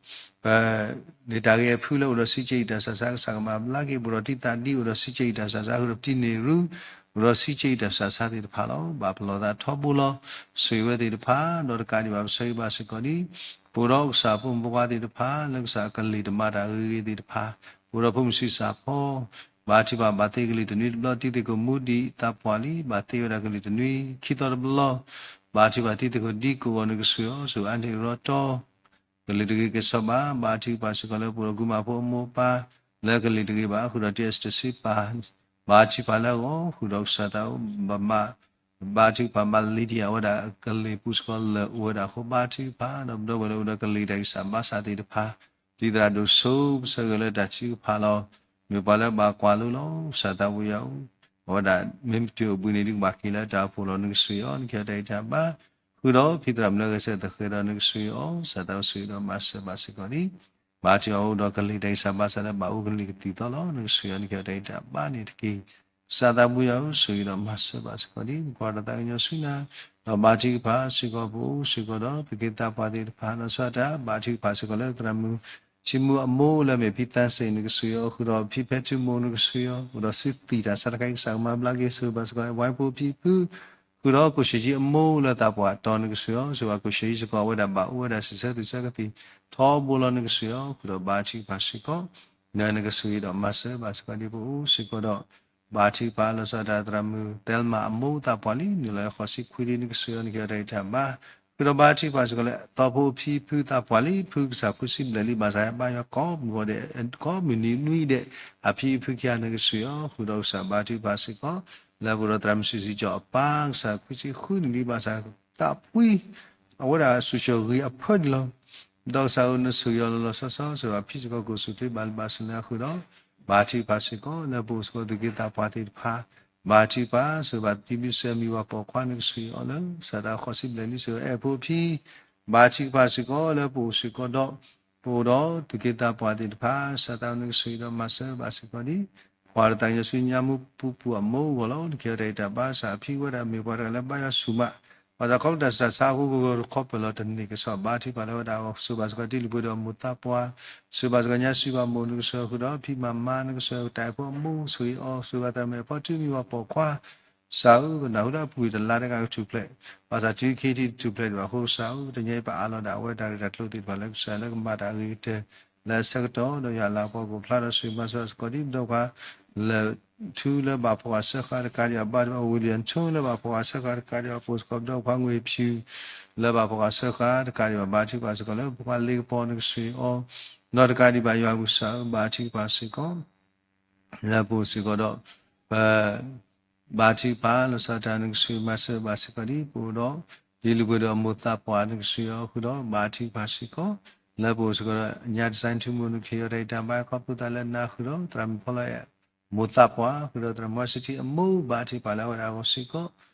ပ န့ၢ်တၢ်ဂ့ၤအဖုလၢအိၣ်ဒီးစံးကဲအံၤတၢ်ဆူးတၢ်ဆါ ကစၢ်ကမၤဘျါက့ၤ ပအိၣ်ဒီးတံၢ်သးဒ်အိၣ်ဒီးစံးကဲအံၤတၢ်ဆူးတၢ်ဆါ ဃုာ်ဒီးပတံၢ်န့ၢ်ရူ အိၣ်ဒီးစံးကဲအံၤတၢ်ဆူးတၢ်ဆါသ့ၣ်တဖၣ်လီၤ. ဘၣ်ပလီၢ်သးထီဘိလီၤ ဆိၣ်ဂ့ၤဝဲသ့ၣ်တဖၣ် ဒီးတကးဒံးဘၣ်ပဆၢဂ့ၤဘၣ်စ့ၢ်ကီးဒ် ပအိၣ်ဒီးကစၢ်ဖိမုၣ်ဖိခွါသ့ၣ်တဖၣ် လၢကစၢ်ကလံၤတမၤတၢ်ဂ့ၤဂ့ၤသ့ၣ်တဖၣ် ပအိၣ်ဒီးဖိမုၣ်ဆံးစၢ်ဖီ ဘါထုကဖၣ်ဘၣ်သ့ကလံၤတနွံတဘျီ တံၤသကိးမူဒံးသးပှၢ်လံ ဘၣ်သ့ဝဲဒၣ်ကလံၤတနွံ ခံသီတဘျီ ဘါထုကဖၣ်တံၤသကိးဒံကိးဂီၤနကဆိၣ်ဂ့ၤအီၤ ဆိၣ်အါန့ၢ်ရီတီ ကလံၤတဂ့ၤကစီၣ်ဘၣ် ဘါထုကဖၣ်စ့ၢ်ကီးလၢပအိၣ်ဒီးကုမၤဖိအမိၢ်အပၢ် လၢကလံၤတဂ့ၤဘၣ် ဃုာ်ဒီးတံၤအစတၢ်စံးပာ် ဘါထုကဖၣ်လၢအဂီၢ် ဃုာ်ဒီးကစၢ်သးအိၣ်ဘၣ်မး ဘါထုကဖၣ်ဘၣ်လံဒံးအဝဲဒၣ်ကလံၤပူၤစ့ၢ်ကီးလၢအိၣ်ဝဲဒၣ်အဃိ ဘါထုကဖၣ်ဒီးပဒီပုၢ်ဝဲၢ်လၢအိၣ်ဒီးကလံၤတၢ်ဂံၢ်စၢ်ဘါစၢ်သ့ၣ်တဖၣ် တံၤသရၣ်ဒိၣ်စိ ပဆၢဂ့ၤလၢတၢ်ထုကဖၣ်လီၤ. မ့ၢ်ပှၤလၢဘၣ်ကွၢ်လိလီၤ ကစၢ်သးဝံယၤဧၢ, အဝဲဒၣ်မ့ၢ်မ့ၢ်တုၤအိၣ်ဘှံးနံၤဒုးကဘၣ်က့ၤလၢတၢ်အိၣ်ဖှိၣ်လီၤ နကဆိၣ်ဂ့ၤအီၤ နကဟ့ၣ်အီၤတၢ်ဂံၢ်တၢ်ဘါ, ဃုာ်ဒီးဖံသရၣ်မုၣ်လၢအဂဲၤဆၢထၢၣ်သဃဲၤဒီးနကဆိၣ်ဂ့ၤအီၤ ကစၢ်သးအိၣ်ဆိၣ်ဂ့ၤဒီးမၤစၢၤဘၣ်စ့ၢ်ကီးလံ. ဘါထုကဖၣ်အိၣ်ဒီးကလံၤတၢ်ဂံၢ်စၢ်ဘါစၢ်လၢဘၣ်အိၣ်ကလုာ်ကသံၣ်သီလီၤ နကဆိၣ်ဂ့ၤအီၤ နကဟ့ၣ်အီၤတၢ်ဂံၢ်တၢ်ဘါန့ၣ်တက့ၢ်. ကစၢ်သးဝံယၤဧၢ ဆိၣ်ဂ့ၤဒီးမၤစၢၤဘၣ်စ့ၢ်ကီးလံ. ကွၢ်ဒီးသးကညီၤဆူနၤ, ဒီးဘါထုကဖၣ်စ့ၢ်ကီးပအိၣ်စ့ၢ်ကီးဒီး သူၣ်က့သးပှၢ်သ့ၣ်တဖၣ် လီၤဆီဒၣ်တၢ် ဘါထုကဖၣ်စ့ၢ်ကီးလၢသရၣ်မုၣ် ထံမူအမိၢ်လၢအမ့ၢ်ဖံသးစ့ၣ် နကဆိၣ်ဂ့ၤအီၤ ဃုာ်ဒီးဖံဖဲထူမိၢ် နကဆိၣ်ဂ့ၤအီၤ အိၣ်ဒီးစုသံၣ်တၢ်ဆါတခါအံၤ ကစၢ်ကမၤဘျါက့ၤ ဆိၣ်ဂ့ၤဘၣ်စ့ၢ်ကီး ဝဲဖိဖံဖု ဃုာ်ဒီးကိၣ်ၡ့ၣ်ကၠံအမိၢ်လၢသးပှၢ်တီၤ နကဆိၣ်ဂ့ၤအီၤ ဆိၣ်ဂ့ၤဘၣ်ကိၣ်ၡ့ၣ်ကၠံစ့ၢ်ကီး အဝဲဒၣ်ဘၣ်အိၣ်ဝဲဒၣ်စံးဆၢသူၣ်ဆၢကသံၣ်ထီဘိလီၤ နကဆိၣ်ဂ့ၤအီၤ ဃုာ်ဒီးဘါထုကဖၣ်စ့ၢ်ကီး နကဆိၣ်ဂ့ၤဒီးမၤစၢၤဘၣ်စ့ၢ်ကီးဒ်ပအိၣ်စ့ၢ်ကီးဒီး ဘါထုကဖၣ်လီၤဆီဒၣ်တၢ်သရၣ်မုၣ် သဲလမၤအမိၢ်သးပှၢ်လံ နုာ်လီၤဃိးဆံခွံလံ နကဆိၣ်ဂ့ၤအီၤ နကဟ့ၣ်အီၤတၢ်ဂံၢ်တၢ်ဘါ, ဃုာ်ဒီးဘါထုကဖၣ်စ့ၢ်ကီးလၢ သီဖိအဖံဖုသးပှၢ်လံ ဖုကစၢ်ဃုဆံဘျဲၣ်လံ ဘၣ်ဆၣ်ဟဲဘါယွၤကိးမုၢ်ဂီၤဒဲး ကိးမုၢ်နံၤနွံဒဲး အဖံအဖုခံဂၤ နကဆိၣ်ဂ့ၤအီၤ ဃုာ်ဒီးကစၢ်ဘါထုကဖၣ်စ့ၢ်ကီး လၢပအိၣ်ဒီးသရၣ်မုၣ်စံးစံးကၠီအပၢ် ကစၢ်ခွံဆံဃုနံၣ်လံ ဘၣ်ဆၣ်သးပှံ အဝဲဒၣ်ဆူၣ်ဆူၣ်ဂ့ၤအဖၢဒံးလီၤ. ဒီးကစၢ်ဧၢ နဆိၣ်ဂ့ၤအီၤလီၤလီၤဆီဆီ ဆိၣ်ဂ့ၤဘၣ်ဖံစ့ၢ်ကီး ကိၣ်စူၣ်ချ့ဘၣ်လံဘၣ်ဆၣ်န့ၣ်အဃုာ်ဒီး ဘါထုကဖၣ်စ့ၢ်ကီး လၢပအိၣ်စ့ၢ်ကီးသူၣ်က့သးပှၢ်သ့ၣ်တဖၣ် ဘါထုကဖၣ် ဆိၣ်ဂ့ၤဘၣ်တံၤမုၢ်စဲမံၤဝၤပိာ်ခွါ နကဆိၣ်ဂ့ၤအီၤလၢ ကစၢ်သးဃိးဆံဘျဲၣ်လံ ဆိၣ်ဂ့ၤအီၤ အဲၣ်ဖိအဖံ ဘါထုကဖၣ်စ့ၢ်ကီး လၢပအိၣ်စ့ၢ်ကီးဒီး ပအိၣ်ဒီးသူၣ်က့သးပှၢ်သ့ၣ်တဖၣ် ကစၢ်သးနကဆိၣ်ဂ့ၤဒီးမၤစၢၤဘၣ်စ့ၢ်ကီးလံ. ကွၢ်ဒီးသးကညီၤဆူညါမူပူၤပူၤအမိၢ်အဂီၢ်လီၤ နကဟ့ၣ်အီၤတၢ်ဂံၢ်တၢ်ဘါ ကစၢ်အဖံဝဲဒၣ်မ့ၢ်ပှၤတဂၤလၢဘါယွၤဆူၣ်မး ဘၣ်ဆၣ်ခီဖျိတၢ်ဆူးတၢ်ဆါအဃိ ကခီပၢၢ်လီၤတန့ၢ်ကစီၣ် ဘါထုကဖၣ်လၢဝဲဒၣ်အဂီၢ် ဆိၣ်ဂ့ၤဘၣ်စ့ၢ်ကီးတံၤလုၢ်ပှ့ၤဒီးအမိၢ်သးပှၢ် ဆိၣ်ဂ့ၤဘၣ်စ့ၢ်ကီးညါစံးဘၣ်မိၢ် နကဆိၣ်ဂ့ၤအီၤ ဃုာ်ဒီးဖံမၤမါ နကဆိၣ်ဂ့ၤတၢ်အဲၣ်ဖိအမိၢ် ဆိၣ်ဂ့ၤအီၤ ဆိၣ်ဂ့ၤဘၣ်သရၣ်မုၣ်အဲၣ်ဖိထူမံၤဝၤပိာ်ခွါ ကစၢ်ဧၢ ပနၢ်ဟူလၢအပူၤကွံာ်တလါတဂၤကထူၣ်ဖျဲး ဘၣ်ဆၣ်တုၤခံထံၣ်တထူၣ်ဖျဲးဒံးဘၣ်အဃိ ကစၢ်ဧၢ တနံၤအံၤပအးလီၤဒၣ်အဝဲတၢ်ရဲၣ်တၢ်ကျဲၤသ့ၣ်တဖၣ်လၢကစၢ်လၢကမၤတၢ်အဂ့ၤကတၢၢ် လၢအဆၢကတီၢ်ဒီးယွၤလၤကပီၤကအိၣ်ဖျါဒီး ဆိၣ်ဂ့ၤမၤစၢၤဘၣ်စ့ၢ်ကီးဒ်ပဒီပုၢ်ဝဲၢ် လၢထူလၢဘၣ်ဖှီၣ်ဃာ်ဆၢဃာ်တကးဒံးဘၣ် ဘါထုကဖၣ် ဝံၤလံယၣ်ထိလၢဘၣ်ဖှီၣ်ဃာ်ဆၢဃာ်တကးဒံးဘၣ် ပအိၣ်စ့ၢ်ကီးပဒီပုၢ်ဝဲၢ်ငွေဖြူ လၢဘၣ်ဖှီၣ်ဃာ်ဆၢဃာ်တကးဒံးဘၣ် ဘါထုကဖၣ်စ့ၢ်ကီးလၢပှၤလ့ကပီၤ နကဆိၣ်ဂ့ၤအီၤ ဒီးတကးဒံးဘၣ်ယွၤပကစၢ်ဧၢ ဘါထုကဖၣ်စ့ၢ်ကီး လၢပအိၣ်စ့ၢ်ကီးဒီး ပ ဘါထုကဖၣ်လီၤဆီဒၣ်တၢ် နကဆိၣ်ဂ့ၤမၤစၢၤဘၣ်စ့ၢ်ကီးဒ်ပအိၣ်ဒီး တံၤလုၢ်ပှ့ၤဒီးအမိၢ်သးပှၢ် နကဆိၣ်ဂ့ၤအီၤဃုာ်ဒီး ဘါထုကဖၣ်စ့ၢ်ကီး လၢပအိၣ်စ့ၢ်ကီးဒီး ညါတစဲးထူမိၢ် နကဟ့ၣ်အီၤတၢ်ဂံၢ်တၢ်ဘါ ခီဖျိသးလၢနၤဃုာ်ဒီး သရၣ်မုၣ်ဖီလီၤအဲၣ် မိၢ်သးပှၢ် ဃုာ်ဒီးသရၣ်မုၣ်ဝါစံထံအမိၢ် ဘါထုကဖၣ်လၢအဝဲဒၣ်အဂီၢ်စ့ၢ်ကီး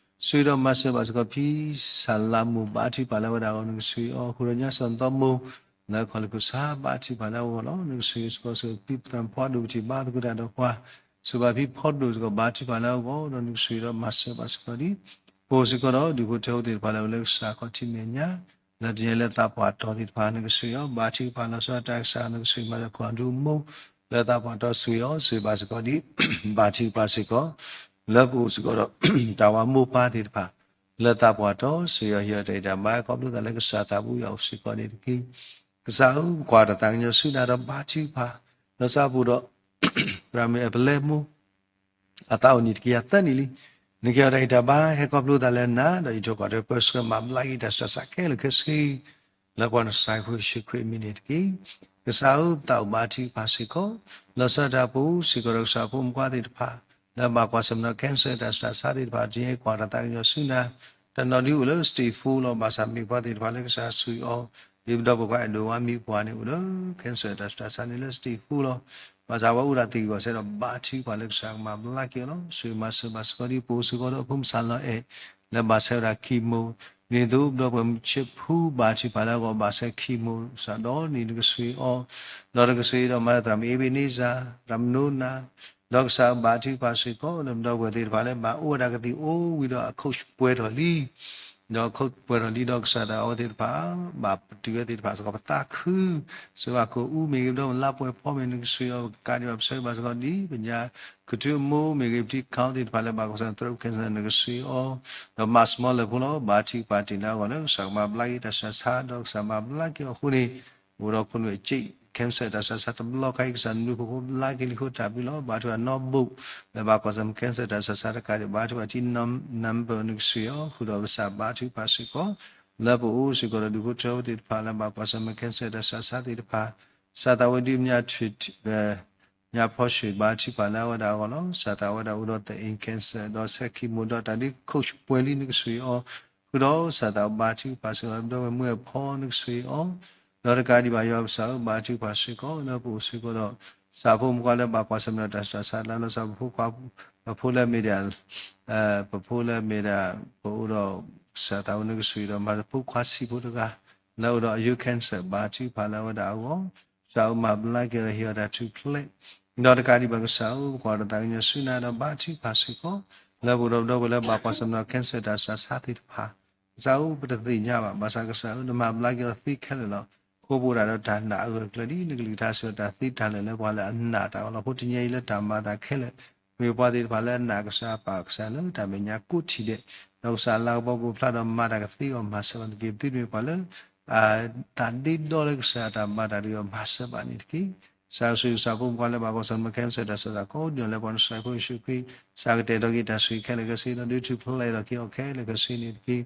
ဆိၣ်ဂ့ၤဒီးမၤစၢၤဘၣ်စ့ၢ်ကီး ဖံစၢ်လါမိၢ် ဘါထုကဖၣ်လၢအဝဲဒၣ်အဂီၢ် နကဆိၣ်ဂ့ၤအီၤ ဃုာ်ဒီးညါစီၤသီမိၢ် လၢခီၣ်လ့ၢ်ခိၣ်ဆါ ဘါထုကဖၣ်လၢအဂီၢ်လီၤ. နကဆိၣ်ဂ့ၤစ့ၢ်ကီး ဆိၣ်ဂ့ၤဖံသရၣ်မုၣ်ဖီဒိၣ် ပထံၣ်ဘါသကိးတၢ်ဒီးပှၤ ဆိၣ်ဂ့ၤဘၣ်ဖံဖီဒိၣ်စ့ၢ်ကီး ဘါထုကဖၣ်လၢအဂီၢ် ဒီးနကဆိၣ်ဂ့ၤဒီးမၤစၢၤဘၣ်စ့ၢ်ကီးဒ် ပအိၣ်စ့ၢ်ကီးဒီးဒူၣ်ဖိထၢဖိသ့ၣ်တဖၣ်လၢအိၣ်လၢကစၢ်ခီၣ်ထံးမဲာ်ညါ, လၢတယဲလၢသးပှၢ်တီၤသ့ၣ်တဖၣ် နကဆိၣ်ဂ့ၤအီၤ, ဘါထုကဖၣ်လီၤဆီဒၣ်တၢ်ကစၢ် နကဆိၣ်ဂ့ၤမၤသကိးဒူၣ်မိၢ် လၢသးပှၢ်တီၤဆိၣ်ဂ့ၤအီၤ ဆိၣ်ဂ့ၤဘၣ်စ့ၢ်ကီးဒ် ဘါထုကဖၣ်စ့ၢ်ကီး လၢပအိၣ်စ့ၢ်ကီးဒီး တၢ်ဝၤမိၢ်ပၢ်သ့ၣ်တဖၣ် လၢသးပှၢ်တီၤဆိၣ်ဂ့ၤအီၤ ဟ့ၣ်အီၤတၢ်ဂံၢ်တၢ်ဘါ ခီဖျိသးလၢကစၢ်သးပူၤယွၤအိၣ်စ့ၢ်ကီးန့ၣ်တက့ၢ်. ကစၢ်ဧၢ, ကွၢ်တၢ်သးကညီၤဆူနၤဒီးဘါထုကဖၣ် လီၤဆီပူၤဒီး သရၣ်မုၣ်အဲၣ်ပလဲမိၢ် အသးအိၣ်နံၣ်တကယၤသၢနံၣ်လံ. နကဟ့ၣ်အီၤတၢ်ဂံၢ်တၢ်ဘါ ဟဲခီဖျိသးလၢနၤ ဒီးယထိၣ်ကီၢ်ဒီးပၢဆှၢမၤဘျါက့ၤတၢ်ဆူးတၢ်ဆါခဲလၢာ်ခဲဆ့ လၢပှၤနၢ်စၢ်ဖိယ့ၣ်ၡူးခရံာ်အမံၤန့ၣ်တက့ၢ်. ကစၢ်ဧၢ, သးအိၣ်ဘါထုကဖၣ်စ့ၢ်ကီး လီၤဆီတၢ်ပူၤစ့ၢ်ကီးဒီးကစၢ်ဖိမုၣ်ဖိခွါသ့ၣ်တဖၣ် လၢဘၣ်ကွၢ်ဆၢၣ်မဲာ်ဒီး cancer တၢ်ဆူးတၢ်ဆါသ့ၣ်တဖၣ် တယဲကွၢ်တၢ်သးကညီၤဆူနၤ တနီၤဒုအိၣ်လၢ stage four လီၤ. ဘၣ်ဆၣ်မ့ၢ်ပှၤသ့ၣ်တဖၣ်လၢကစၢ်ဆိၣ်ဂ့ၤအီၤ ဒ်ပဒီပုၢ်ဝဲၢ်အဲၣ်ဒိးဝါမံၤပှၢ်န့ၣ်အိၣ်လၢ cancer တၢ်ဆူးတၢ်ဆါန့ၣ်လၢ stage four လီၤ. ဘၣ်ဆၣ်ဝဲအိၣ်ဒၣ်သ့ၣ်ဂံၢ်ဂီၢ်စဲးဒီး ဘါထုကဖၣ်လၢကစၢ်ကမၤဘျါက့ၤအီၤလီၤ. ဆိၣ်ဂ့ၤမၤစၢၤဘၣ်စ့ၢ်ကီးဒ်ပအိၣ်စ့ၢ်ကီးဒီး ဖိမုၣ်စၢ်လီၤအဲၣ် လၢဘၣ်ဆဲးဝဲဒၣ် chemo ဒ်သိးပဒီပုၢ်ဝဲၢ်မုၢ်ဆ့ၣ်ဖူ ဘါထုကဖၣ်လၢအဂီၢ် ဘၣ်ဆဲး chemo စ့ၢ်ကီးဒီးန့ၣ် နကဆိၣ်ဂ့ၤအီၤ ဒီးနကဆိၣ်ဂ့ၤဒီးမၤသရၣ်မုၣ်အ့ဘ့းန့စၢ် သရၣ်မုၣ်နိနၤ ဒီးကစၢ်ဘါထုကဖၣ်စ့ၢ်ကီး လၢပဒီပုၢ်ဝဲၢ်သ့ၣ်တဖၣ်လၢဘၣ်အိၣ်ဝဲဒၣ်ကသံၣ်အိၣ်ဝံၤဒီးအ coach ပှဲၤထီၣ်လံ ဒီး coach ပှဲၤထီၣ်လံဒီးကစၢ်သးအဝဲသ့ၣ်တဖၣ် ဘၣ်ပတုာ်ဝဲသ့ၣ်တဖၣ်စ့ၢ်ကီး ပသးခု စ့ၢ်ကီးပှၤကိးအူမ့ၢ်ဂ့ၤ ပဒီပုၢ်ဝဲၢ်လါပှဲၤဖီမ့ၢ် နကဆိၣ်ဂ့ၤအီၤ ကးဒံးဘၣ်ပဆၢဂ့ၤဘၣ်စ့ၢ်ကီးဒ်ပညါ ကထုအမိၢ်မ့ၢ်ဂ့ၤ ပထံခါအီသ့ၣ်တဖၣ်လၢဘၣ်ကွၢ်ဆၢၣ်မဲာ် throat cancer နကဆိၣ်ဂ့ၤအီၤ ဒီးမၤစမီလၢဖိလီၤ. ဘါထုကဖၣ်တ့ၢ်လၢအဂီၢ်လၢကစၢ်ကမၤဘျါက့ၤတၢ်ဆူးတၢ်ဆါ ဒီးကစၢ်မၤဘျါက့ၤအီၤအဃိန့ၣ် အိၣ်ဒီးခိၣ်နူာ်အစ့း cancer တၢ်ဆူးတၢ်ဆါတဘျီခါအံၤ ကစၢ်နၢ်ဟူဖိဘျါက့ၤလံအဃိတၢ်ဘျုးလီၤ. ဘါထုကဖၣ်နီၢ်ဘိၣ် လၢဘၣ်ကွၢ်ဆၢၣ်မဲာ် cancer တၢ်ဆူးတၢ်ဆါတကးဒံး ဘါထုကဖၣ်ထံ number နကဆိၣ်ဂ့ၤအီၤ ဃုာ်ဒီးကစၢ်ဘါထုကဖၣ်စ့ၢ်ကီး လၢပအိၣ်စ့ၢ်ကီးဒီးဒူၣ်ဖိထၢဖိသ့ၣ်တဖၣ် လၢဘၣ်ကွၢ်ဆၢၣ်မဲာ် cancer တၢ်ဆူးတၢ်ဆါသ့ၣ်တဖၣ် ကစၢ်သးဝဲဒုးမၠးထွံၣ် ညါဖီၣ်ဆူၣ် ဘါထုကဖၣ်လၢအဝဲဒၣ်အဂီၢ်လီၤ. ကစၢ်သးဝဲဒၣ်အိၣ်ဒီးသအ့ၣ် cancer ဒီးဆဲး chemo ဒီးတၢ်ဒုး coach ပှဲၤလံ နကဆိၣ်ဂ့ၤအီၤ ဃုာ်ဒီးကစၢ်သးဘါထုကဖၣ်စ့ၢ်ကီး ဒီးဝဲမုၢ်အဲၣ်ဖီ နကဆိၣ်ဂ့ၤအီၤ ဒီးတကးဒံးဘၣ်ယွၤပကစၢ်ဧၢ ဘါထုကဖၣ်စ့ၢ်ကီး လၢပအိၣ်စ့ၢ်ကီးဒီး ကစၢ်ဖိမုၣ်ဖိခွါလၢဘၣ်ကွၢ်ဆၢၣ်မဲာ်ဒီးတၢ်ဆူးတၢ်ဆါ လၢလီၤဆီပဖိခွါ ပဖိလၢမ့ၢ်ဒၣ် ပဖိလၢမ့ၢ်ဒၣ် ပအိၣ်ဒီး ကစၢ်သးဝဲနကဆိၣ်ဂ့ၤဒီးမၤဖိခွါဆံးဖိတဂၤ လၢအိၣ်ဒီးအယိ cancer ဘါထုကဖၣ်လၢအဝဲဒၣ်အဂီၢ် ကစၢ်ဧၢ မၤဘျါက့ၤဒီးဟ့ၣ်အီၤတၢ်ထူၣ်ဖျဲး ဒီးတကးဒံးဘၣ်ကစၢ်ဧၢ ပကွၢ်ဒီးသးကညီၤဆူနၤဒီးဘါထုကဖၣ်စ့ၢ်ကီး လၢပအိၣ်ဒီးပဒီပုၢ်ဝဲၢ်လၢဘၣ်ကွၢ်ဆၢၣ်မဲာ်ဒီး cancer တၢ်ဆူးတၢ်ဆါသ့ၣ်တဖၣ် ကစၢ်ဧၢ ပတသ့ၣ်ညါဘၣ် ဘၣ်ဆၣ်ကစၢ်ဧၢ နမၤဘျါက့ၤအီၤသ့ခဲလၢာ်လီၤ. ဃိပအိၣ်ဒၣ်ဒီးတၢ်နာ်အဂၢၢ်အကျၢၤဒ်နကလုၢ်ကထါစ့ၢ်ကီး တၢ်သ့တၢ်လၢာ်လၢပှၤလၢအနာ်တၢ်အီၤလီၤ. အဃိတနံၤအံၤလၢတၢ်မၤအသးခဲလၢာ် မ့ၢ်ပှၤသ့ၣ်တဖၣ်လၢအနာ်ကစၢ်ပာ်ကစၢ်လၢတၢ်မဲာ်ညါကိးထံၣ်ဒဲး ဒီးကစၢ်လၤကပီၤကအိၣ်ဖျါဒီးမၤတၢ်ကသ့အဂီၢ် မၤစၢၤပှၤတက့ၢ်. ပသုတမ့ၢ်ပှၤလၢ သးဒ့ဒီလၢကစၢ်တၢ်ဘၣ်တၢ်ဒုးအီၤ မၤစၢၤဘၣ်န့ၣ်တက့ၢ်. ကစၢ်ဆိၣ်ဂ့ၤကစၢ်ဖိမုၣ်ဖိခွါလၢဘၣ်ကွၢ်ဆၢၣ်မဲာ် cancer တၢ်ဆူးတၢ်ဆါကိးဒ်နီၢ်ဂၤဒဲး ပှၤနၢ်စၢ်ဖိယ့ၣ်ၡူးခရံာ် ကစၢ်ကတဲာ်ကတီၤက့ၤတၢ်ဆိၣ်ဂ့ၤခဲလၢာ်ခဲဆ့ ဒီးဒုးထူၣ်ဖျဲးဒီးက့ၤအီၤခဲလၢာ်ခဲဆ့န့ၣ်တက့ၢ်.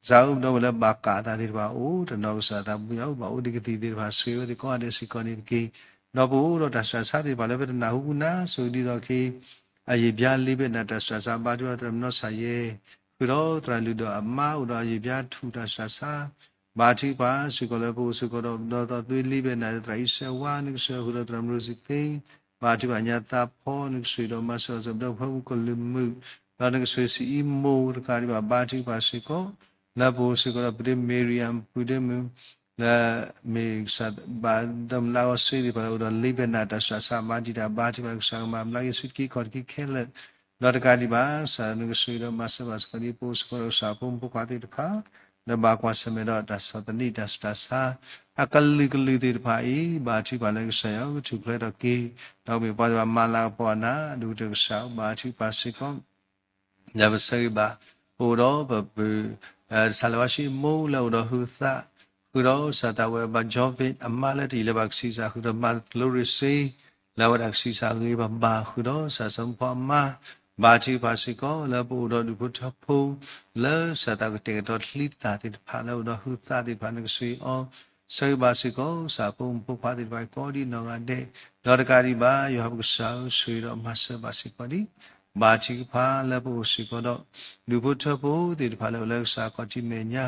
ကစၢ်ဧၢ ပဒီပုၢ်ဝဲၢ်လၢဘၣ်ကးအသးသ့ၣ်တဖၣ်အိၣ် တနီၤကစၢ်သးဘိယွၤဧၢ ဘၣ်အိၣ်ဒံးကသံၣ်သ့ၣ်တဖၣ် ဆိၣ်ဂ့ၤဝဲသ့ၣ်ကိးဂၤဒဲးစ့ၢ်ကီးန့ၣ်တက့ၢ်. ဒီးပအိၣ်ဒီးတၢ်ဆူးတၢ်ဆါသ့ၣ်တဖၣ်လၢပတနၢ်ဟူပူၤနၤ ဆိၣ်ဂ့ၤဒ်သိးက့ၤ အယံာ်ဘျါလ့ဘဲနၤတၢ်ဆူးတၢ်ဆါ ဘါထုကဖၣ်သရၣ်မုၣ်နီၢ်ဆၣ်ယဲ ဃုာ်ဒီးသရၣ်လုၢ်ဒီးအမါ အိၣ်ဒီးအယံာ်ဘျါထူၣ်တၢ်ဆူးတၢ်ဆါ ဘါထုကဖၣ်စ့ၢ်ကီးလၢပအိၣ်စ့ၢ်ကီးဒီး ဒီးသီသွ့လ့ဘဲနၤ သရၣ်အံၣ်စဲးဝါ နကဆိၣ်ဂ့ၤဃုာ်ဒီးသရၣ်မုၣ်ရိစံသ့ ဘါထုကဖၣ်ညါသးဖီ နကဆိၣ်ဂ့ၤဒီးမၤစၢၤအီၤစ့ၢ်ကီး ပဒီပုၢ်ဝဲၢ်မုၣ်ကလုာ်မုၣ် ဒီးနကဆိၣ်ဂ့ၤစံးအံမူတကးဒံးဘၣ် ဘါထုကဖၣ်စ့ၢ်ကီး လၢပအိၣ်စ့ၢ်ကီးဒီး ပဒ့မ့ၢ်ရံအံ ပုၢ်ဒ့မုၣ် လၢမ့ၢ်ကစၢ်ဘၣ်ဒိးမုၢ်လၢ်အဂီၢ် စ့သ့ၣ်တဖၣ်လၢအိၣ်ဒီးလ့ဘဲနၤတၢ်ဆူးတၢ်ဆါ မၤတံာ်တာ် ဘါထုကဖၣ်ကစၢ်ကမၤဘျါက့ၤဆူတက့ၢ်ကီၢ်တက့ၢ်ခဲလၢာ် ဒီးတကးဒံးဘၣ် ကစၢ်နကဆိၣ်ဂ့ၤဒီးမၤစၢၤဘၣ်စ့ၢ်ကီးဒ်ပအိၣ်စ့ၢ်ကီးဒီးကစၢ်ဖိမုၣ်ဖိခွါသ့ၣ်တဖၣ် လၢဘၣ်ကွၢ်ဆၢၣ်မဲာ်ဒီးတၢ်ဆီၣ်သနံးတၢ်ဆူးတၢ်ဆါ အကလုာ်ကလုာ်သ့ၣ်တဖၣ်အံၤ ဘါထုကဖၣ်လၢကစၢ်ယွၤကထူၣ်ဖျဲးထီၣ်က့ၤ ဒီးမ့ၢ်ပှၤသ့ၣ်တဖၣ်မၤလၤကပီၤအနၢ် ဒိၣ်ကတၢၢ်ကစၢ် ဘါထုကဖၣ်စ့ၢ်ကီး လၢပဆၢဂ့ၤဘၣ် ပအိၣ်ဒီးပပုၢ် တၢ်ဆါလၢဝါဆံးမိၢ်လၢအိၣ်ဒီးဟုသး ဃုာ်ဒီးကစၢ်သးဝဲဘၣ် Joven အမါလၢတယံာ်လၢဘၣ်ကဆံးစၢ် ဃုာ်ဒီးမၤသကိးရိစ့ လၢအဝဲဒၣ်ကဆံးစၢ်ဂ့ၤဘၣ်ဘၣ် ဃုာ်ဒီးကစၢ်စီၤမုၢ်ဖီအမါ ဘါထုကဖၣ်စ့ၢ်ကီး လၢပအိၣ်ဒီးဒူၣ်ဖိထၢဖိ လၢကစၢ်သးကတဲာ်ကတီၤချံသၣ်သ့ၣ်တဖၣ် လၢအိၣ်ဒီးဟုသးသ့ၣ်တဖၣ် နကဆိၣ်ဂ့ၤအီၤ ဆၢဂ့ၤဘၣ်စ့ၢ်ကီး ကစၢ်ဖိမုၣ်ဖိခွါသ့ၣ်တဖၣ်ကိးဒ်နီၢ်ဂၤဒဲး ဒီးတကးဒံးဘၣ် ယွၤပကစၢ်ဧၢ ဆိၣ်ဂ့ၤဒီးမၤစၢၤဘၣ်စ့ၢ်ကီးဒ် ဘါထုကဖၣ်လၢပအိၣ်စ့ၢ်ကီးဒီး ဒူၣ်ဖိထၢဖိသ့ၣ်တဖၣ်လၢအိၣ်လၢကစၢ်ခီၣ်ထံးမဲာ်ညါ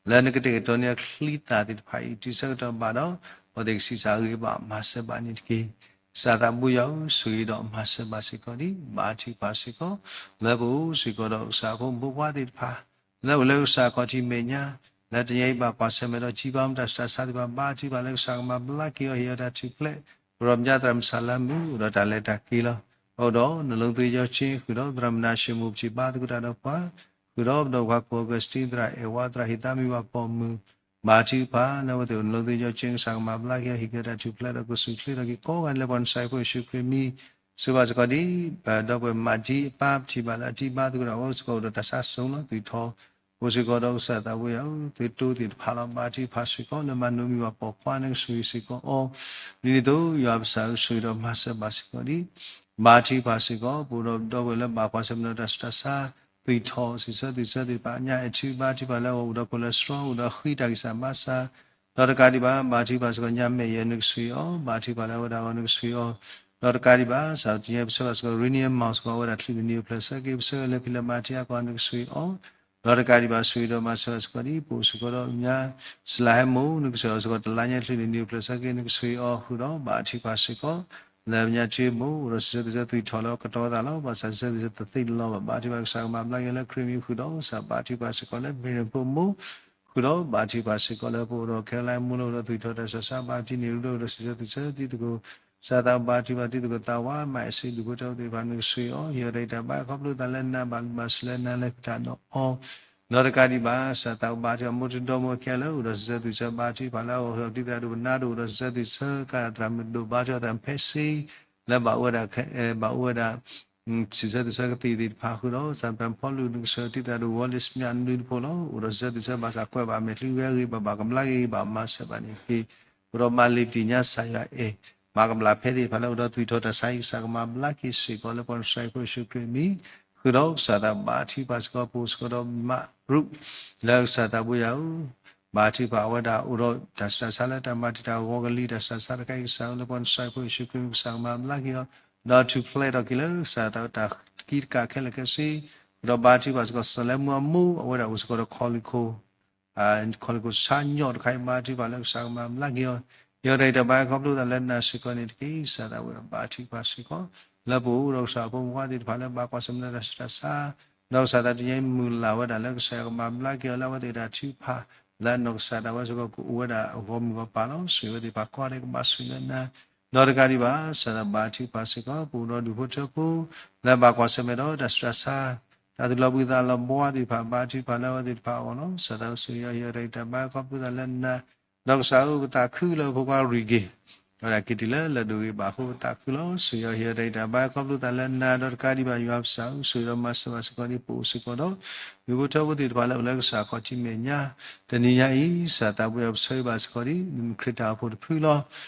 လၢနကတဲာ်ကတီၤန့ၢ်အချံသၣ်သ့ၣ်တဖၣ်အံၤ တုၤဆၢကတီၢ်ဘၣ်ဒီး အဝဲသ့ၣ်ကဆံးစၢ်ဂ့ၤဘၣ်မၤစၢၤဘၣ်န့ၣ်တက့ၢ်. ကစၢ်သးဘိယွၤဧၢ ဆိၣ်ဂ့ၤဒီးမၤစၢၤဘၣ်စ့ၢ်ကီးဒ် ဘါထုကဖၣ်စ့ၢ်ကီး လၢပအိၣ်စ့ၢ်ကီးဒီးကစၢ်ဖိမုၣ်ဖိခွါသ့ၣ်တဖၣ် လၢအိၣ်လၢကစၢ်ခီၣ်ထံးမဲာ်ညါ လၢတနံၤအံၤဘၣ်ကွၢ်ဆၢၣ်မဲာ်ဒီး ကံဘါမတၤဆူးတၢ်ဆါသ့ၣ်တဖၣ် ဘါထုကဖၣ်လၢကစၢ်ကမၤဘျါက့ၤအီၤ ဟ့ၣ်အီၤတၢ်ထူၣ်ဖျဲး ပဒီပုၢ်ဝဲၢ်သရၣ်မုၣ်စၢ်လါမုၣ် အိၣ်ဒီးတၢ်လဲၤတၢ်က့ၤလီၤ. အိၣ်ဒီး နလိသ့ယီၤဆ့ ဃုာ်ဒီးသရၣ်မုၣ်နၤၡ့မိၢ် ပထံၣ်ဘါသကိးတၢ်ဒီးပှၤ ဃုာ်ဒီးပဒီပုၢ်ဝဲၢ်ခွါကိးကစတံ သရၣ်အဲၣ်ဝါ သရၣ်ဟ့ၣ်သးမံဝၤပိာ်မုၣ် ဘါထုကဖၣ်လၢအဝဲသ့ၣ်အိၣ်လၢသ့ၣ်ယီၤကၠ့ကစၢ်ကမၤဘျါက့ၤအီၤ ဟ့ၣ်က့ၤတၢ်ထူၣ်ဖျဲးဒီးကစူၢ်ချ့ထီၣ်က့ၤကိးဂၤဒဲး လၢပှၤနစၤယဖိယ့ၣ်ၡူးခရံာ်မံၤ စံးဘၣ်စ့ၢ်ကီးဒ် ပဒီပုၢ်ဝဲၢ်မၤဒံအပၢ် ပထံၣ်ဘၣ်လၢအဒံဘါသကိးဒီး အအိၣ်စ့ၢ်ကီးအိၣ်ဒီးတၢ်ဆါစိၤလီၤ သွံၣ်ထီၣ် အိၣ်စ့ၢ်ကီးဒီးကစၢ်သးဘိယွၤဧၢ သုးတိသ့ၣ်တဖၣ်လီၤ ဘါထုကဖၣ်စ့ၢ်ကီး လၢမၤနၢၤမံၤဝၤပိာ်ခွါန့ၣ်ကစူၢ်က့ၤစ့ၢ်ကီးအီၤ ဒ်န့ၣ်အသိး ယွၤပစၢ်ဧၢ ဆိၣ်ဂ့ၤဒီးမၤစၢၤဘၣ်စ့ၢ်ကီးဒ် ဘါထုကဖၣ်စ့ၢ်ကီး ပအိၣ်ဒီးပဒီပုၢ်ဝဲၢ်လၢဘၣ်ကွၢ်ဆၢၣ်မဲာ်ဒီးတၢ်ဆူးတၢ်ဆါ သွံၣ်ထီၣ် စံးဆၢသွံၣ်ဆၢသ့ၣ်တဖၣ် ညါအဲၣ်ထု ဘါထုကဖၣ်လၢအအိၣ်ဒီး cholesterol အိၣ်ဒီးဃံတၢ်ဂံၢ်စၢ်ဘါစၢ် ဒီးတကးဒံးဘၣ် ဘါထုကဖၣ်စ့ၢ်ကီး ညါမဲာ်ယဲၢ်န့ၣ်ကစူၢ်အီၤ ဘါထုကဖၣ်လၢအဝဲဒၣ်အဂီၢ်န့ၣ်ကစူၢ်အီၤ ဒီးတကးဒံးဘၣ် စးထီၣ်တနံၤညါ ပဆၢဘၣ်စ့ၢ်ကီး Rainier Mount စ့ၢ်ကီး အဝဲဒၣ်ချုးန့ၣ်နံၤအိၣ်ဖျဲၣ်ဆၢက့ၤ ပဆၢဂ့ၤလၢဖံးလၢမၤထံအကီၢ်န့ၣ်ကစူၢ်အီၤ ဒီးတကးဒံးဘၣ် ဆိၣ်ဂ့ၤဒီးမၤစၢၤဘၣ်စ့ၢ်ကီးဒ် ပအိၣ်စ့ၢ်ကီးဒီးညါ စလၢဟဲမိၢ်န့ၣ်ကစူၢ်အီၤစ့ၢ်ကီး တလါညါချုးန့ၣ်နံၤအိၣ်ဖျဲၣ်ဆၢက့ၤန့ၣ်ကစူၢ်အီၤ ဃုာ်ဒီးဘါထုကဖၣ်စ့ၢ်ကီး လၢညါတ့မိၢ် အိၣ်ဒီးစံးဆၢသွံၣ်ဆၢသွံၣ်ထီၣ်လၢကတီၤသးလီၤ ဘၣ်ဆၣ်စံးဆၢသွံၣ်ဆၢတသ့လီၤဘၣ် ဘါထုကဖၣ်ကစၢ်ကမၤဘျါက့ၤလၢခရံာ်မံၤဃုာ်ဒီး စးဘါထုကဖၣ်စ့ၢ်ကီးလၢ Miriam ဖိမိၢ် ဃုာ်ဒီးဘါထုကဖၣ်စ့ၢ်ကီးလၢပအိၣ်ဒီး Caroline မိၢ်လၢအိၣ်ဒီးသွံၣ်ထီၣ်တၢ်ဆူးတၢ်ဆါ ဘါထုန့ၣ်ရူဒီးအိၣ်ဒီးစံးဆၢသွံၣ်ဆၢတံၤသကိး စးသးဘါထုကဖၣ်တံၤသကိးသးဝး မၤအဲၣ်စ့ဒူၣ်ဖိထၢဖိသ့ၣ်တဖၣ်န့ၣ်ကစူၢ်အီၤ ဟ့ၣ်အီၤတၢ်ဂံၢ်တၢ်ဘါခီဖျိသးလၢနၤ ဘၣ်ဘျုးဘၣ်ဆိၣ်လၢနၤလၢဃုာ်တၢ်ဒီးအီၤ ဒီးတကးဒံးဘၣ် စးသးဘါထုကဖၣ်မိၢ်တံၤဒီမိၢ်ခဲလၢာ် အိၣ်ဒီးစံးဆၢသွံၣ်ဆၢဘါထုကဖၣ်လၢအအိၣ်ဒီးတံၤသရၣ်ဒိၣ်ပနါဒိၣ် အိၣ်ဒီးစံးဆၢသွံၣ်ဆၢကါဒၣ်သရၣ်မုၣ်ဒိၣ် ဘါထုကဖၣ်သရၣ်ဖဲစ့ လၢဘၣ်အိၣ်ဝဲဒၣ် ဘၣ်အိၣ်ဝဲဒၣ် စံးဆၢသွံၣ်ဆၢကသံၣ်သ့ၣ်တဖၣ်ဃုာ်ဒီး စးပၢၤဖီလူးန့ၣ်ကစၢၢ်တံၤသရၣ်ဒိၣ် Wallace မၠးနုတဖိလီၤ အိၣ်ဒီးစံးဆၢသွံၣ်ဆၢဘၣ်ဆၣ်ကွဲးဘၣ်အမဲာ်ချံဝဲအဂ့ၢ် ဘၣ်ဘၣ်ကဘျါက့ၤဂ့ၤ ဘၣ်မၤစၢၤဘၣ်န့ၣ်တက့ၢ် အိၣ်ဒီးမၤလ့ၤတံၢ်ညါစၢ်ယွၤအဲၣ် မၤကဘျါဖဲသ့ၣ်တဖၣ်လၢအိၣ်ဒီးသွံၣ်ထီၣ်တၢ်ဆါ ဟံၣ်ကစၢ်ကမၤဘျါက့ၤစ့ၢ်ကီးလၢပှၤနစၤယဖိယ့ၣ်ၡူးခရံာ်မံၤ ဃုာ်ဒီးကစၢ်သးဘါထုကဖၣ်စ့ၢ်ကီး ပအိၣ်စ့ၢ်ကီးဒီးမးရူ လၢကစၢ်သးဘိယွၤဧၢ ဘါထုကဖၣ်အဝဲဒၣ်အိၣ်ဒီးတၢ်ဆူးတၢ်ဆါလၢတၢ်မၤတံာ်တာ်ဂီၤကလံၤ တၢ်ဆူးတၢ်ဆါတခါအံၤ ကစၢ်ဧၢ လၢပှၤနစၤယဖိယ့ၣ်ၡူးခရံာ်မံၤ ကစၢ်ကမၤဘျါက့ၤအီၤ ဒီးထူၣ်ဖျဲးထီၣ်က့ၤလၢကစၢ်သးတၢ်ကံတကးခဲလၢာ်ခဲဆ့ ဃုာ်ဒီးဘါထုကဖၣ်စ့ၢ်ကီး စီၤလဲမူအမိၢ် အဝဲဒၣ်အိၣ်စ့ၢ်ကီးဒီးခီလ့ၣ်ခိၣ် ခီလ့ၣ်ခိၣ်ဆါညီၣ်တခါအံၤ ဘါထုကဖၣ်လၢကစၢ်ကမၤဘျါက့ၤအီၤ ဟ့ၣ်အီၤတၢ်ဂံၢ်တၢ်ဘါခီဖျိသးလၢနၤစ့ၢ်ကီးန့ၣ်တက့ၢ် ကစၢ်သးဘိယွၤ ဘါထုကဖၣ်စ့ၢ်ကီး လၢပအိၣ်ဒီးကစၢ်ဖိမုၣ်ဖိသ့ၣ်တဖၣ်လၢဘၣ်ကွၢ်ဆၢၣ်မဲာ်ဒီးတၢ်ဆူးတၢ်ဆါ ဒီးကစၢ်သးတနံၤညါအံၤမုၢ်လၢ်ဝဲဒၣ်လၢကစၢ်ယွၤကမၤဘျါက့ၤအီၤလၢအဝဲသ့ၣ်တၢ်ထုကဖၣ် လၢအနီၢ်ကစၢ်ဒၣ်ဝဲစ့ၢ်ကီးကအိၣ်ဝဲဒၣ်ဂီၢ်မုၢ်ဂီၢ်ပၤလီၤ ဆိၣ်ဂ့ၤဝဲသ့ၣ်တဖၣ်ကိးဂၤဒဲးကဘၣ်ဆိၣ်ဂ့ၤလၢနၤ ဒီးတကးဒံးဘၣ် ကစၢ်သးဘါထုကဖၣ်စ့ၢ်ကီး ပအိၣ်ဒီးဒူၣ်ဖိထၢဖိ လၢဘၣ်ကွၢ်ဆၢၣ်မဲာ်ဒီးတၢ်ဆူးတၢ်ဆါ တၢ်သူၣ်လီၤဘှံးသးလီၤဘှါသ့ၣ်တဖၣ် ဘါထုကဖၣ်လၢအဝဲသ့ၣ်တဖၣ်အဂီၢ်လီၤ ကစၢ်သးဆိၣ်ဂ့ၤအီၤ ဟ့ၣ်အီၤတၢ်ဂံၢ်တၢ်ဘါခီဖျိသးလၢနၤ ဒီးကစၢ်ဧၢ ပသးခုလၢဖိခွါရံၣ်က့ၤ အဝဲဒၣ်က့ၤတုၤလၢလၢၢ်ဒိၣ်ဂ့ၤဘၣ်အဃိ ပသးခုလီၤ ဆိၣ်ဂ့ၤအီၤ ဟ့ၣ်အီၤတၢ်ဂံၢ်တၢ်ဘါခီဖျိသးလၢနၤ ဒီးတကးဒံးဘၣ် ယွၤပစၢ်ဧၢ ဆိၣ်ဂ့ၤဒီးမၤစၢၤဘၣ်စ့ၢ်ကီးဒ်ပအိၣ်စ့ၢ်ကီးဒီး ဒူၣ်ဖိထၢဖိသ့ၣ်တဖၣ်လၢအိၣ်လၢကစၢ်ခီၣ်ထံးမဲာ်ညါ တနံၤညါအံၤ ကစၢ်သးဘိယွၤ ပဆၢဂ့ၤဘၣ်စ့ၢ်ကီးဒ် ခရံာ်တၢ်အိၣ်ဖှိၣ်တဖုလီၤ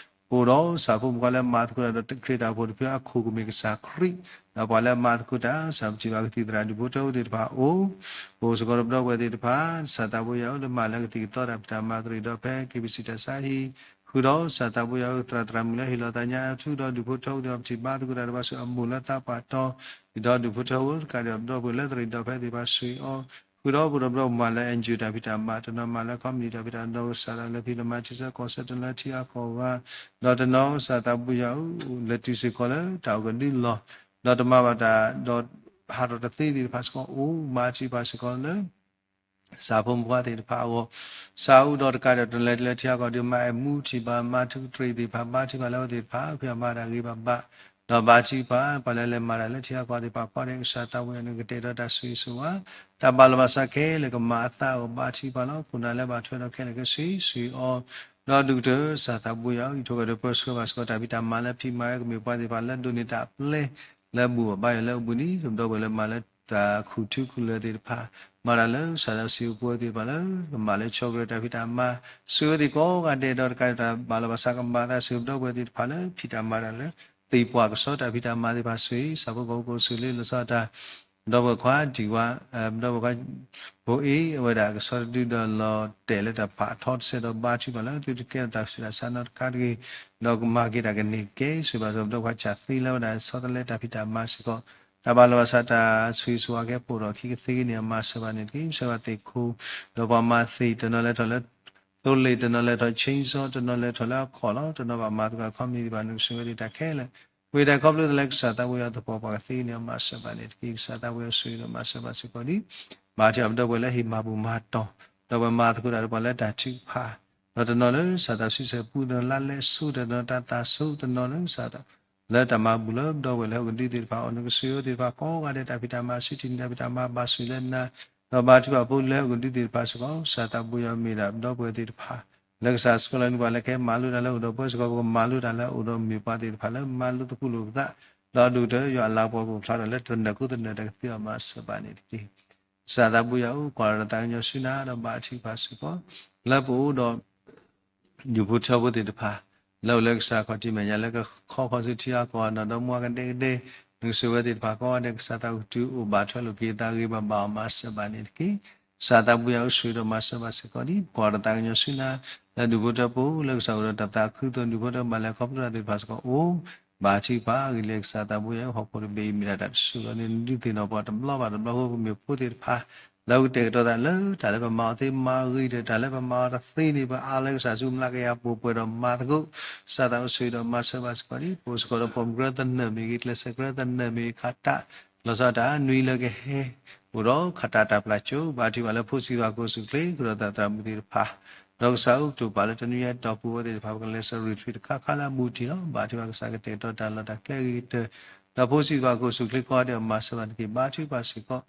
ပအိၣ်ဒီးကစၢ်ဖိမုၣ်ဖိလၢမၤသကိးတၢ်ဒီးခရံာ်တၢ်အိၣ်ဖှိၣ်တဖုအခိၣ်ကမ့ၢ်ကစၢ်ခရံာ် ဒီးပှၤလၢမၤသကိးတၢ် ကစၢ်ပထံၣ်ဘၣ်ကသံၣ်သရၣ်ဒူၣ်ဖိထၢဖိသ့ၣ်တဖၣ်အအိၣ် ပအိၣ်စ့ၢ်ကီးဒီးပဒီပုၢ်ဝဲၢ်သ့ၣ်တဖၣ် ကစၢ်သးဘိယွၤဧၢ လၢမၤလၢကသံၣ်ကသီတၢ်ဖံးတၢ်မၤသရံးဒီးဖဲ KBC တၢ်ဆါဟံၣ် ဃုာ်ဒီးကစၢ်သးဘိယွၤဧၢ သရၣ်သရၣ်မုၣ်လၢဟ့ၣ်လီၤသးညါအထူဒီးဒူၣ်ဖိထၢဖိသ့ၣ်တဖၣ် ပထံၣ်ဘါသကိးတၢ်ဒီးဘၣ်ဆိၣ်အမိၢ်လၢသးပှၢ်တီၤ ဒီးဒူၣ်ဖိထၢဖိတကးဒံးဘၣ် ပဒီပုၢ်ဝဲၢ်လၢသရံးဒီးဖဲသ့ၣ်တဖၣ်ဆိၣ်ဂ့ၤအီၤ ဃုာ်ဒီးပဒီပုၢ်ဝဲၢ်မၤလၢ NGO တၢ်ဖံးတၢ်မၤ တနီၤမၤလၢ community တၢ်ဖံးတၢ်မၤ ဒီးကစၢ်သးလၢဖံးလၢမၤထံဆၢကီၢ်ဆၢတနီၤလၢထံအါကီၢ်ဂၤ ဒီးတနီၤကစၢ်သးဘိယွၤဧၢ လဲၤတုၤစ့ၢ်ကီးလၢတၢ်အိၣ်ကဒုလီၢ် ဒီးတမၤဘၣ်တၢ်ဒီးဟးထီၣ်တသ့သ့ၣ်တဖၣ်စ့ၢ်ကီးအိၣ် မၤထံၣ်ဘၣ်စ့ၢ်ကီးလၢ ကစၢ်ဖိမုၣ်ဖိသ့ၣ်တဖၣ်အဂီၢ် ကစၢ်ဧၢ ဒီးတကးဒံးဘၣ် တနီၤလၢထံအါကီၢ်ဒီး မၤအဲၣ်မူထံၣ်ဘၣ် မၤထူကတြံၣ်သ့ၣ်တဖၣ် ဘါထုကဖၣ်လၢအဝဲသ့ၣ်တဖၣ် ဖံးမၤတၢ်ဂ့ၤဘၣ်ဘၣ် ဒီးဘါထုကဖၣ် ပှၤလၢလဲၤမၤတၢ်လၢထံအါကီၢ်သ့ၣ်တဖၣ် ကိးဂၤဒဲး ကစၢ်သးဘိယွၤန့ၣ် ကတဲာ်ကတီၤတၢ်ဆိၣ်ဂ့ၤဆိၣ်ဝါ တၢ်ဘၣ်လီၤဘၣ်စးခဲလၢာ်ကမၤအသးအဂီၢ် ဘါထုကဖၣ်လီၤ ခိၣ်နၢ်လၢဘၣ်ထွဲဒီးခဲလၢာ်ခဲဆ့ ဆိၣ်ဂ့ၤအီၤ ဒီးဒူၣ်ကတၢၢ် ကစၢ်သးဘိယွၤ ယထိၣ်ကဒီးပၢဆှၢဘၣ်စ့ၢ်ကီး တၢ်ဖံးတၢ်မၤလၢဖံးမၤဝဲကမ့ၢ်ပှၤသ့ၣ်တဖၣ်လၢဒိးန့ၢ်တၢ်အပျဲၢ် လၢဘူၣ်ဘၣ်ဘါယွၤလၢအပူၤန့ၣ် ပဒီပုၢ်ဝဲၢ်လၢမၤလၢတၢ်ခူၣ်ထူခူၣ်လၢာ်သ့ၣ်တဖၣ် မၤတၢ်လၢကစၢ်သးစံးပဝဲသ့ၣ်တဖၣ်လၢ ကမၤလၢဆီကြၢးတၢ်ဖံးတၢ်မၤ ဆိၣ်ဂ့ၤဝဲသ့ၣ်ကိးဂၤဒဲး ဒီးတကးဒံးဘၣ် တၢ်ဘၣ်လီၤဘၣ်စးကမၤအသး ဆိၣ်ဂ့ၤပဒီပုၢ်ဝဲၢ်သ့ၣ်တဖၣ်လၢ ဖံးတၢ်မၤတၢ်လၢ သ့ၣ်ပှၢ်ကဆှီတၢ်ဖံးတၢ်မၤသ့ၣ်တဖၣ်ဆိၣ်ဂ့ၤ ဆၣ်ဖိကီၢ်ဖိကအိၣ်ဆူၣ်လ့လီၤဆီတၢ် ပဒီပုၢ်ဝဲၢ်ခွါဒံၣ်ဝါ ပဒီပုၢ်ဝဲၢ်ခွါ ဖိအ့ၣ် အဝဲဒၣ်ကဆီတဒုဒီးလီၤတဲာ်လၢတၢ်ဖးထီတစဲးဒီး ဘါထုကဖၣ်လၢသုတကဲထီၣ်တၢ်ဆူးတၢ်ဆါနီတခါတဂ့ၤ ဒီးကမၤက့ၤတၢ်ကန့ၢ်ကဲ ဆိၣ်ဂ့ၤဘၣ်စ့ၢ်ကီး ပဒီပုၢ်ဝဲၢ်ခွါ ကၠၣ်သ့လၢအဝဲဒၣ်ဆီတလဲတၢ်ဖံးတၢ်မၤစ့ၢ်ကီး တၢ်ဘၣ်လီၤဘၣ်စးတၢ်ဆိၣ်ဂ့ၤဆိၣ်ဝါကဟဲပိာ်ထီၣ်အခံကသ့န့ၣ် အမၤစၢၤဘၣ်န့ၣ်တက့ၢ် ဆှၢဘၣ်သ့ၣ်ခိၣ် ဒီးပှၤမၤသ့ၣ် တနီၤလဲၤထီၣ်လၢ သိလ့ၣ် တနီၤလဲၤထီၣ် chainsaw တနီၤလဲၤထီၣ်လၢအခီၣ်လီၤ တနီၤဘၣ်မၤသကိး community ဘၣ်န့ၣ် ကဆိၣ်ဂ့ၤဝဲသ့ၣ်တၢ်ခဲလၢာ် ဝံၤတၢ်ခီဖျိသးလၢကစၢ်သးဘိယွၤသပှၢ်ပှၢ်ကသ့န့ၣ် အမၤစၢၤဘၣ်န့ၣ်တက့ၢ် ကစၢ်သးဘိယွၤဆိၣ်ဂ့ၤဒီးမၤစၢၤဘၣ်စ့ၢ်ကီးဒ် ဘါထုကဖၣ်ပဒီပုၢ်ဝဲၢ်လၢဟ့ၣ်မၤဘူၣ်မၤတီၢ် ဒီးပှၤမၤသကိးတၢ်ဒီးပှၤလၢတၢ်ထုကဖၣ် ဒီးတနီၤလၢကစၢ်သးစံးဆၢပူ တနီၤလၢလဲၤဆိ တနီၤတၢ်သးဆိ တနီၤလၢကစၢ် လၢတၢ်မၤဘူၣ်လၢပဒီပုၢ်ဝဲၢ်လၢဟီၣ်ကဒုသ့ၣ်တဖၣ်အအိၣ်န့ၣ် ကဆိၣ်ဂ့ၤဝဲသ့ၣ်တဖၣ်ကိးဂၤဒဲး တၢ်ဖံးတၢ်မၤ ဆူထံၣ်န့ၢ်တၢ်ဖံးတၢ်မၤ ဘၣ်ဆိၣ်လၢနၤ ဒီးဘါထုကဖၣ်ဖိလၢအကဒုသ့ၣ်တဖၣ်စ့ၢ်ကီး ကစၢ်သးဘိယွၤမ့ၢ်ဒၣ်ပဒီပုၢ်ဝဲၢ်သ့ၣ်တဖၣ် လၢကစၢ်ဆှၢလီၤန့ၢ်ပှၤလၢကဟဲမၤလိတၢ်လၢအအိၣ်ဒီးပှၤစ့ၢ်ကီး ပကမၤလိတၢ်လၢအအိၣ်ဒီးမ့ၢ်ပှၤသ့ၣ်တဖၣ်လၢမၤလိသကိးလိာ်ပသး ဒီးအဒိၣ်ကတၢၢ်ယွၤအလၤကပီၤကအိၣ်ဖျါထီၣ်လၢတနၢၤခိၣ်တနၢၤတၢ်ကသ့အီၤမၤစၢၤဘၣ်န့ၣ်တက့ၢ်. ကစၢ်သးဘိယွၤအိၣ် ကွၢ်ဒီးသးကညီၤဆူနၤဒီးဘါထုကဖၣ်စ့ၢ်ကီး လၢပအိၣ်ဒီး ဒူၣ်ဖိထၢဖိသ့ၣ်တဖၣ် လၢအိၣ်လၢကစၢ်ခီၣ်ထံးမဲာ်ညါလၢကခီဖီဆူထံအကီၢ် နီၢ်ဒီမါဝၤကဒဲကဒဲ နကဆိၣ်ဂ့ၤဝဲသ့ၣ်တဖၣ်ကိးဂၤဒဲး ကစၢ်သးကတုၤအိၣ်ဘၣ်ထွဲလိာ်က့ၤသးဂ့ၤဘၣ်ဘၣ်အီၤမၤစၢၤဘၣ်န့ၣ်တက့ၢ်. ကစၢ်သးဘိယွၤအိၣ်ဆိၣ်ဂ့ၤဒီးမၤစၢၤဘၣ်စ့ၢ်ကီးဒံး ကွၢ်ဒီးသးကညီၤဆူနၤ လၢဒူၣ်ဖိထၢဖိလၢကစၢ်အိၣ်ဒီးတၢ်သးခုအသိး ဒူၣ်ဖိထၢဘၣ်လဲၤခီဖျိတၢ်သ့ၣ်တဖၣ်စ့ၢ်ကီးအိၣ် ဘါထုကဖၣ် ဂ့ၤလၢကစၢ်သးဘိယွၤ ဟီၣ်ခိၣ်တဘ့ၣ်အံၤမ့ၢ်ဒၣ်တၢ်တစိၢ်လီၤန့ၣ် နဒုးသ့ၣ်နီၣ်ပှၤတဘျီဘၣ်တဘျီအဃိ ပမ့ၢ်ဖိသ့ၣ်တဖၣ် လၢပကတဲာ်ကတီၤသးလၢတၢ်လၢပမၤအီၤသ့မၤအဂ့ၤဒီး တၢ်လၢပမၤအီၤတသ့န့ၣ် ပအါလၢကစၢ်ဆူမျးကယၤပူၤပှဲၤဒီးမၤသကိး ကစၢ်သးအိၣ်ဆိၣ်ဂ့ၤဒီးမၤစၢၤဘၣ်စ့ၢ်ကီးဒံး ပအိၣ်စ့ၢ်ကီးဒီးပိာ်မုၣ်ကရၢသနၢၣ်မ့ၢ်ဂ့ၤ ကျဲးစၢးကရၢသနၢၣ်မ့ၢ်ဂ့ၤ ခးတၢ် လီၤဆီဒၣ်တၢ်နွံလၢကဟဲ အိၣ်ဒီးခးတၢ်တၢ်ပျၢ်ကၠိ ဘါထုကဖၣ်လၢဖိဆံးပှၤကိးဆူၣ်ချ့ ဃုာ်ဒီးသးသရၣ်မုၣ်သ့ၣ်တဖၣ် ဒီးကစၢ်အိၣ်ကတိၤပာ်လၢတနွံညါတီၢ်ပူၤဝဲသ့ၣ်တဖၣ် ပကလဲၤဆၢ retreat တခါခါလၢအဘူးတံၢ်လီၤ. ဘါထုကဖၣ်ကစၢ်ကတဲာ်ကတီၤတၢ်လီၢ်တၢ်ကျဲဂ့ၤကတၢၢ် ဒီးဖိဆံးပှၤကိးဆူၣ်ချ့ကိးဂၤဒဲးမၤစၢၤဘၣ်တက့ၢ်. ဘါထုကဖၣ်စ့ၢ်ကီး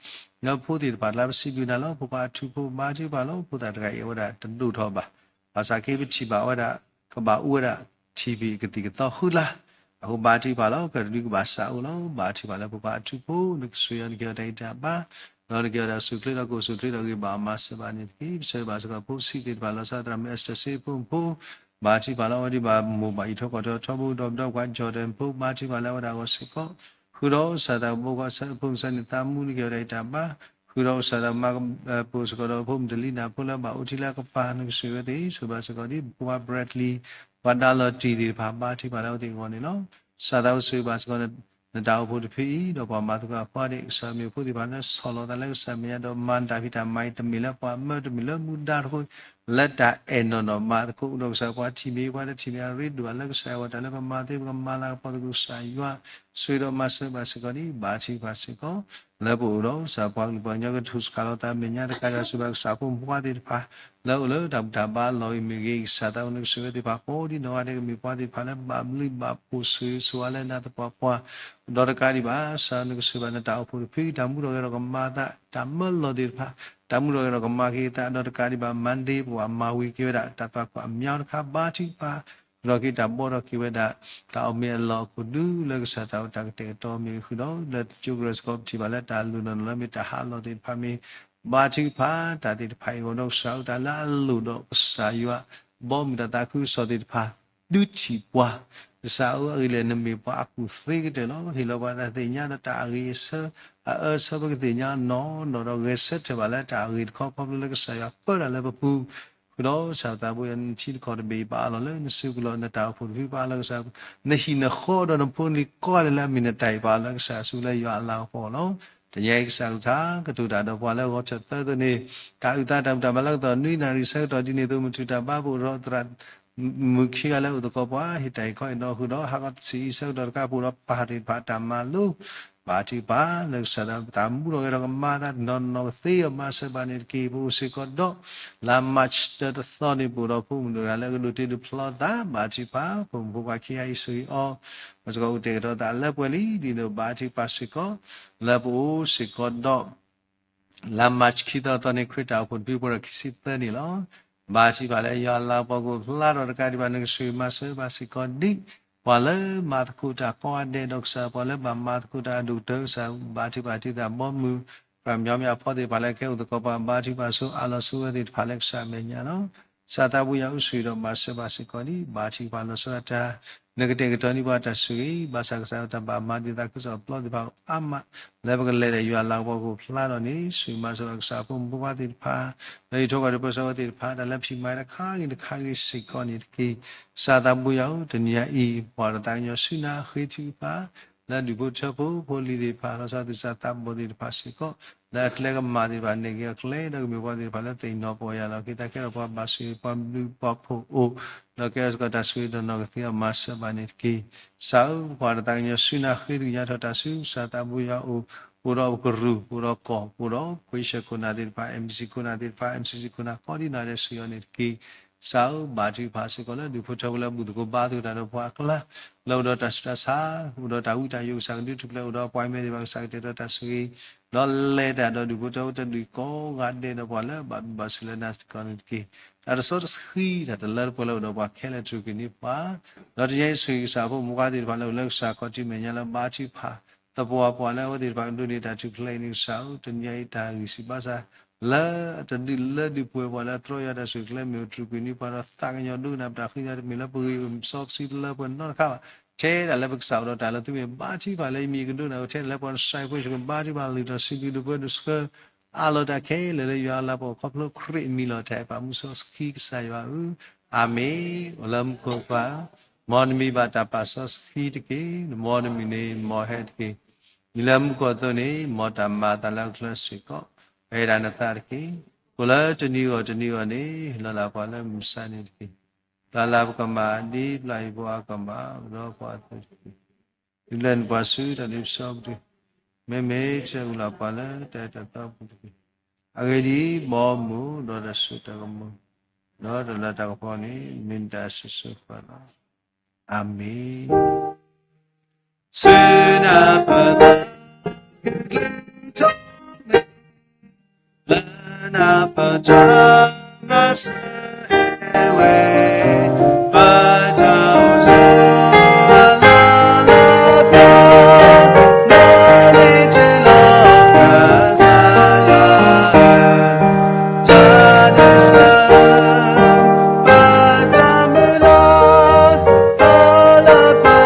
လၢဖိသ့ၣ်တဖၣ်လၢပစံးဘျုးနၤလီၤ ဖိခွါအထူဖိ ဘါထုကဖၣ်လီၤ ဖိသၣ်တဂၤအံၤအဝဲဒၣ်တဒိၣ်ထီၣ်ဘၣ် ဘၣ်ဆၣ်က့ပထံၣ်ဘၣ်ဝဲဒၣ် ကဘၣ်အိၣ်ဝဲဒၣ် ထံၣ်ဖံးကသံၣ်ကသီဃုလါ အဃိဘါထုကဖၣ်လီၤ ကဒုကဘၣ်စးအိၣ်လီၤ. ဘါထုကဖၣ်လၢဖိခွါအထူဖိ နကဆိၣ်ဂ့ၤအီၤ နကဟ့ၣ်အီၤတၢ်ဂံၢ်တၢ်ဘါ ဒီးနကဟ့ၣ်အီၤတၢ်ဆူၣ်ချ့ဒီးကအိၣ်ဆူၣ်ချ့ဒီးဂ့ၤဘၣ်အီၤမၤစၢၤဘၣ်န့ၣ်တက့ၢ်. ပဆၢဂ့ၤဘၣ်စ့ၢ်ကီးဖိဆံးသ့ၣ်တဖၣ် လီၤဆီသရၣ်မုၣ် Esther စ့ဖိမုၣ်ဖိ ဘါထုကဖၣ်လီၤ အဝဲဒၣ်ဘၣ်မိၢ်ဘၣ်အံၤထီၣ်ကီၢ်ထီၣ်ထီဘိ ဒီးပဒီပှၤ Jordan ဖိ ဘါထုကဖၣ်လၢအဝဲဒၣ်အဂီၢ်စ့ၢ်ကီး ဃုာ်ဒီးကစၢ်သးဘိကီၢ်ဆၢဖိမုၣ်ဆၢန့ၣ် သးမူနကဟ့ၣ်အီၤတၢ်ဂံၢ်တၢ်ဘါ ဃုာ်ဒီးကစၢ်သးမါ ပအိၣ်စ့ၢ်ကီးဒီးဖိမုၣ်တလံနၤဖိလၢဘၣ်အိၣ်ထံလၢအကပၤ နကဆိၣ်ဂ့ၤဝဲသ့ၣ် ဆိၣ်ဂ့ၤဘၣ်စ့ၢ်ကီးဒ် ပှၤ Bradley ပှၤဒါလီၤတံၢ်သ့ၣ်တဖၣ် ဘါထုကဖၣ်လၢအဝဲသ့ၣ်အဂီၢ်န့ၣ်လီၤ. ကစၢ်သးအိၣ်ဆိၣ်ဂ့ၤဘၣ်စ့ၢ်ကီး နတၢ်အိၣ်ဖှိၣ်တဖုအံၤ ဒီးပှၤမၤသကိးအခွါဒဲး ကစၢ်မ့ၢ်ဖိသ့ၣ်တဖၣ်လၢဆီၣ်လီၤသးလၢကစၢ်မဲာ်ညါဒီးမၤတၢ်ဖံးတၢ်မၤအံၤ တမ့ၢ်လၢပှၤမၢ တမ့ၢ်လၢမူဒါတဃိ လၢတၢ်အဲၣ်နီၢ်နီၢ်မၤသကိး ဒီးကစၢ်ပှၤထံၣ်မ့ၢ်ပှၤတထံၣ်မ့ၢ်အရ့ဒိၣ်လၢကစၢ်ယွၤ တၢ်လၢပမၤသ့ ပကမၤလၤကပီၤသကိးကစၢ်ယွၤ ဆိၣ်ဂ့ၤဒီးမၤစၢၤဘၣ်စ့ၢ်ကီးဒ် ဘါထုကဖၣ်စ့ၢ်ကီး လၢပအိၣ်ဒီးကစၢ်ပှၤကလုာ်ပှၤကညီကထူၣ်စခါလီၤသးမဲာ်ညါတကးဒီး ဆိၣ်ဂ့ၤဘၣ်ကစၢ်ဖိမုၣ်ဖိခွါသ့ၣ်တဖၣ် လၢအိၣ်လၢတၢ်ဘူၣ်တၢ်ဘါလီၢ်အံၤမ့ၢ်ဂ့ၤ ကစၢ်သးအိၣ်နကဆိၣ်ဂ့ၤသ့ၣ်တဖၣ်ကိးဒ်နီၢ်ဂၤဒဲး ကမ့ၢ်ပှၤသ့ၣ်တဖၣ်လၢဘၣ်ဘျုးဘၣ်ဖှိၣ်ဆိၣ်ဂ့ၤဆိၣ်ဝါလၢနၤသပှၢ်ပှၢ် ဒီးတကးဒံးဘၣ် ကစၢ်နကဆိၣ်ဂ့ၤဘၣ်နတၢ်အိၣ်ဖှိၣ်တဖု တၢ်မူထီၣ်ဂဲၤထီၣ်ကမၤအသး တၢ်မၢလီၢ်သ့ၣ်တဖၣ် တၢ်မူထီၣ်ဂဲၤထီၣ်ကမၤက့ၤအသး ဒီးတကးဒံးဘၣ် Monday ပှၤမၤဝံၤက့ၤဝဲဒၣ် တၢ်သွၣ်ခိၣ်အမံၤတခါ ဘါထုကဖၣ် ဃုာ်ဒီးက့ၤတၢ်ဘီထီၣ်က့ၤဝဲဒၣ် တၢ်အိၣ်မ့ၢ်အလီၢ်အခိၣ်ဒူလၢကစၢ်သးအိၣ်တၢ်ကတဲာ်ကတီၤမ့ၢ်ဂ့ၤ ဃုာ်ဒီး လၢတကၠိကရၢစ့ၢ်ကီး ပထံၣ်ဘၣ်လၢတၢ်လူၢ်နီၢ်နီၢ်လၢမ့ၢ်တၢ်ဟးလီၢ်သ့ၣ်တဖၣ်မ့ၢ် ဘါထုကဖၣ် တၢ်သ့ၣ်တဖၣ်အံၤအဂီၢ်ဒီး ကစၢ်အိၣ်တၢ်လၢအလိၣ်ဒီးကစၢ်ယွၤ ဘီမုၢ်တၢ်သးခုကစီၣ်သ့ၣ်တဖၣ် ဒုးထံၣ်ပှၤ ကစၢ်ဧၢ အဂ့ၢ်လဲၣ် နမ့ၢ်ပှၤအကူၣ်သ့ကတၢၢ်လီၤ. ဟ့ၣ်လီၤပှၤတၢ်သ့ၣ်ညါဒီးတၢ်အဂ့ၤအဆၢ အအၢအဆၢ ပကသ့ၣ်ညါနီၢ်နီၢ်ဒီး ဂဲၤဆၢထၢၣ်ဘၣ်လၢတၢ်အဂ့ၤတခီ ခီဖျိလၢကစၢ်ယွၤပၢတၢ်လၢပပူၤ ဃုာ်ဒီးကစၢ်သးဘိယွၤ နထံနကီၢ်တဘ့ၣ်အံၤ ပအၢၣ်လီၤလၢနစုပူၤလီၤ. နတၢ်အိၣ်ဖှိၣ်တဖု ပအၢၣ်လီၤကစၢ် နဟံၣ်နဃီဒီးနဖိနလံၤကိးဂၤဒဲးလၢအမ့ၢ်နတၢ်အံၤ ပအၢၣ်လီၤလၢကစၢ်အစုလၢယွၤအလၤကပီၤလီၤ. တနံၤအံၤကစၢ်ကလုၢ်ကထါ ကတိၤတၢ်ဒီးပှၤလၢဂီၤထၢၣ်သၢသၢန့ၣ် တၢ်အုၣ်သးတၢ်ဘူၣ်တၢ်ဘါလၢကတီၢ်နွံနၣ်ရံၣ်ဆၢကတီၢ်ဒ်န့ၣ်အသိး မုၢ်ထူၣ်တၢ်ဘါ ပအိၣ်ဒီးသရၣ် မုၣ်ခံဂၤလၢအအိၣ်သကိးပှၤ ဟ့ၣ်တၢ်ဟ့ၣ်ခီဟ့ၣ်နီၤဃုာ်ဒီး ဟါခီဆံးအံၤဆၢကတီၢ်တခါ ပအိၣ်ဒီးပၢ်သ့ၣ်တဖၣ်တၢ်မၤလိ ဘါထုကဖၣ် လၢကစၢ်သး တၢ်မူထီၣ်ဂဲၤထီၣ်ကမၤအသးနီၢ်နီၢ်ကသ့အီၤ မၤစၢၤဘၣ်န့ၣ်တက့ၢ်. ပအိၣ်စ့ၢ်ကီးဒီး လါ March တၢတသီန့ၣ် ပအိၣ်ဒီးဖိမုၣ်တဂၤလၢအကဒိးတ့ဒိးဖျီသး ဘါထုကဖၣ် ဖိမုၣ်ဖိခွါခံဂၤအံၤဆိၣ်ဂ့ၤအီၤ ပစ့ၢ်ကီးအိၣ်တဲာ်ကတီၤသးလၢပှဲၤလံ ဒ်သိးဘါထုကဖၣ်စ့ၢ်ကီး လၢပအိၣ်စ့ၢ်ကီးဒီး လါ March ခံသီသီန့ၣ် ခရံာ်တၢ်အိၣ်ဖှိၣ်တဖု ပှဲၤဒီးခံဆံသၢနံၣ်လီၤ. ဘါထုကဖၣ်လၢယွၤအလၤကပီၤကအိၣ်ဖျါထီၣ်တကးဒံးဘၣ် နကဆိၣ်ဂ့ၤမၤစၢၤဘၣ်စ့ၢ်ကီးဒ် ပှၤလၢမၤသကိးတၢ်ကိးဂၤဒဲးဒီးကစၢ် ပှၤလၢဘၣ်မၤသကိးတၢ်အဒိၣ်ကတၢၢ်ကစၢ် ဘါထုကဖၣ်ထံသးဘီမုၢ် ပြၢ်မျီမ့ၢ်အဖီသ့ၣ်တဖၣ်လၢကဟဲအိၣ်သကိးပှၤ ဘါထုကဖၣ်ဆိအးလီၤဆိဝဲသ့ၣ်တဖၣ်လၢကစၢ်အမဲာ်ညါလီၤ. ကစၢ်သးဘိယွၤအိၣ်ဆိၣ်ဂ့ၤဒီးမၤစၢၤဘၣ်စ့ၢ်ကီးဒ် ဘါထုကဖၣ်လီၤဆီဒၣ်တၢ် နကတဲာ်ကတီၤန့ၢ်ပှၤတၢ်ဆိၣ်ဂ့ၤ ဘၣ်ဆၣ်ကစၢ်တၢ်ဘၣ်မၤဒုးသးခုကစီၣ်ပျီသ့ၣ်တဖၣ်အါမး လၢပကလဲၤဒီးယွၤအလၤကပီၤကအိၣ်ဖျါထီၣ်န့ၣ် ဆိၣ်ဂ့ၤမၤစၢၤဘၣ်ကစၢ်ဖိမုၣ်ဖိခွါသ့ၣ်တဖၣ် လၢဟံၣ်ထိၣ်ဃီၤဒီးပၢဆှၢဝဲသ့ၣ်တဖၣ် တၢ်လၢဖံးမၤတခါဂ့ၤတခါဂ့ၤစ့ၢ်ကီးန့ၣ်တက့ၢ်. ကစၢ်သးဘိယွၤအိၣ် တနံၤအံၤ ပှၤတသးကညီၤဆူနၤ ဃ့ထုကဖၣ် လၢဒူၣ်ဖိထၢဖိ ဖိလံၤသ့ၣ်တဖၣ် လီၤဆီဒၣ်တၢ်သးဘီၣ်သ့ၣ်တဖၣ်စ့ၢ်ကီး လၢအကျဲကမၣ်သ့ၣ်တဖၣ် နဲၣ်က့ၤအီၤကျဲ ဒီးကမ့ၢ်ပှၤသ့ၣ်တဖၣ်လၢသ့ၣ်နီၣ်ပီၢ်ယၢ်လီၤက့ၤ တၢ်ကဲထီၣ်ပှၤဘၣ်ဆိၣ်ဂ့ၤ ပှၤဘျုးပှၤဖှိၣ်အိၣ် ဒီးကဲထီၣ်စ့ၢ်ကီးတၢ်ဆိၣ်ဂ့ၤနီၢ်နီၢ်ကသ့အီၤ မၤစၢၤဘၣ်န့ၣ်တက့ၢ်. ကစၢ်ဧၢ ပှၤတသးကညီၤဆူနၤ ဃ့သ့ၣ်ညါထီၣ်တၢ်ဆူကစၢ်သးဘိယွၤအအိၣ် ပအိၣ်ဒီးပကရူၢ် ပအိၣ်ဒီးကီၢ် ပအိၣ်ဒီး ခွ့ၡၢၣ်ခိၣ်နၢ်သ့ၣ်တဖၣ် MBC ခိၣ်နၢ်သ့ၣ်တဖၣ် MCC ခိၣ်နၢ် ကိးဒံနီၢ်ဒဲး ဆိၣ်ဂ့ၤအီၤန့ၣ်တက့ၢ်. ကစၢ်ဧၢ ဘါထုကဖၣ်စ့ၢ်ကီးလၢဒူၣ်ဖိထၢဖိလၢဘူၣ်သကိးဘါသကိးတၢ်ဒီးပှၤအကျါ လၢအိၣ်ဒီးတၢ်ဆူးတၢ်ဆါ အိၣ်ဒီးတၢ်ဝံတၢ်ယိး ကစၢ်ကဒုးထူၣ်ဖျဲး အိၣ်ဒီးပှၤမဲာ်သ့ၣ်တဖၣ် ကစၢ်ကတဲာ်ကတီၤတၢ်ဆိၣ်ဂ့ၤ ဒီးလဲၤတၢ်ဒီးဒူၣ်ဖိထၢဖိတဒူၣ်ကိးဂၤဒဲးဒီးပှၤလၢဘၣ်ဘျုးဘၣ်ဆိၣ်လၢနၤစ့ၢ်ကီးန့ၣ်တက့ၢ်. တၢ်တစီတဆှံတၢ်တလၢတပှဲၤလၢအိၣ်ဒီးပှၤခဲလၢာ်တြူာ်ကွံာ်န့ၢ်ပှၤ, ဒီးတနံၤအံၤဆိၣ်ဂ့ၤကစၢ်ဖိမုၣ်ခွါသ့ၣ်တဖၣ်လၢအိၣ်လၢကစၢ်ခီၣ်ထံးမဲာ်ညါလၢဘါထုကဖၣ် သပှၢ်ပှၢ်လၢအဝဲသ့ၣ်တဖၣ်ကဒိးန့ၢ်တၢ်ထူၣ်ဖျဲးအံၤန့ၣ်ကစၢ်ဧၢ, တနံၤအံၤတၢ်ဂံၢ်စၢ်ဘါစၢ် လၢအတဒုးလၢဒုးပှဲၤပှၤလၢအတြီယွၤတၢ်ဆိၣ်ဂ့ၤလၢမ့ၣ်အူတြူာ်ကွံာ်န့ၢ်ပှၤဒီးသးကညီၤဒိကနၣ်ပတၢ်ဃ့ညါတမ့ၢ်လၢပဂ့ၤပစီပစံးတလၢပှဲၤနီတခါဘၣ်. ထဲဒၣ်လၢပကစၢ်အိၣ်ဒီးတၢ်လၢသုမ့ၢ်ဘါထုကဖၣ်လၢယမံၤကဒိကနၣ်ဝဲ ထဲဒၣ်လၢပှၤကစၢ်ဖိဆိၣ်ဂ့ၤဘါထုကဖၣ်လံာ်ဒီးစံးဘျုးဒိၣ်ပှဲၤဒိၣ်ဆှၢ အးလီၤတၢ်ခဲလၢာ်လၢယွၤအလၤကပီၤခီဖျိခရံာ်အမံၤလီၤ. တၢ်အဲၣ်ပာ်မူစီဆှံကစၢ်ယွၤဧၢ, အၤမ့ၣ်. အိၣ်လၢမူခိၣ်ပှၤ မ်နမံၤဘၣ်တၢ်ပာ်စီဆှံတက့ၢ်. မ်နမုၢ်နံၤန့ၣ်မ်ဟဲတက့ၢ်. ဒ်လၢမူခိၣ်အသိးန့ၣ် မ်တၢ်မၤအသးလၢအချၢစ့ၢ်ကီး ပဟ့ၣ်ဒၣ်နသးတက့ၢ်. အိၣ်လၢတနံၤဂီၢ်တနံၤဂီၢ်န့ၣ် ဟ့ၣ်လီၤဒၣ်ပှၤလၢမုၢ်ဆါန့ၣ်တက့ၢ်. ပျၢ်လၢပကမၣ်ဒ်ပျၢ်ယံၤဖိအကမၣ် ဒီးပှၤအသိးတက့ၢ်. ဒုးဘျၢနပှၤဆူတၢ်ဒ်ပစီပဒုၣ်, မ့မ့ၢ်တၢ်အုၣ်လီၤပှၤလၢတၢ်အဲၣ်တၢ်သီပူၤတက့ၢ်. အဂ့ၢ်ဒ်အံၤ, ဘီမုၢ်ဒီးတၢ်စိတၢ်ကမီၤ ဒီးတၢ်လၤတၢ်ကပီၤန့ၣ် မ့ၢ်နတၢ်အစိၤစိၤဃၣ်ဃၣ်လီၤ. အၤမ့ၣ်. ဆူနၢ်ပၢၢ်သး ကကျဲထီၣ်မဲာ် လၢနၢ်ပၢၢ်တၢ်မၤစၢၤဟဲဝဲ, ပတၢ်အိၣ်ဆိးအလီၢ်လၢပျၢၤ, နမ့ၢ်တုၤလီၤကစၢ်ယွၤ, တၢ်ဒုးဆၢ ပတၢ်မုၢ်လၢ် လၢပရ့ပ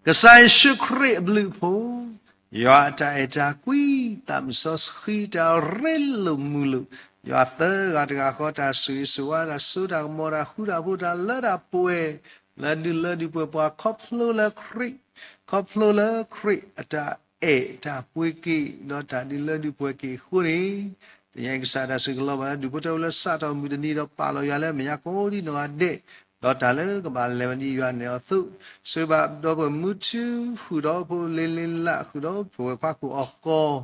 တၢ် ကစၢ်ယ့ၣ်ၡူးခရံာ်အဘျုးအဖှိၣ်, ယွၤအတၢ်အဲၣ်တၢ်ကွံ, သးမုၢ်စီဆှံတၢ်ရ့လိာ်မုာ်လိာ်, ယွၤသၢဂၤတဂၤဃီတၢ်ဆိၣ်ဂ့ၤဆိၣ်ဝါ တၢ်စိတၢ်ကမီၤ တၢ်ဃူတၢ်ဖိးတၢ်လၢတၢ်ပှဲၤ လၢဒုးလၢဒုးပှဲၤပှၤခီဖျိလၢခရံာ်, ခီဖျိလၢခရံာ်အတၢ်အဲၣ်တၢ်ပှ့ၤက့ၤ ဒီးတၢ်ဒုးလၢဒုးပှဲၤက့ၤအဃိန့ၣ်, တနံၤအံၤကစၢ်တၢ်စုကလီၤဘၣ်လၢဒူၣ်ဖိထၢဖိလၢစးထီၣ်မုၢ်တနံၤဒီးပာ်လီၤယွၤလၢမဲာ်ညါကိးဒံနီၢ်ဂၤဒဲး, ဒီးတၢ်လၢကဘၣ်လဲၤဝဲဒ်ယွၤနဲၣ်အီၤအသိး, ဆှၢဘၣ်ဒီပုၢ်ဝဲၢ်မုၢ်ထူ ဃုာ်ဒီးဖိလ့လ့လး ဃုာ်ဒီးဖိဝဲၢ်ခွါခိၣ်အီၤကီၢ်,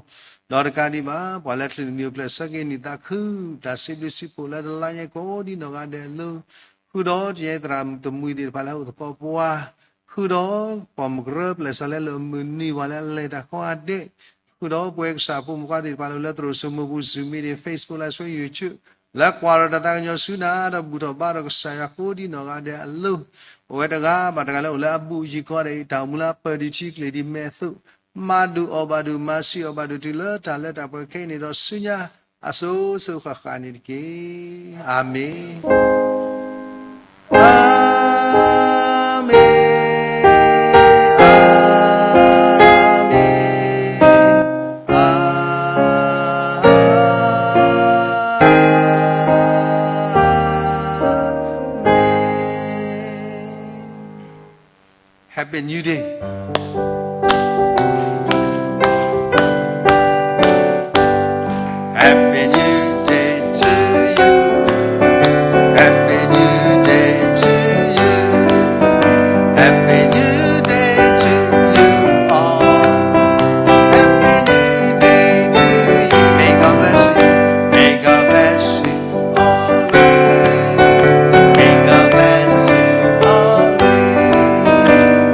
ဒီးတကးဒံးဘၣ် ပှၤလၢချုးနံၤအိၣ်ဖျဲၣ်ဆၢက့ၤနံၣ်သးခု, တၢ်စံးဘျုးစံးဖှိၣ်လၢတလါညါကိးဒံနီၢ်ဂၤဒဲးအလိၤ, ဃုာ်ဒီးတနံၤအံၤသရၣ်သမူသ့ၣ်တဖၣ်လၢအအိၣ်သကိးပှၤ ဃုာ်ဒီးပှၤမုၢ်ကရၢပျဲၢ်စီၤလၢလၢၢ်မုၢ်နံၤ ပှၤလၢအလဲၤတၢ်ကိးဂၤဒဲး, ဃုာ်ဒီးပဝဲကစၢ်ဖိမုၣ်ခွါသ့ၣ်တဖၣ်လၢလၢသရိာ်စိမိၤပူၤ Zoom meeting, Facebook live stream, YouTube, လၢကွၢ်ဒီးတၢ်သးကညီၤဆူနၤ ဒီးဘူၣ်ထီၣ်ဘါထီၣ်ကစၢ်ယွၤကိးဒံနီၢ်ဂၤဒဲးအလိၤ, ပဝဲတဂၤဘၣ်တဂၤလၢအိၣ်လၢအဘူးအယံၤကိးဂၤဒဲးအံၤ တၢ်အိၣ်မူလၢအပၢၢ်ဒံးထံကျိၤဒံးမဲာ်အသိး, မၤဒုးအီၣ်ဘၣ်ဒုး မၤဆံးအီၣ်ဘၣ်ဒုး တုၤလၢတၢ်လၢတၢ်ပှဲၤခဲအံၤန့ၣ်ဒီးဆူညါ အစိၤစိၤဃၣ်ဃၣ်န့ၣ်တက့ၢ်. အၤမ့ၣ်. အၤမ့ၣ်, အၤမ့ၣ်, အၤမ့ၣ်. Happy New Day. Happy New Day to you. Happy New Day to you. Happy New Day to you all. Happy New Day to you. May God bless you. May God bless you. Always. May God bless you always.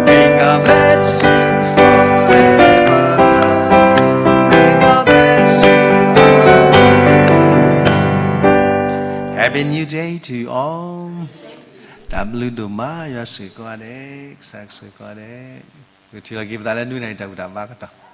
May God bless you forever. May God bless you always. Happy New Day to you all. တၢ်ဘျုးဒိၣ်မး ယွၤဆိၣ်ဂ့ၤကိးဂၤဒဲး, ကစၢ်ဆိၣ်ဂ့ၤကိးဂၤဒဲး, ပကထံၣ်လိာ်က့ၤပသးလၢနွံနၣ်ရံၣ်တၢ်ဘူၣ်တၢ်ဘါကတီၢ်.